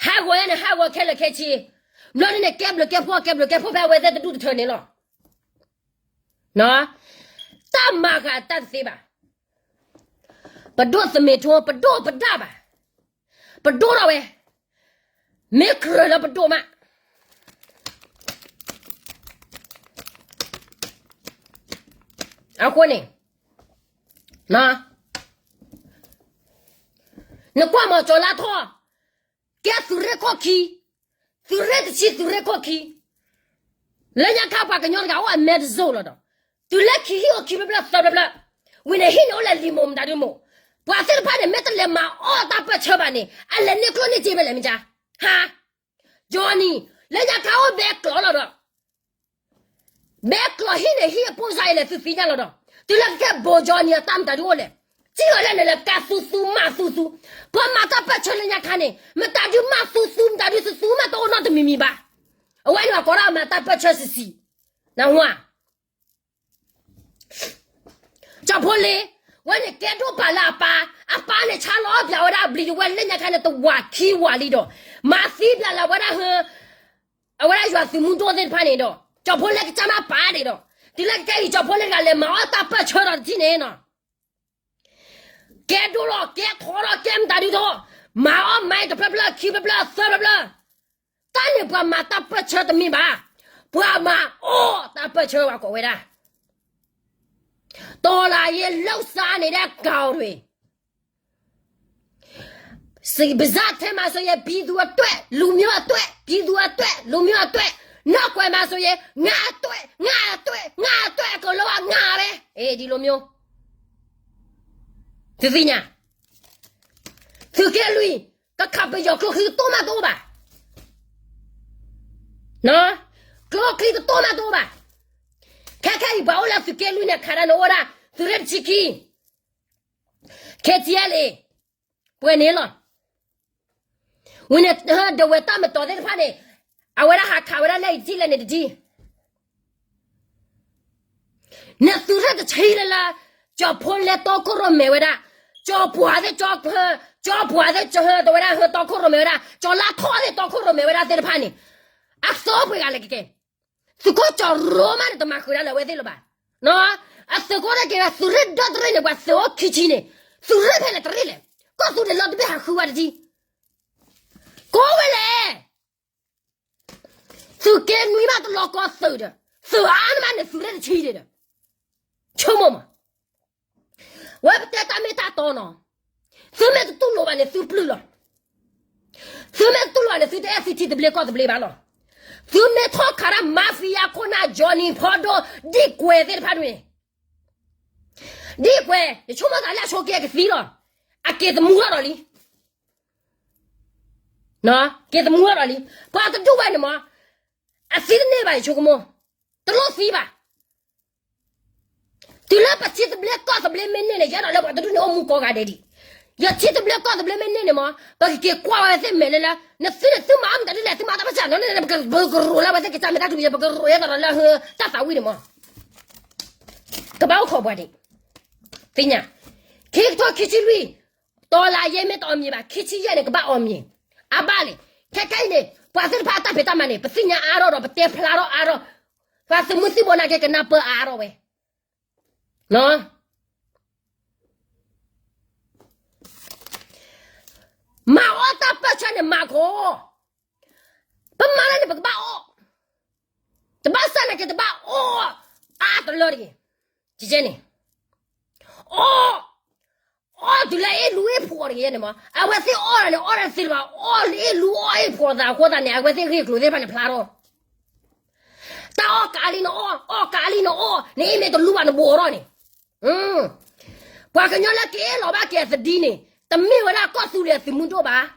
ဟးဂီၤယဲန့ၣ် ဟးဂီၤခဲလၢာ်ခဲဆ့, ဘျီန့ၣ်န့ၣ် ကဲဘျုးကဲဖှိၣ် ကဲဘျုးကဲဖှိၣ်ဖဲအဝဲသ့ၣ်တဒူၣ်တထၢန့ၣ်လီၤ. တၢ်မၤဃာ်တၢ်တသ့ဘၣ်, ပဒိၣ်သမ့ၢ်ထူ ပဒိၣ်ပဒၣ်ဘၣ်, ပဒိၣ်ထီၣ်ဝဲ, မ့ၢ်ကြၢးလၢပဒိၣ်မး, အဃိန့ၣ် နကွၢ်မီၤကၠီၤလါထီၣ်, ကဲသုးရ့ၣ်ခိၣ်ခံ, သုးရ့ၣ်တဆံ သုးရ့ၣ်ခိၣ်ခံ, လၢညါခါပှၤကညီတဂၤအိၣ်အမဲတစိၢ်လီၤဒီး, တုၤလၢခံဟံၣ်အိၣ်ခံဖျၢၣ်ဖျၢၣ်သၢဖျၢၣ်ဖျၢၣ်, ဝံၤန့ၣ်ဟံၣ်န့ၣ်အိၣ်လၢလံၤမိၢ်မတၤဒုမိၢ်, ပှၤသ့ၣ်တဖၣ်န့ၣ် မ့ၢ်တလဲၤမၤအီၣ်တၢ်ပၢၢ်ဆၢဘၣ်န့ၣ် အလဲၤန့ၢ်ကျိၣ်န့ၢ်စ့ဖဲလဲၣ်မ့ၢ်ကါ, ဟါ, ကၠီနံၤ, လၢညါခါအိၣ်ဘဲကျိးလီၤဒီး ဘဲကျိးဟံၣ်န့ၢ်ဟံၣ်အပိၢ်စၢ်အံၤလဲၣ် သုသ့ၣ်ညါလီၤဒီး, တုၤလၢကကဲဘိးကၠီနံၤအတၢ်မတၤဒုအိၣ်လဲၣ်, စံၣ်လီၤလၢန့ၣ်လၢကးသူသူမၤသူသူ, ပှၤမၤတၢ်ပၢၢ်ဆၢလၢညါခါန့ၣ် မတၤဒုမၤသူသူ မတၤဒုသူသူမးတအိၣ်နီတမံၤမံၤဘၣ်, အဝဲန့ၣ်ပှၤကိးဒၣ်မၤတၢ်ပၢၢ်ဆၢဆံးဆံး, နၢ်ဟူဧါ ကၠီၤဖိလ့, ဝဲန့ၣ်ကဲဒိၣ်ပာ်လၢအပၢ်, အပၢ်န့ၣ်ဆါလီၤပၠးဝဲဒၣ်အဘျံးတဝဲလၢညါခါန့ၣ် တဝးခံဝးလံဒီး, မၤသံပၠးလၢဝဲဒၣ်ဟၢ, အဝဲဒၣ်ယွၤသုးမုၢ်ဒိၣ်သ့ၣ်တဖၣ်န့ၣ်ဒီး ကၠီၤဖိလ့ကစၢ်မၤပာ်ဒံးဒီး, တုၤလၢကကဲအံၤကၠီၤဖိလ့တဂၤလဲၤမၤအီၣ်တၢ်ပၢၢ်ဆၢဒီးတထံၣ်န့ၣ်နီၤ ကဲဒိၣ်လီၤ ကဲထီဒီး ကဲမတၤဒုထီ, မၤအီၣ်မၤအံၤတဖျၢၣ်ဖျၢၣ်ခံဖျၢၣ်ဖျၢၣ်သၢဖျၢၣ်ဖျၢၣ်, တၢ်န့ၣ်ပှၤမၤတၢ်ပၢၢ်ဆၢတမ့ၢ်ဘၣ်, ပှၤမၤအီၣ်တၢ်ပၢၢ်ဆၢပှၤကိးဝဲဒၣ်, တော်လှန်ရေးလှုပ်ရှားနေတဲ့ကောင်တွေ, ပါးစပ်ထဲမှာဆိုရင် ပြည်သူ့အတွက်, လူမျိုးအတွက်, ပြည်သူ့အတွက်, လူမျိုးအတွက်, နောက်ကွယ်မှာဆိုရင် ငါ့အတွက်, ငါ့အတွက်, ငါ့အတွက်, အကုန်လုံးက ငါပဲ, အေး ဒီလိုမျိုး သုသ့ၣ်ညါ, သုးက့လွံၢ်, ကခးပယီၤကျိချံတတိၢ်မးတအိၣ်ဘၣ်, ကျိချံတတိၢ်မးတအိၣ်ဘၣ်, ခဲခဲအံၤပှၤအိၣ်လၢသုးက့လွံၢ်န့ၣ် ခးဒၣ်န့ၣ်အိၣ်ဝဲဒၣ် သုးရ့ၣ်တဆံခံ KTLA ပှဲၤန့ၣ်လီၤ. ဝံၤန့ၣ် ဒဝဲတၢ်မတီၤသ့ၣ်တဖၣ်န့ၣ် အဝဲဒၣ်ဟးခးဝဲဒၣ်လၢအံၤတထံၣ်လဲၣ်န့ၣ်တထံၣ်, နသုးရ့ၣ်တဆံလၢလၢ ကၠီၤဖိလဲတီခိၣ်ရိၣ်မဲဝဲဒၣ်, ကၠီၤပှၤသ့ၣ်, ကၠီၤပှၤသ့ၣ် တဲဝဲဒၣ်ဟၢတီခိၣ်ရိၣ်မဲဝဲဒၣ်, ကၠီၤလါထီၣ်သ့ၣ်တီခိၣ်ရိၣ်မဲဝဲဒၣ်သ့ၣ်တဖၣ်န့ၣ် အသိပှဲၤဂၤလဲၣ်ကကဲ, သုးခိၣ်ကၠီၤရိမးန့ၣ် တမၤဃုာ်ဒၣ်လၢအဝဲသ့ၣ်လၢၤဘၣ်. အသုးခိၣ်တက့ၢ် သုးရ့ၣ်ဒီတရ့ၣ်န့ၣ် ပှၤသုးအိၣ်ခံဆံန့ၣ် သုးရ့ၣ်ဖဲလဲၣ်တရ့ၣ်လဲၣ်, ကီၢ်သူလ့ၤလီၤတဘ့ၣ်ဟးဃုဝဲတထံၣ်, ကိးဝဲလဲၣ်, သုးက့နွံမးတလီၤကီသုးဒီး, သုးအါန့ၢ်မးန့ၣ် သုးရ့ၣ်တဆံဒံးဒီး, ဆိကမိၣ်မး, ဝဲပတဲတၢ်မ့ၢ်တၢ်တီနီၤ, သုမ့ၢ်တတူၢ်လိာ်ဘၣ်န့ၣ် သုပျုၢ်လီၤ. သုမ့ၢ်တတူၢ်လိာ်ဘၣ်န့ၣ် သုတအဲၣ်သုထံသဘျ့ကီၢ်သဘျ့ဘၣ်လီၤ. သုမ့ၢ်ထီၣ်ခးတၢ် mafia ခိၣ်နၢ် Johnny ဖီဒိၣ် ဒံၣ်ကွဲၤသ့ၣ်တဖၣ်န့ၣ်, ဒံၣ်ကွဲၤ ယဆိကမိၣ်သးလၢအဆိက့ၤကသံလီၤ. အက့ၤသမူထီၣ်ဒီးလံ, က့ၤသမူထီၣ်ဒီးလံ. ပှၤတဒူၣ်ဝဲန့ၣ်မး, အသံတန့ၢ်ဘၣ် ယဆိကမိၣ်, တလိၣ်သံဘၣ်. တုၤလၢပထံသဘျ့ကီၢ်သဘျ့မ့ၢ်န့ၢ်န့ၣ် ယအဲၣ်ဒိးလၢပှၤတဒူၣ်န့ၣ်အိၣ်မူကိးဂၤဒဲးဒံး. ယထံသဘျ့ကီၢ်သဘျ့မ့ၢ်န့ၢ်န့ၣ်မး ပကက့ၤကွၢ်ဝဲသ့ၣ်မဲာ်လၢလၢ နသုန့ၣ်သုမၤအီၣ်မတၤဒ်လဲၣ် သုမၤတၢ်ပစၢ်နီၤန့ၣ် ပကရိးလၢဝဲသ့ၣ်ကစၢ်မ့ၢ်တၢ်ကလုၢ်ယဲ ပကရိးယဲသးဒီးလၢဟၢတၢ်သးဝံၣ်န့ၣ်မး ကဘၣ်အိၣ်ခိးပှၤဒံး, သ့ၣ်ညါ, ခံကထိခံဆံလွံၢ်, တော်လှန်ရေး မ့ၢ်တအီၣ်မံၤဘၣ် ခံဆံယဲၢ်န့ၣ် ကဘၣ်အီၣ်မံၤ, အဘၣ်လဲၣ်, ခဲခဲအံၤန့ၣ် ပှၤသ့ၣ်တဖၣ်အတၢ်ဖံးတၢ်မၤန့ၣ် ပသ့ၣ်ညါအါထီၣ်ဒီး ပတဲဖျါထီၣ်အါထီၣ်, ပှၤသုးမုၢ်သံၣ်ဘိနာ်က့ ကနၢ်ပၢၢ်အါထီၣ်ဝဲ, မၤအီၣ်တၢ်ပၢၢ်ဆၢန့ၣ် မၤခီ, ပမၤလၢန့ၣ် ပကဘၣ်အီၣ်, တဘၣ်စၢ်နာ်က့ တဘၣ်အီၣ်အါတလၢတဂ့ၤ, ကကဲန့ၣ်, အီၣ်, အီၣ်တုၤလၢအ့ၣ်လူအ့ၣ်ဖှီၣ်တဂ့ၤန့ၣ်မး အဝဲသ့ၣ်အီၣ်ဒၣ်န့ၣ် အီၣ်ဒၣ်သ့လၢၤဘၣ် အီၣ်လၢအ့ၣ်လူအီၣ်အ့ၣ်ဖှီၣ်သးအဃိသတးန့ၣ် အဝဲသ့ၣ်ဂ့ၢ်ကျိၤသ့ၣ်တဖၣ်န့ၣ်ဖျါထီၣ် တၢ်အီၣ်ကးလံနအီၣ် အီၣ်ကးလံနအီၣ် နအ့ၣ်မ့ၢ်တလူဘၣ်နဘိးထီၣ်န့ၣ်, ပှၤကညီလၢကအ့ၣ်လိာ်ဘၣ်က့ၤအသဒံန့ၣ် တမ့ၢ်ဝဲဒၣ်ကီၢ်သူလ့ၤအသုးမုၢ်ဒိၣ်ဘၣ်,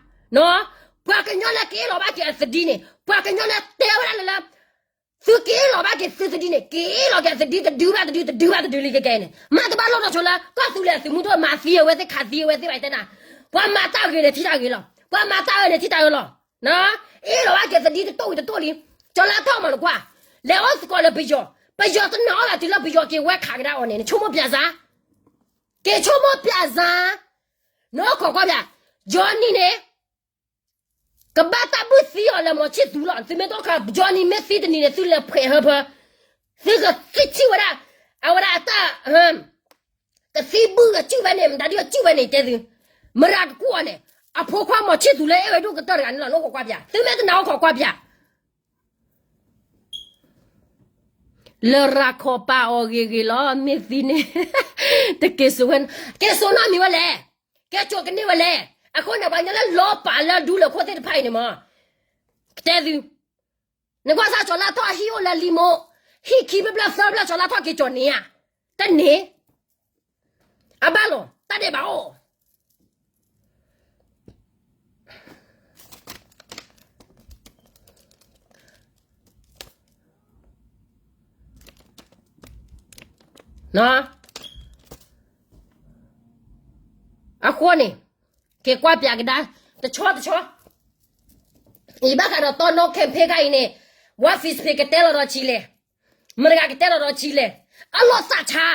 ပှၤကညီလၢကအ့ၣ်လိာ်ဘၣ်က့ၤအသဒံန့ၣ် ပှၤကညီလၢတဲဝဲဒၣ်လၢလၢ သုကအ့ၣ်လိာ်ဘၣ်က့ၤသုသဒံန့ၣ် က့ၤအ့ၣ်လိာ်က့ၤအသဒံတဒုဘၣ်တဒု တဒုဘၣ်တဒုလံကဲကဲန့ၣ် မ့ၢ်တဘၣ်လိၣ်ထီၣ်ဆိလၢ ကီၢ်သူလ့ၤအသုးမုၢ်ဒိၣ်မၤသံအဝဲသ့ၣ်ခးသံအဝဲသ့ၣ်ဘၣ်တဲနၤ, ပှၤမၤတၢ်ဂ့ၤန့ၣ်ထံၣ်တၢ်ဂ့ၤလီၤ ပှၤမၤတၢ်အၢန့ၣ်ထံၣ်တၢ်အၢလီၤ, အ့ၣ်လိာ်ဘၣ်က့ၤသဒံတတိၢ်ဝံၤတတိၢ်လံ, ကၠီၤလါထီၣ်မၤလီၤကွၢ်, လဲၤအိၣ်သကိးလၢပယီၤ, ပယီၤတနာ်အီၣ်ဘၣ်တုၤလၢပယီၤက့ၤဝဲခးကဒါအီၤန့ၣ် နဆိကမိၣ်ပျဲစါ, က့ၤဆိကမိၣ်ပျဲစါ, နအိၣ်ခိးကွၢ်ပျဲ, ကၠီၤနံၤန့ၣ် ကဘၣ်တၢ်ဘုၣ်သံအီၤလၢမီၤဆံၣ်သူလီၤ သုမ့ၢ်တအိၣ်ခိး ကၠီၤနံၤမ့ၢ်သံတနံၤန့ၣ် သုလဲၤဖှဲးဟၢဖၢ, သုကသံထံၣ်ဝဲဒၣ်, အဝဲဒၣ်အတၢ်, ကသံဘုၣ်ကစုၣ်ဖဲန့ၣ် မတၤဒုကစုၣ်ဖဲန့ၣ်တဲသု, မရၤကကူၣ်အီၤန့ၣ်, အဖိခွါမီၤဆံၣ်သူလၢအဲၣ်ဝဲဒိၣ်ကတၢၢ်တဂၤန့ၣ်လီၤ နအိၣ်ခိးကွၢ်ပျဲ, သုမ့ၢ်တနာ်အိၣ်ခိးကွၢ်ပျဲ လရာ်ခီပာ်အီၤဂ့ၤဂ့ၤလီၤ မ့ၢ်သံန့ၣ်, တက့ၤစိာ်ဝဲ, က့ၤစိာ်နီတမံၤဝဲလဲၣ်, က့ၤစိာ်ကန့ၢ်ဝဲလဲၣ်, အဃိန့ၣ် ပှၤကညီလၢလီၤပာ်လၢဒူလၢၢ်ခိၣ်သ့ၣ်တဖၣ်အံၤန့ၣ်မး, ကတဲသု, နကွၢ်စၢ်ကၠီၤလါထီၣ်ဟံၣ်အိၣ်လၢလံမိၢ်, ဟံၣ်ခံဖျၢၣ်ဖျၢၣ်သၢဖျၢၣ်ကၠီၤလါထီၣ်က့ၤကၠီၤန့ၣ်ဧါ, တန့ၣ်, အဘၣ်လီၤ တၢ်ဒဲးဘးအိၣ် အဃိန့ၣ်, က့ၤကွၢ်ပျးကဒါ, တဆီတဆီ, အံၤဘၣ်ဃးဒီးတီနီ campaign ခါအံၤန့ၣ်, ဝါ Facebook ကတဲလီၤဒီးဆံးလဲၣ်, မတဂၤကတဲလီၤဒီးဆံးလဲၣ်, အလီၤသးဆါ,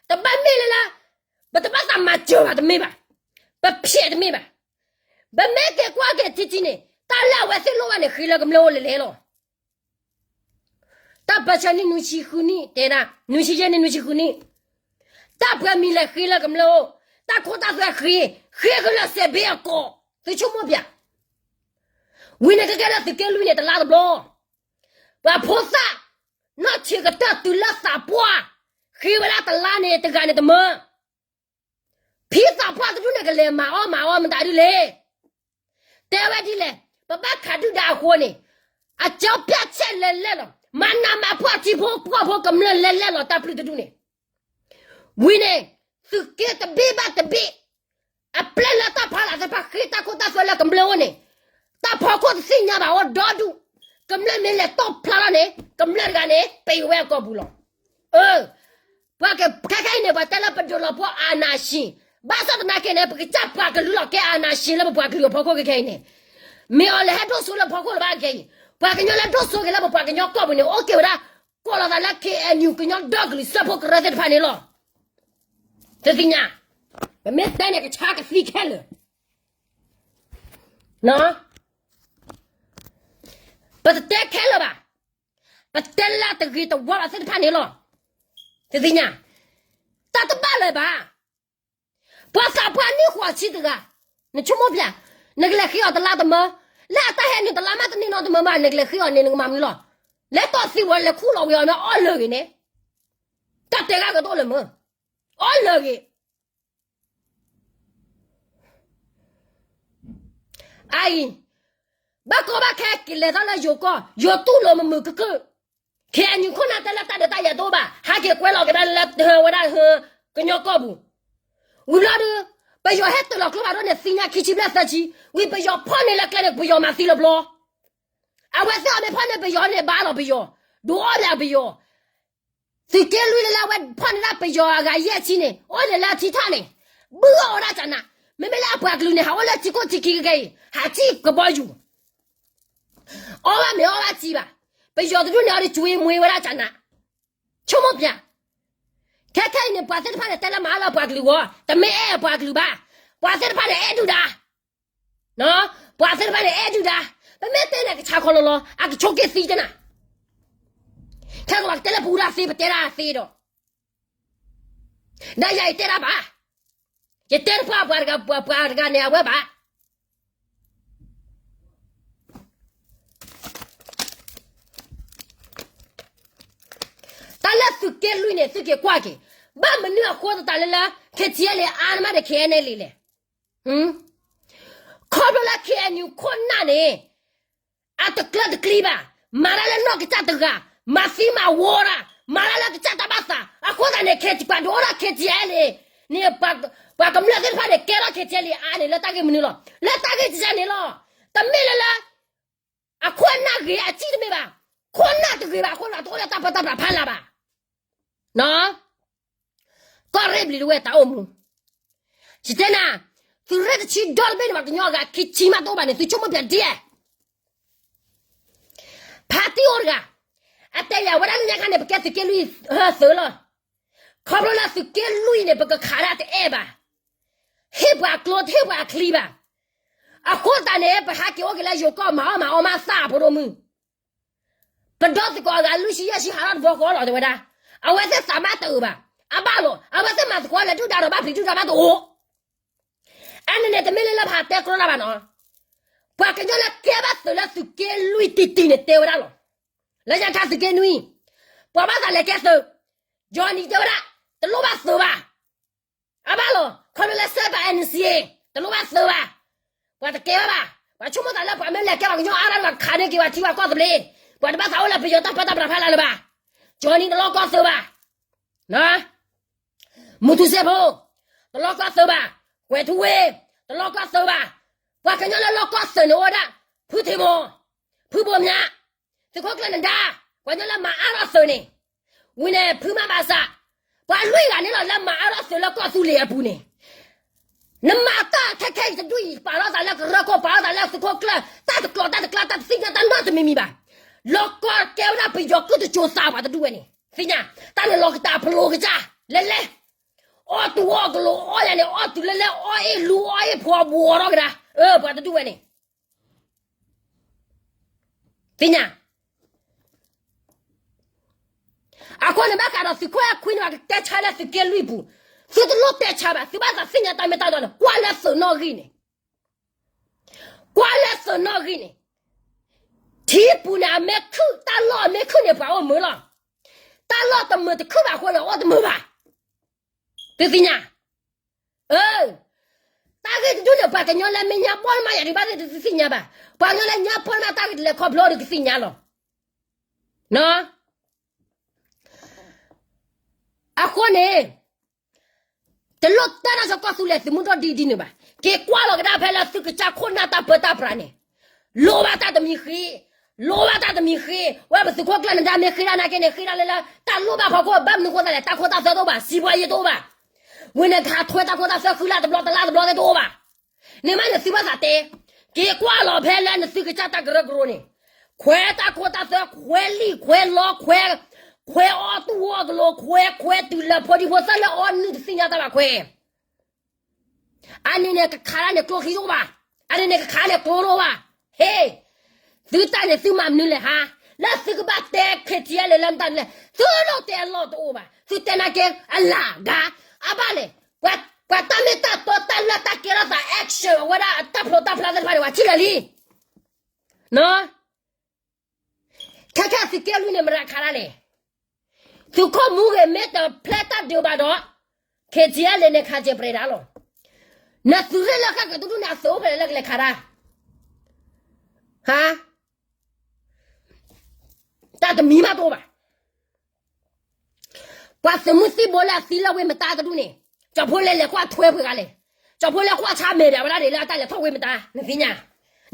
တဘၣ်မ့ၢ်လၢလၢ, ပတဘၣ်သးမၤစၢၤဘၣ်တမ့ၢ်ဘၣ်, ပဖျဲးတမ့ၢ်ဘၣ်, ပမ့ၢ်က့ၤကွၢ်က့ၤထံထံန့ၣ် တၢ်လၢအဝဲသ့ၣ်လိၣ်ဘၣ်န့ၣ် ဃ့လၢကမျၢၢ်အိၣ်လဲၤလဲၤလီၤ တၢ်ပၢဆှၢနံၣ်နွံဆံဃုနံၣ် တဲဒၣ် နွံဆံယဲၢ်နံၣ်နွံဆံဃုနံၣ်, တၢ်ပှဲၤမံၤလဲၤဃ့လၢကမျၢၢ်အိၣ်, တၢ်ခိတၢ်သွဲဃ့, ဃ့ကလၢစဲးဘ့အကီး, သုဆိကမိၣ်ပျး, ဝံၤန့ၣ်ကကဲလၢသုးက့လွံၢ်န့ၣ် တလါတဘျီ, ပှၤဖိသၣ်, နီၢ်ဆံးကတၢၢ်တုၤလၢသးပှၢ်, ဃ့ဝဲဒၣ်တလါန့ၣ် တဂၤန့ၣ်တမၢ ဖံသးပှၢ်တဒူၣ်န့ၣ်ကလဲၤမၤအီၣ်မၤအီမတၤဒ်လဲၣ်, တဲဝဲဒ်လဲၣ်, ပဘၣ်ခးဒုၣ်ဒါအဃိန့ၣ်, အကၠီပျၢ်ဆဲးလဲၤလဲၤလီၤ, မၤနးမၤဖှီၣ်ထံဖိကီၢ်ဖိကမျၢၢ်လဲၤလဲၤလီၤ တၢ်ပျုၢ်တဒူၣ်န့ၣ်, ဝံၤန့ၣ်, သုးက့တဘ့ၣ်ဘၣ်တဘ့ၣ်, အပျဲၢ်လၢတၢ်ဖီလာ်သ့ၣ်တဖၣ်ဃ့တၢ်ခိတၢ်သွဲလၢကမျၢၢ်အိၣ်န့ၣ်, တၢ်ဖီခိၣ်တသ့ၣ်ညါဘၣ်အိၣ်ဒီဒူၣ်, ကမျၢၢ်မ့ၢ်လဲၤတီၣ်ဖျါထီၣ်န့ၣ် ကမျၢၢ်တဂၤန့ၣ် ပံၤဝဲအကိာ်ပူၤလီၤ. အၢ ပှၤကခဲခဲအံၤန့ၣ် ပှၤတဲလၢပဒိးလီၤဖိ အာဏာရှင်, ဘၣ်ဆၣ်သနာ်က့န့ၣ် ပကစၢ်ပှၤကလုာ်လီၤ ကဲ အာဏာရှင် လၢပပှၤကလုာ်အဖီခိၣ်ခဲခဲအံၤန့ၣ်, မ့ၢ်အီၤလဲၤဟဲဒိၣ်စိလၢဖီခိၣ်လၢၤဘၣ်ခဲအံၤ, ပှၤကညီလၢဒိၣ်စိက့ၤလၢပပှၤကညီကီၢ်ပူၤန့ၣ် အိၣ်က့ၤဝဲဒၣ်, ကိးလီၤသးလၢ KNU ကညီဒီကလုာ်စၢဖှိၣ်ကရၢသ့ၣ်တဖၣ်န့ၣ်လီၤ. သုသ့ၣ်ညါ, ပမ့ၢ်တဲန့ၣ် ကဆါကသံခဲလၢာ် ပတတဲခဲလၢာ်ဘၣ်, ပတဲလၢတဂ့ၤတဝါဘၣ်သ့ၣ်တဖၣ်န့ၣ်လီၤ. သုသ့ၣ်ညါ, တၢ်တဘၣ်လၢၤဘၣ်, ပှၤသးပှၢ်နံၣ်ဃိးဆံတဂၤ, နဆိကမိၣ်ပျး, နကလဲၤဃ့အီၤတလါတမၢ, လၢအတၢ်ဟဲနုာ်တလါမးတန့ၢ်နီတမၢမး နကလဲၤဃ့အီၤန့ၣ် နကမၤမနုၤလီၤ. လဲၤတီၢ်သံဝဲလဲၤခူၣ်လီၤဝံၤအီၤမ့ၢ်အီၣ်လၢာ်ဂ့ၤန့ၣ်, တ တၢ်တဲဂၤကတအိၣ်လၢၤမုၢ်, အိၣ်လၢၤဂ့ၤ. အအံၤ, ဘၣ်ကီဘၣ်ခဲက့ၤလဲၤထီၣ်လၢယိၤကီၢ် ယိၤတူၢ်လိာ်မုာ်မုာ်ကကုၢ်, ခဲအံၤ နုာ်ခိၣ်နၢ်တဲလၢတၢ်ဒုးတၢ်ယၤတအိၣ်ဘၣ်, ဟဲက့ၤကွဲလီၤကဒါလၢဝဲဒၣ် ကညီကီၢ်ပူၤ, ဝံၤဘျီဒုး, ပယီၤဟဲတၢၢ်လီၤကျိဖးဒိၣ်န့ၣ် သ့ၣ်ညါခံဆံဘျဲၣ်သၢဆံ, ဝံၤပယီၤဖီၣ်န့ၢ်လၢကျဲန့ၣ် ပယီၤမၤသံလၢပျီ, အဝဲသ့ၣ်အီၤမ့ၢ်ဖီၣ်န့ၢ်ပယီၤန့ၣ် ဘၣ်လီၤပယီၤ, ဒုးအီၣ်ဘၣ်ပယီၤ သုးက့လွံၢ်လၢလၢအဝဲဖီၣ်န့ၢ်ဒၣ်ပယီၤအဂၤယဲၢ်ဆံန့ၣ် အိၣ်န့ၣ်လၢထံထီၣ်န့ၣ်, ဘုၣ်အီၣ်ဝဲဒၣ်ကနး, မ့မ့ၢ်လၢအပှၤကလုာ်န့ၣ် ဟးအိၣ်လၢထံခိၣ်ထံခံကကဲအံၤ ဟးထံၣ်ကဘီယူၤ, အီၣ်ဘၣ်မ့ၤအီၣ်ဘၣ်ထံဘၣ်, ပယီၤတဒူၣ်န့ၣ်အီၤဒုးကွံမွ့ဝဲဒၣ်ကနး, ဆိကမိၣ်ပျၢ်, ခဲခဲအံၤန့ၣ် ပှၤသ့ၣ်တဖၣ်န့ၣ် တဲလၢမၤအါလၢပှၤကလုာ်ဂီၢ် တမ့ၢ်အဲၣ်ပှၤကလုာ်ဘၣ်, ပှၤသ့ၣ်တဖၣ်န့ၣ် အဲၣ်ဒုၣ်ဒါ ပှၤသ့ၣ်တဖၣ်န့ၣ် အဲၣ်ဒုၣ်ဒါ, ပမ့ၢ်တဲန့ၣ် ကဆါခီလီၤလီၤ အကဆိးက့သံတနၤ, ခဲကဘၣ်ကတဲလၢပူၤဒၣ်သ့ ပတဲဒၣ်သ့ဒီး, ဒီးယၤယတဲဒၣ်ဘၣ်, ယတဲတပှၢ်ပှၤတဂၤ ပှၤပှၤတဂၤန့ၣ် အဝဲဘၣ် တၢ်လၢသုးက့လွံၢ်န့ၣ် သုက့ၤကွၢ်က့ၤ, ဘၣ်မနုၤအဃိသတးလၢလၢ KTLA အါနမးဒီး KNLA လဲၣ်. ခီဖျိလၢ KNU ခိၣ်နၢ်န့ၣ် အတကျၢၤတကျံဘၣ်, မၤတၢ်လၢနီၢ်ကစၢ်တဂၤ, မၤသံမၤဝီတၢ်, မၤတၢ်လၢကစၢ်တၢ်ဘၣ်သး, အဃိသတးန့ၣ် ပှၤဒုးအိၣ်ထီၣ် KTLA န့ၣ် ပှၤကမျၢၢ်သ့ၣ်တဖၣ်န့ၣ် ကဲထီၣ် KTLA အါန့ၣ် လၢတၢ်ဂ့ၢ်မနုၤလီၤ, လၢတၢ်ဂ့ၢ်ကစၢ်န့ၣ်လီၤ. တမ့ၢ်လၢလၢ အခိၣ်အနၢ်ဂ့ၤအစံၣ်တမ့ၢ်ဘၣ်, ခိၣ်နၢ်တဂ့ၤဘၣ်အဃိ တအိၣ်လၢတၢ်ပၢတၢ်ပြးဖးလၢ်ဘၣ်. ကီၢ်ရ့ၣ်ဘျံၤတဝဲတၢ်အိၣ်မူ, ယတဲနၤ, သုးရ့ၣ်တဆံဒီတဘ့ၣ်န့ၣ် ပှၤကညီအဂၤခံဆံမးတအိၣ်ဘၣ်န့ၣ် သုဆိကမိၣ်ပျၢ်ဒ်လဲၣ်. ဖါတံၢ်အိၣ်တဂၤ, အတဲယၤဝဲဒၣ်လၢညါခါန့ၣ် ပကဲသုးက့လွံၢ်သုးလီၤ. ခီဖျိလၢသုးက့လွံၢ်န့ၣ် ပကခးဒၣ်တအဲၣ်ဘၣ်, ဟ့ၣ်ပှၤကျိ ဟ့ၣ်ပှၤအချံဘၣ်. အဃိသတးန့ၣ် ပဟးက့ၤအိၣ်က့ၤလၢယိၤကီၢ် မၤအီၣ်မၤအီမးသၣ်အဖိဒိၣ်မုၢ် ပဒီသကိးအဂၤလွံၢ်ဆံယဲၢ်ဆံဟးထီၣ်တဘျီဃီလီၤ တဲဝဲဒၣ်. အဝဲသ့ၣ်သးမးတအုးဘၣ်. အဘၣ်လီၤ. အဝဲသ့ၣ်မၤသကိးလဲၤဒုၣ်ဒါဒီးဘၣ်ပျံၤဒုၣ်ဒါဘၣ်တအိၣ်. အန့ၣ်န့ၣ် တမ့ၢ်လၢလၢပဟးတဲကြီတၢ်ဘၣ်နီၤ. ပှၤကညီလၢကဲဘၣ်သုးလၢသုးက့လွံၢ်တံၢ်တံၢ်န့ၣ် တဲဝဲဒၣ်လီၤ. လၢညါခါသုးက့နွံ, ပှၤဘၣ်သးလဲၤကဲသုး, Johnny တဲဝဲဒၣ်, တလိၣ်ဘၣ်သုးဘၣ်. အဘၣ်လီၤ. ခီဖျိလၢစဲပာ် NCA တလိၣ်ဘၣ်သုးဘၣ်. ပှၤတကဲဘၣ်ဘၣ်. ပှၤဆိကမိၣ်သးလၢပှၤမ့ၢ်လဲၤကဲပှၤကညီအါဒၣ်ဒီး ခးန့ၢ်က့ၤပှၤထံပှၤကီၢ်သဘျ့, ပှၤတဘၣ်သးအိၣ်လၢပယီၤတၢ်ပၢတၢ်ပြးဖးလၢ်လၢၤဘၣ်. Johnny တလီၢ်ကီၢ်သုးဘၣ်. မူတူစဲဖိ, တလီၢ်ကီၢ်သုးဘၣ်. ကွဲၤထူဝ့, တလီၢ်ကီၢ်သုးဘၣ်. ပှၤကညီလၢလီၢ်ကီၢ်သုးန့ၣ်အိၣ်ဝဲဒၣ်, ဖုထံမီ, ဖုဘိမၠး, သုးခိၣ်ကျၢၢ်နဒါ, ပှၤကညီလၢမၤအါထီၣ်သုးန့ၣ်, ဝံၤန့ၣ် ဖုမၤဘၣ်ဆး, ပှၤလွံၢ်ဂၤန့ၣ်လီၤ လၢမၤအါထီၣ်သုးလၢကီၢ်သူလ့ၤအပူၤန့ၣ် နမၤတၢ်ခဲခဲအံၤတဒူၣ်အံၤ ပာ်ထီၣ်သးလၢကရၢခိၣ် ပာ်ထီၣ်သးလၢသုးခိၣ်ကျၢၢ် တၢ်တကျိၤတၢ်တကျါ တၢ်တသ့ၣ်ညါတၢ်နီတမံၤမံၤဘၣ်. လီၢ်ကီၢ်ကဲဝဲဒၣ်ပယီၤကုၢ်တစိၤသးပှၤတဒူၣ်ဝဲန့ၣ် သ့ၣ်ညါ, တၢ်န့ၣ်လီၤကတၢ်ဖျိကစၢ် လဲၤလဲၤ, အီၣ်တူၢ်အီၣ်ကလိၤအီၣ်ယၤန့ၣ် အီၣ်တုၤလၢလဲၤ အီၣ်အ့ၣ်လူအီၣ်အ့ၣ်ဖီဘှီထီၣ်ကဒါ, ပှၤတဒူၣ်ဝဲန့ၣ် သ့ၣ်ညါ အဃိန့ၣ်ဘၣ်ဃးဒီးသုးခိၣ်အဲၣ်ခွံန့ၣ် ပှၤကတဲဆါလၢသုးက့လွံၢ်ပူၤ, သုတလိၣ်တဲဆါဘၣ်, သုဘၣ်သးသ့ၣ်ညါတၢ်မ့ၢ်တၢ်တီန့ၣ် ကွၢ်လၢသုးနီၣ်ဂံၢ်န့ၣ်, ကွၢ်လၢသုးနီၣ်ဂံၢ်န့ၣ်, ထံပူၤန့ၣ် အမ့ၢ်ခုၣ် တၢ်လီၢ်အမ့ၢ်ခုၣ်န့ၣ် ပှၤအိၣ်မုာ်လီၤ. တၢ်လီၢ်တမုာ်တခုၣ်ဘၣ်အဃိန့ၣ် အိၣ်တမုာ်ဘၣ်. သုသ့ၣ်ညါ တၢ်ဂ့ၢ်တဒူၣ်န့ၣ် ပှၤကညီလၢမ့ၢ်ညါပီၢ်နမါယၤဒံးဘၣ်သ့ၣ်တသ့ၣ်ညါဘၣ်. ပှၤကညီလၢညါပီၢ်နမါတၢ်ဂ့ၢ်တလဲၤခီဖျိဒီးကသ့ၣ်ညါလီၤ. အဃိန့ၣ် တလိၣ်တၢ်နၢ်စီၤကီၢ်သူလ့ၤသုးမုၢ်ဒိၣ်ဒ်ဒ်န့ၣ်ဘၣ်. က့ၤကွၢ်လီၤကဒါဖဲလၢသုကစၢ်ခိၣ်နၢ်တၢ်ပၢတၢ်ပြးန့ၣ်, လိၣ်ဘၣ်တၢ်တမံၤဃ့, လိၣ်ဘၣ်တၢ်တမံၤဃ့, ဝဲပသုးခိၣ်ကျၢၢ်နဒါမ့ၢ်ဃ့ဒၣ်နာ်က့န့ၣ် ဃ့ဒၣ်လၢလၢ တၢ်လိၣ်ဘၣ်ဖီခိၣ် ဘၣ်မနုၤဃိသတးလဲၣ် တၢ်ခိတၢ်သွဲတအိၣ်ဘၣ်, စံးဘှီယ့ၣ်တအိၣ်ဘၣ်. ဝံၤန့ၣ်ကဟးထွဲတၢ်ခိတၢ်သွဲဃုလါတဘျီ တလါတဘျီတအိၣ်ဘၣ်. န့ၣ်မးန့ၣ်သုဘၣ်သးတဲ, က့ၤကွၢ်လီၤဖဲလၢနသုကစၢ်တၢ်ကရၢကရိန့ၣ်, ခွဲးတၢ်ခိတၢ်သွဲ ခွဲးလံၣ်ခွဲးလီ ခွဲး, ခွဲးအီၣ်တူၢ်အီၣ်ကလိၤ ခွဲး, ခွဲးတုၤလၢဖိဒံဖိသၣ်လၢအီနုၢ်တသ့ၣ်ညါတၢ်ဘၣ်ခွဲး အန့ၣ်န့ၣ်ကခးဒၣ်န့ၣ်ကျိချံတအိၣ်ဘၣ်, အန့ၣ်န့ၣ်ကခးန့ၣ်ကျိတအိၣ်ဘၣ်. ဟ့ၣ်, သုတၢ်န့ၣ်သုမၤမနုၤလဲၣ်ဟါ, လၢသုကဘၣ်တဲ KTLA လၢမတၤလဲၣ်, သုလိၣ်တဲအလီၢ်တအိၣ်ဘၣ်, သုတဲနာ်က့အလၢ်ဂၤ, အဘၣ်လဲၣ်, ပှၤတၢ်မ့ၢ်တၢ်တီတၢ်လၢတၢ်ကဲထီၣ်သး action အဝဲဒၣ်အတၢ်ဖျိတၢ်ဖျါသ့ၣ်တဖၣ်န့ၣ် ပှၤထံၣ်လၢာ်လံ ခဲခဲသုးက့လွံၢ်န့ၣ် မတၤခးဒၣ်လဲၣ်. သုးခိၣ်မူဂ့ၤမ့ၢ်တဖျဲးတၢ်ဒုးဘၣ်ဒီး ခ့ၣ်ထံးအလဲၣ်န့ၣ် ခးစဲးပြဲးဒၣ်လီၤ. နသုးရ့ၣ်လၢဃၣ်ကတဒူၣ်န့ၣ် အသုးအိၣ်ဖဲလဲၣ်လၢကလဲၤခးတၢ်, ဟါ, တၢ်တမံၤမးတအိၣ်ဘၣ်. ပှၤသုးမုၢ်သံၣ်ဘိလၢအသံလၢဝ့ၢ်မတါတဒူၣ်န့ၣ်, ကၠီဖိလဲၤလဲၤကွၢ်ထွဲပှဲၤဂၤလဲၣ်. ကၠီဖိလဲၤကွၢ်ဆါမဲာ်ဒၣ်ဝဲဒၣ်န့ၣ် လၢအတၢ်လဲၤထီၣ်ဝ့ၢ်မတါ, နသ့ၣ်ညါ,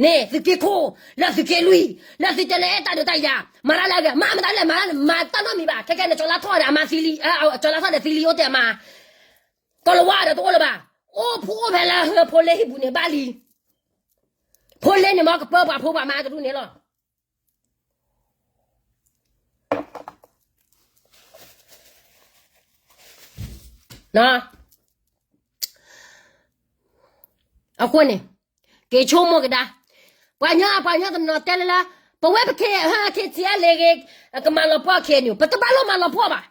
န့ၣ် သုးက့ခိၣ်, လၢသုးက့လွံၢ်, လၢသုတဲလၢအဲၣ်တၢ်ဒုးတၢ်ယၤ, မၤတၢ်လၢအဂ့ၤ, မၤမတၤလဲၣ် မၤတၢ်န့ၣ် မၤတၢ်နီတမံၤဘၣ်. ခဲကဲန့ၣ် ကၠီလါထီၣ်ဒီးအမါသံလံ, ကၠီလါထီၣ်ဒီးသံလံအိၣ်တဲအမါ, ကီၢ်လၤဝါဒီးတအိၣ်လၢၤဘၣ်. အိၣ်ဖှိၣ်အိၣ်ဖဲလၢဟၢဖိလ့ဟံၣ်ပူၤန့ၣ်ဘၣ်လံ. ဖိလ့န့ၣ်မ်ကပၢပှၤဖိပှၤမါတဒူၣ်န့ၣ်လီၤ. အဃိန့ၣ်, က့ၤဆိကမိၣ်ကဒါ, ပှၤကညီ ပှၤကညီတနီၤတဲလၢလၢ, ပဝဲပခဲ ခ့ၣ်ထံးအလဲၣ်ဂ့ၤ, ကမၤလီၤပှီၢ်ခဲန့ၣ် ပတဘၣ်လိၣ်မၤလီၤပှီၢ်ဘၣ်.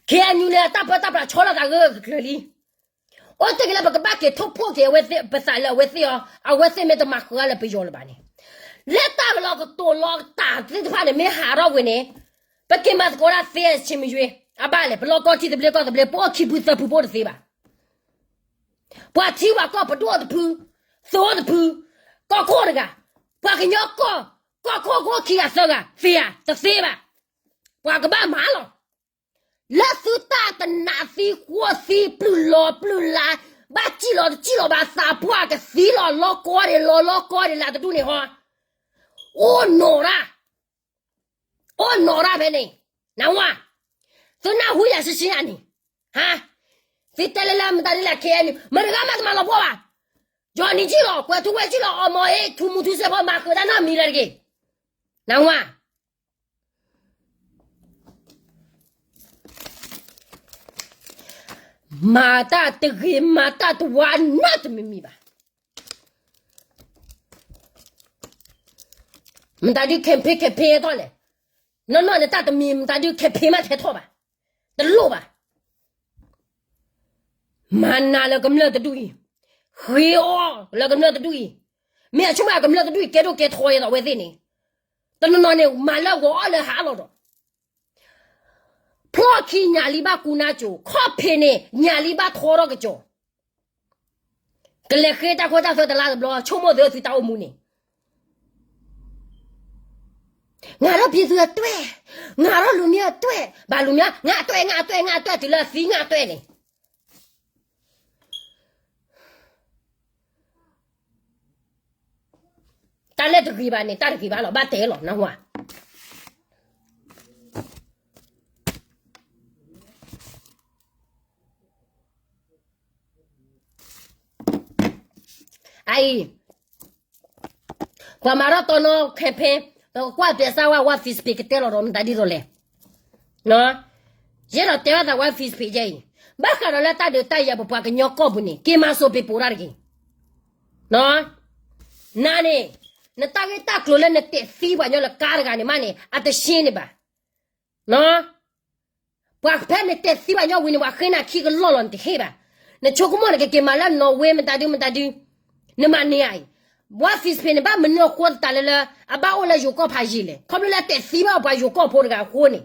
ခဲအံၤန့ၣ် အတၢ်ပၢတၢ်ပြးဆီလီၤသးဂၢၢ်ဂၢၢ်ကျၢၤလံ. အိၣ်တ့ၢ်က့ၤလၢပကဘၣ်က့ၤထိၣ်ဖှိၣ်က့ၤအဝဲသ့ၣ် ပသးလၢအဝဲသ့ၣ်အီၤ, အဝဲသ့ၣ်မ့ၢ်တမၤဃုာ်အါလၢပယီၤလၢၤဘၣ်န့ၣ်, လၢတၢ်ကလီကတိၤလီၤတၢ်သ့ၣ်တဖၣ်န့ၣ် မ့ၢ်ဟးထီၣ်ဝဲန့ၣ်, ပက့ၤမၤသကိးတၢ်သ့အဆံးမယွ့, အဘၣ်လဲၣ် ပလီၢ်ကီၢ်ထံသဘျ့ကီၢ်သဘျ့ ပအိၣ်ခံဖုသၢဖုပအိၣ်တသ့ဘၣ်. ပှၤထံပှၤကီၢ်ပဒိၣ်တဖု, သုးအိၣ်တဖု, ကီၢ်ခိၣ်တဂၤ, ပှၤကညီကီၢ်, ကီၢ်ခိၣ်ကအိၣ်ခံဂၤသၢဂၤ သ့ဧါ, တသ့ဘၣ်. ပှၤကဘၣ်မၤလီၤ. လၢသုတၢ်တနးသံဃိသံပျုၢ်လီၤပျုၢ်လၤ, ဘၣ်စံၣ်လီၤတစံၣ်လီၤဘၣ်သးပှၢ်ကသံလီၤလီၤကီဒံးလီၤလီၤကီဒံးလၢတဒူၣ်န့ၣ်ဟီ, အိၣ်နီၢ်ရၣ် အိၣ်နီၢ်ရၣ်ဖဲန့ၣ်, နဝၤ, သုနၢ်ဟူယၤဆံဆံယၤန့ၣ်, ဟါ, သုတဲလၢလၢမတၤဒ်လဲၣ် ခဲအံၤန့ၣ် မတၤတဂၤမးတမၤလီၤပှီၢ်ဘၣ်. ယီၤနံၤစံၣ်လီၤ ကွဲၤထူဝဲစံၣ်လီၤ အီၣ်မီၤအ့ ထူမူထူစဲးဖီ မၤဃုာ်တၢ်နီတမံၤလၢၤတဂ့ၤ, နဝၤ မၤတၢ်တဂ့ၤ မၤတၢ်တဝါနီတမံၤမံၤဘၣ်. မတၤဒုး campaign campaign ဟဲထီၣ်လဲၣ်. နီၢ်နီၢ်န့ၣ် တၢ်တမံၤ မတၤဒုး campaign မးတဟဲထီၣ်ဘၣ်, တလိၣ်ဘၣ်. မၤနၤလၢကမျၢၢ်တဒူၣ်အံၤ, ဃ့အီၣ်လၢကမျၢၢ်တဒူၣ်အံၤ, မ့ၢ်အဆိကမိၣ်ကမျၢၢ်တဒူၣ်အံၤ ကဲဒိၣ်ကဲထီယဲဒီးအဝဲသ့ၣ်န့ၣ်, တနီၤနီၤန့ၣ် မၤလၢဂီၤအီၣ်လၢဟးအလီၢ်ဒီး ဖျီၣ်ခံညၣ်လံဘၣ်ကူနါစိၤ, ခီၣ်ဖံးန့ၣ် ညၣ်လံဘၣ်ထီထီၣ်ကစီၤ, ကလဲၤဃ့တၢ်ခိတၢ်သွဲတလါတဘျီ, ဆိကမိၣ်သုသုတၢ်အိၣ်မူန့ၣ်, ငါထီၣ်ဖံသုအတွဲၣ်, ငါထီၣ်လူမံအတွဲၣ်, ဘၣ်လူမံ, ငါအတွဲၣ် ငါအတွဲၣ် ငါအတွဲၣ် တုၤလၢအသံငါအတွဲၣ်န့ၣ် တၢ်လၢတဂ့ၤဘၣ်န့ၣ် တၢ်တဂ့ၤဘၣ်လီၤ, ဘၣ်တဲလီၤ နၢ်ဟူဧါ. အအံၤ, ပှၤမၤထီၣ်တီနီ campaign, ဒီးကွၢ်တဲစၢ်ဝဲ ဝါ Facebook ကတဲလီၤဒီးမတၤဒ်သိးလဲၣ်. ယအဲၣ်ဒိးတဲဘၣ်သးဝဲ Facebook ယဲအံၤ, ဘၣ်ဃးဒီးလၢတၢ်ဒုးတၢ်ယၤပပှၤကညီကီၢ်ပူၤန့ၣ် က့ၤမၤစိးပ့ၤပိးတၢ်တဂ့ၤ. နၤန့ၣ်, နတၢ်ဂ့ၢ်တၢ်ကျိၤလၢနတဲာ်သံပှၤကညီလၢကါတဂၤန့ၣ်မးန့ၣ် အတရှင်းန့ၣ်ဘၣ်. ပှၤဖဲနတဲာ်သံပှၤကညီဝံၤန့ၣ် ပှၤဃ့နၤခံကလီၢ်လီၤ နတဟ့ၣ်ဘၣ်. နဆိကမိၣ်နကက့ၤမၤလၢနီၣ်ဝ့ မတၤဒု မတၤဒု, နမၤန့ၢ်ဧါအံၤ, ဝါ Facebook န့ၣ် ဘၣ်မနုၤအဃိသတးလၢလၢ အဘၣ်အိၣ်လၢယိၤကီၢ်ဖးယံာ်လဲၣ်, ခီဖျိလၢအတဲာ်သံဘၣ်ပှၤယိၤကီၢ်ဖိတဂၤအဃိန့ၣ်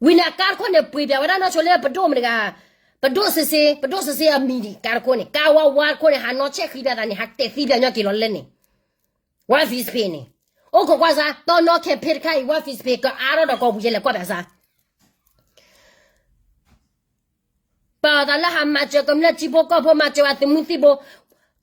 ဝံၤန့ၣ် အကါတခိၣ်န့ၣ် ပှ့ၤပၠးဝဲဒၣ်နီၢ်ဆိလၢပဒိၣ်မတၤတဂၤ, ပဒိၣ်စ့စ့, ပဒိၣ်စ့စ့အမံၤဒံး ကါတခိၣ်န့ၣ်, ကါဝါဝါတခိၣ်န့ၣ် ဟးနီၢ်ဆဲးဃံပၠးသးန့ၣ် ဟးတဲာ်သံပှၤကညီက့ၤလီၤလၢန့ၣ်, ဝါ Facebook န့ၣ်, အိၣ်ခိးကွၢ်စါ, တီနီ campaign တခါအံၤ ဝါ Facebook ကအါထီၣ်ဒီးကိးပူၤယဲလဲၣ် ကွၢ်ပၠးစါ. ပာ်အသးလၢဟးမၤစၢၤကမျၢၢ်ထံဖိကီၢ်ဖိ မၤစၢၤဝဲသုးမုၢ်သံၣ်ဘိ,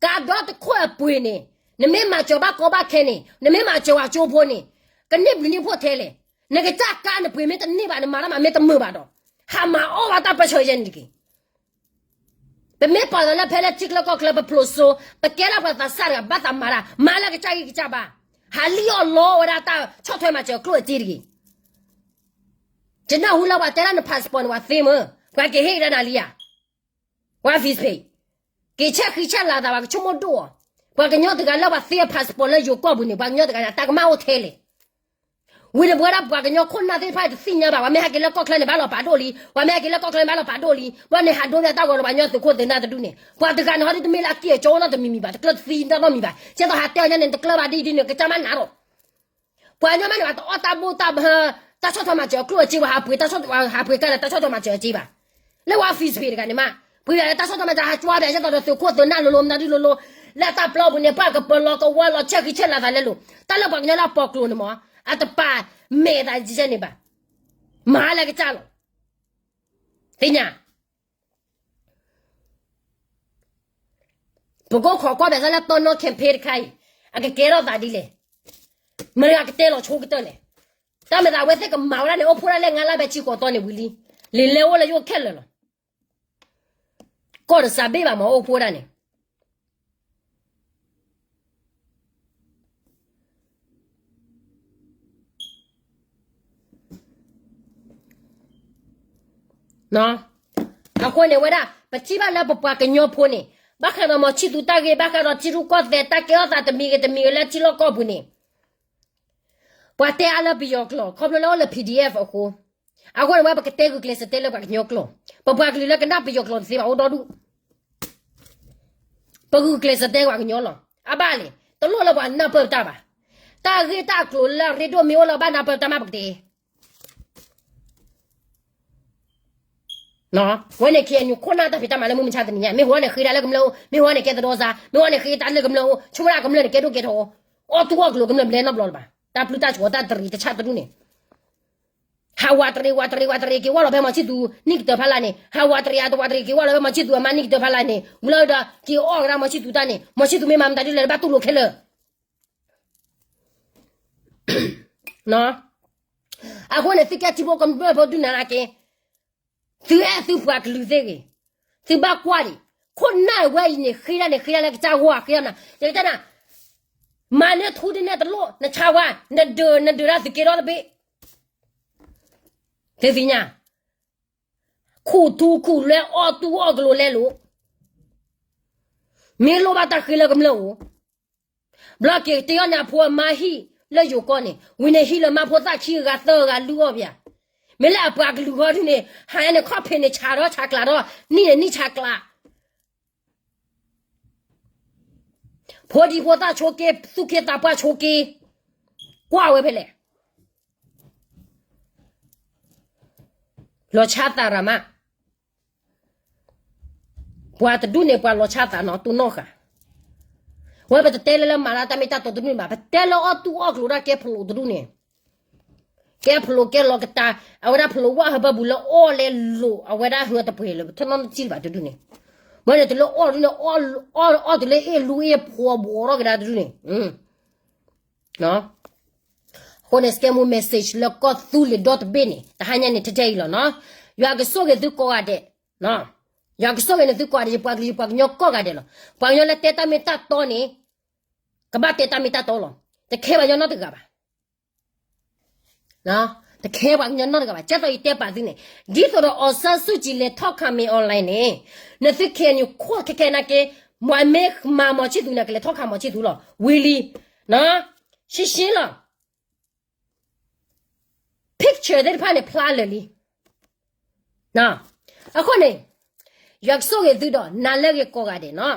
ကါဒီတခိၣ်အပှ့ၤန့ၣ်, နမ့ၢ်မၤစၢၤဘၣ်ကီဘၣ်ခဲန့ၣ်, နမ့ၢ်မၤစၢၤဝဲကၠိဖိန့ၣ်, ကန့ၢ်ဘျုးန့ၢ်ဖှိၣ်ထဲလဲၣ်. နကစၢ်ကါနပှ့ၤမ့ၢ်တန့ၢ်ဘၣ် နမၤတၢ်မၤမ့ၢ်တမုာ်ဘၣ်ဒီး, ဟးမၤအီၣ်ဘၣ်တၢ်ပၢဆှၢယဲန့ၣ်တက့ၢ်. ပမ့ၢ်ပာ်သးလၢဖဲလၢထံချၢကီၢ်ချၢပဖျိးစိ, ပကဲဒၣ်ပှၤသးစၢ်တဂၤ ဘၣ်သးမၤတၢ်, မၤလၢကစၢ်ဂံၢ်ကစၢ်ဘါ, ဟးလံၣ်အီၣ်လီဝဲဒၣ်တၢ်ဆီၣ်ထွဲမၤစၢၤကျိၣ်အစ့တဂ့ၤ. ယနၢ်ဟူလၢပှၤတဲဒၣ်န passport န့ၣ် ပှၤသ့မ့ၢ်, ပှၤကဟ့ၣ်ကဒါနၤလံဧါ. ဝါ Facebook, က့ၤဆဲးဃံဆဲးလၤသး ပှၤကဆိကမိၣ်ဒိၣ်အီၤ, ပှၤကညီတဂၤလၢပှၤသ့အ passport လၢယိၤကီၢ်ပူၤန့ၣ် ပှၤကညီတဂၤန့ၣ် တၢ်ကမၣ်အိၣ်ထဲလဲၣ်. ဝံၤန့ၣ်ပဝဲဒၣ်ပှၤကညီခိၣ်နၢ်သ့ၣ်တဖၣ်တသ့ၣ်ညါဘၣ်, ပှၤမ့ၢ်ဟဲက့ၤလၢကီၢ်ချၢန့ၣ် ဘၣ်လီၤပာ်ဒိၣ်လံ, ပှၤမ့ၢ်ဟဲက့ၤလၢကီၢ်ချၢန့ၣ် ဘၣ်လီၤပာ်ဒိၣ်လံ, ဘၣ်န့ၣ်ဟးဒိပၠးတၢ်ဂီၤဒီးပှၤကညီသုးခိၣ်သုးနၢ်တဒူၣ်န့ၣ်, ပှၤတဂၤန့ၣ်ဟီဒ်တမ့ၢ်လၢအက့ၢ်အကီအိၣ်နီတမံၤမံၤဘၣ်, တကျၢၤတသံနီတမံၤဘၣ်, ကဲသိးဟးတဲအီၤညါန့ၣ် တကျၢၤဘၣ်ဒ်ဒ်န့ၣ် ကစၢ်မးနးဒီး ပှၤကညီမးန့ၣ် ပှၤတအီၣ်တၢ်ဘိၣ်တၢ်ဘၢ, တၢ်ဆီၣ်ထွဲမၤစၢၤအကျိၣ်အစ့ဘၣ် ဟးပှ့ၤတၢ်ဆီၣ်ထွဲ ဟးပှ့ၤကါလၢတၢ်ဆီၣ်ထွဲမၤစၢၤအစ့ဘၣ်. လၢဝဲ Facebook တဂၤန့ၣ်မး ပှ့ၤယၤလၢတၢ်ဆီၣ်ထွဲမၤစၢၤ ဟးကွၢ်ဘၣ် ယဲသိးဒီးသုးခိၣ်သုးနၢ်လိၤလိၤ မတၤဒုလိၤလိၤ လၢတၢ်ပျီပူၤန့ၣ် ပှၤကပၢၤလီၤကဝီၤလီၤ ဆဲးဃံဆဲးလၤသးလဲလိာ် တၢ်လၢပှၤကညီလၢအပိာ်ကျိၤန့ၣ်မး အတပာ်မဲာ်သးယဲန့ၣ်ဘၣ်. မၤလၢကစၢ်လီၤ. သ့ၣ်ညါ ပကအိၣ်ခိးကွၢ်ဘၣ်သးလၢတီနီ campaign တခါအံၤ အကကဲထီၣ်သးဒ်လဲၣ်. မတၤတဂၤကတဲလီၤဆိကတၢၢ်လဲၣ်. တၢ်မၤသးအဝဲသ့ၣ်ကမၤဝဲဒၣ်န့ၣ် အိၣ်ဖှိၣ်ဒၣ်လၢငါးလါဘဲဆံဃိးသီန့ၣ်ဝံၤလံ. လံာ်လဲအိၣ်လၢယအိၣ်ခဲလၢာ်လီၤ. ကီၢ်တစးဘ့ၣ်ဘၣ်မး အိၣ်ဖှိၣ်ဝဲဒၣ်န့ၣ် အဃိန့ၣ်ဝဲဒၣ် ပထံၣ်ဘၣ်လၢပပှၤကညီဖိန့ၣ် ဘၣ်ဃးဒီးမီၤဆံၣ်သူတၢ်ဂ့ၢ် ဘၣ်ဃးဒီးထံရူၢ်ကီၢ်သဲး တၢ်ကဲထီၣ်သးတမံၤဂ့ၤတမံၤဂ့ၤလၢထံလီၢ်ကီၢ်ပူၤန့ၣ် ပှၤတဲအါလၢပယီၤကျိာ် ခီဖျိလၢအိၣ်လၢ PDF အဃိ, အဃိန့ၣ်ဝဲပကတဲဂုာ်ကျဲးစၢးတဲလၢပှၤကညီကျိာ်, ပပှၤကလုာ်လၢကနၣ်ပယီၤကျိာ်တသ့ဘၣ်အိၣ်ဒီဒူၣ် ပဂုာ်ကျဲးစၢးတဲပှၤကညီလီၤ. အဘၣ်လဲၣ် တလိၣ်လၢပှၤနၢ်ပၢၢ်ပတၢ်ဘၣ်. တၢ်ဂ့ၢ်တၢ်ကျိၤလၢအရ့ဒိၣ်မ့ၢ်အိၣ်လၢအဘၣ်နၢ်ပၢၢ်ပတၢ်မးပကတဲ ဝဲန့ၣ် KNU ခိၣ်နၢ်တၢ်ဖံးတၢ်မၤလၢမုၢ်မဆါတနံၤညါ မ့ၢ်ဟိဝဲန့ၣ်ဃ့ဒၣ်လၢကမျၢၢ်အိၣ်, မ့ၢ်ဟိဝဲန့ၣ်ကဲသဒီစါ, မ့ၢ်ဟိဝဲန့ၣ်ဃ့တၢ်လၢကမျၢၢ်အိၣ်, ဆိကမိၣ်ဒၣ်ကမျၢၢ်န့ၣ်ကဲဒိၣ်ကဲထီၣ်အိၣ်, အီၣ်တူၢ်အီၣ်ကျိၤကမျၢၢ်ဘျဲနီတဘျီလၢၤဘၣ်. တၢ်ပျုၢ်တၢ်ဆိးတၢ်တရံးတဆၣ်တဒူၣ်န့ၣ် ဟးဝးတရံးဝးတရံးဝးတရံးက့ၤဝဲလီၤဖဲမီၤဆံၣ်သူနံၣ်ကတၢၢ်ဖးလၢ်န့ၣ်, ဟးဝးတရံးအတဝးတရံးက့ၤဝဲလီၤဖဲမီၤဆံၣ်သူအမါနံၣ်ကတၢၢ်ဖးလၢ်န့ၣ်, ဝံၤလီၤဒီး က့ၤအီၣ်ကဒါမီၤဆံၣ်သူတၢ်န့ၣ်, မီၤဆံၣ်သူမ့ၢ်မၤမတၤဒ်လဲၣ် ဘၣ်တူၢ်လိာ်ခဲလၢာ် အဃိန့ၣ် သုကဲထံဖိကီၢ်ဖိဒုးနၤနာ်က့, သုအဲၣ်သုပှၤကလုာ်သ့ၣ်ဂ့ၤ, သုဘၣ်ကွၢ်ဒံး, ခိၣ်နၢ်ဝဲအံၤန့ၣ် ဃ့ဒၣ်န့ၣ် ဃ့ဒၣ်လၢကစၢ်ဂီၢ် ဃ့ဒၣ်နၤ, ယကတဲနၤ, မၤန့ၢ်ထူဒ်န့ၣ်တလိၣ် နဆါဝါ, နဒုး နဒုးဒၣ်သုးက့ဒီတဘ့ၣ် သုသ့ၣ်ညါ, ခူၣ်ထူခူၣ်လွဲအီၣ်တူၢ်အီၣ်ကျိၤလဲလိာ်, မ့ၢ်လိၣ်ဘၣ်တၢ်ဃ့လၢကမျၢၢ်အိၣ်, ဘျီက့ၤတ့အီၣ်န့ၣ်အဖိအမါဟံၣ်လၢယိၤကီၢ်န့ၣ်, ဝံၤန့ၣ်ဟံၣ်လၢမါဖိသၣ်ခံဂၤသၢဂၤလုၢ်အီၣ်ပယၤ, မ့ၢ်လၢအပှၤကလုာ်ဟီဒုန့ၣ် ဟးန့ၣ်ခီၣ်ဖံးန့ၣ်ဆးထီၣ်ဆးကျးထီၣ်, နံၣ်န့ၣ်နံၣ်ဆးကျး ဖိဒံဖိသၣ်ဆိက့, သူၣ်က့သးပှၢ်ဆိက့, ကွၢ်ဝဲဖဲလဲၣ်, လီၤဆါသးရၤမး, ပှၤတဒူၣ်န့ၣ် ပှၤလီၤဆါသးနီၤ တူၢ်နီၣ်ဃာ်, ဝဲပတတဲလၢလၢမၤလၢတၢ်မ့ၢ်တၢ်တီတဒူၣ်န့ၣ်ဘၣ်, ပတဲလၢအီၣ်တူၢ်အီၣ်ကျိၤဒၣ်ကဲဖျိးတဒူၣ်န့ၣ် ကဲဖျိးကဲလီၤကတၢၢ်, အဝဲဒၣ်ဖျိးဝၣ်ဟၢဘၢပူၤလၢအီၣ်လဲလိာ် အဝဲဒၣ်ဟၢတပှဲၤလၢ ပထၢနီၣ်တစံၣ်လၢၤဘၣ်တဒူၣ်န့ၣ်, ဝဲန့ၣ်တလၢအီၣ်ဒ်န့ၣ်, အီၣ်တုၤလၢအ့ၣ်လူအ့ၣ်ဖိဘှီထီၣ်ကဒါတဒူၣ်န့ၣ်, အဃိန့ၣ် စကဲမူ message လၢကီၢ်သူလ့ၤဒီတဘ့ၣ်န့ၣ် တဟါညါန့ၣ် ထဲထဲအံၤလီၤနီၤ, ယွၤကဆိၣ်ဂ့ၤသုကိးဂၤဒဲး, ယွၤကဆိၣ်ဂ့ၤန့ၣ်သုကိးဂၤဒဲး ယပှၤကလုာ်ယပှၤကညီကိးဂၤဒဲးလီၤ, ပှၤကညီလၢတဲတၢ်မ့ၢ်တၢ်တီန့ၣ် ကဘၣ်တဲတၢ်မ့ၢ်တၢ်တီလီၤ, တခဲပှၤကညီနီတဂၤဘၣ် တခဲပှၤကညီနီတဂၤဘၣ်, ကဲသိးယတဲပာ်သုန့ၣ်, ဒ်သိးဒီး အောင်ဆန်းစုကြည် လဲၤထီၣ်ခးမ့ၢ် online န့ၣ်, နသုခဲအံၤန့ၣ် ခိၣ်ခဲခဲနာ်က့, မ့ၢ်မၤမီၤဆံၣ်သူန့ၣ် ကလဲၤထီၣ်ခးမီၤဆံၣ်သူလီၤ, ဝံၤလံ, ရှင်းရှင်းလီၤ, picture သ့ၣ်တဖၣ်န့ၣ် ဖျါလၢာ်လံ အဃိန့ၣ်, ယွၤကဆိၣ်ဂ့ၤသုဒီး နၤလၢအဂ့ၤကိးဂၤဒဲးနီၤ,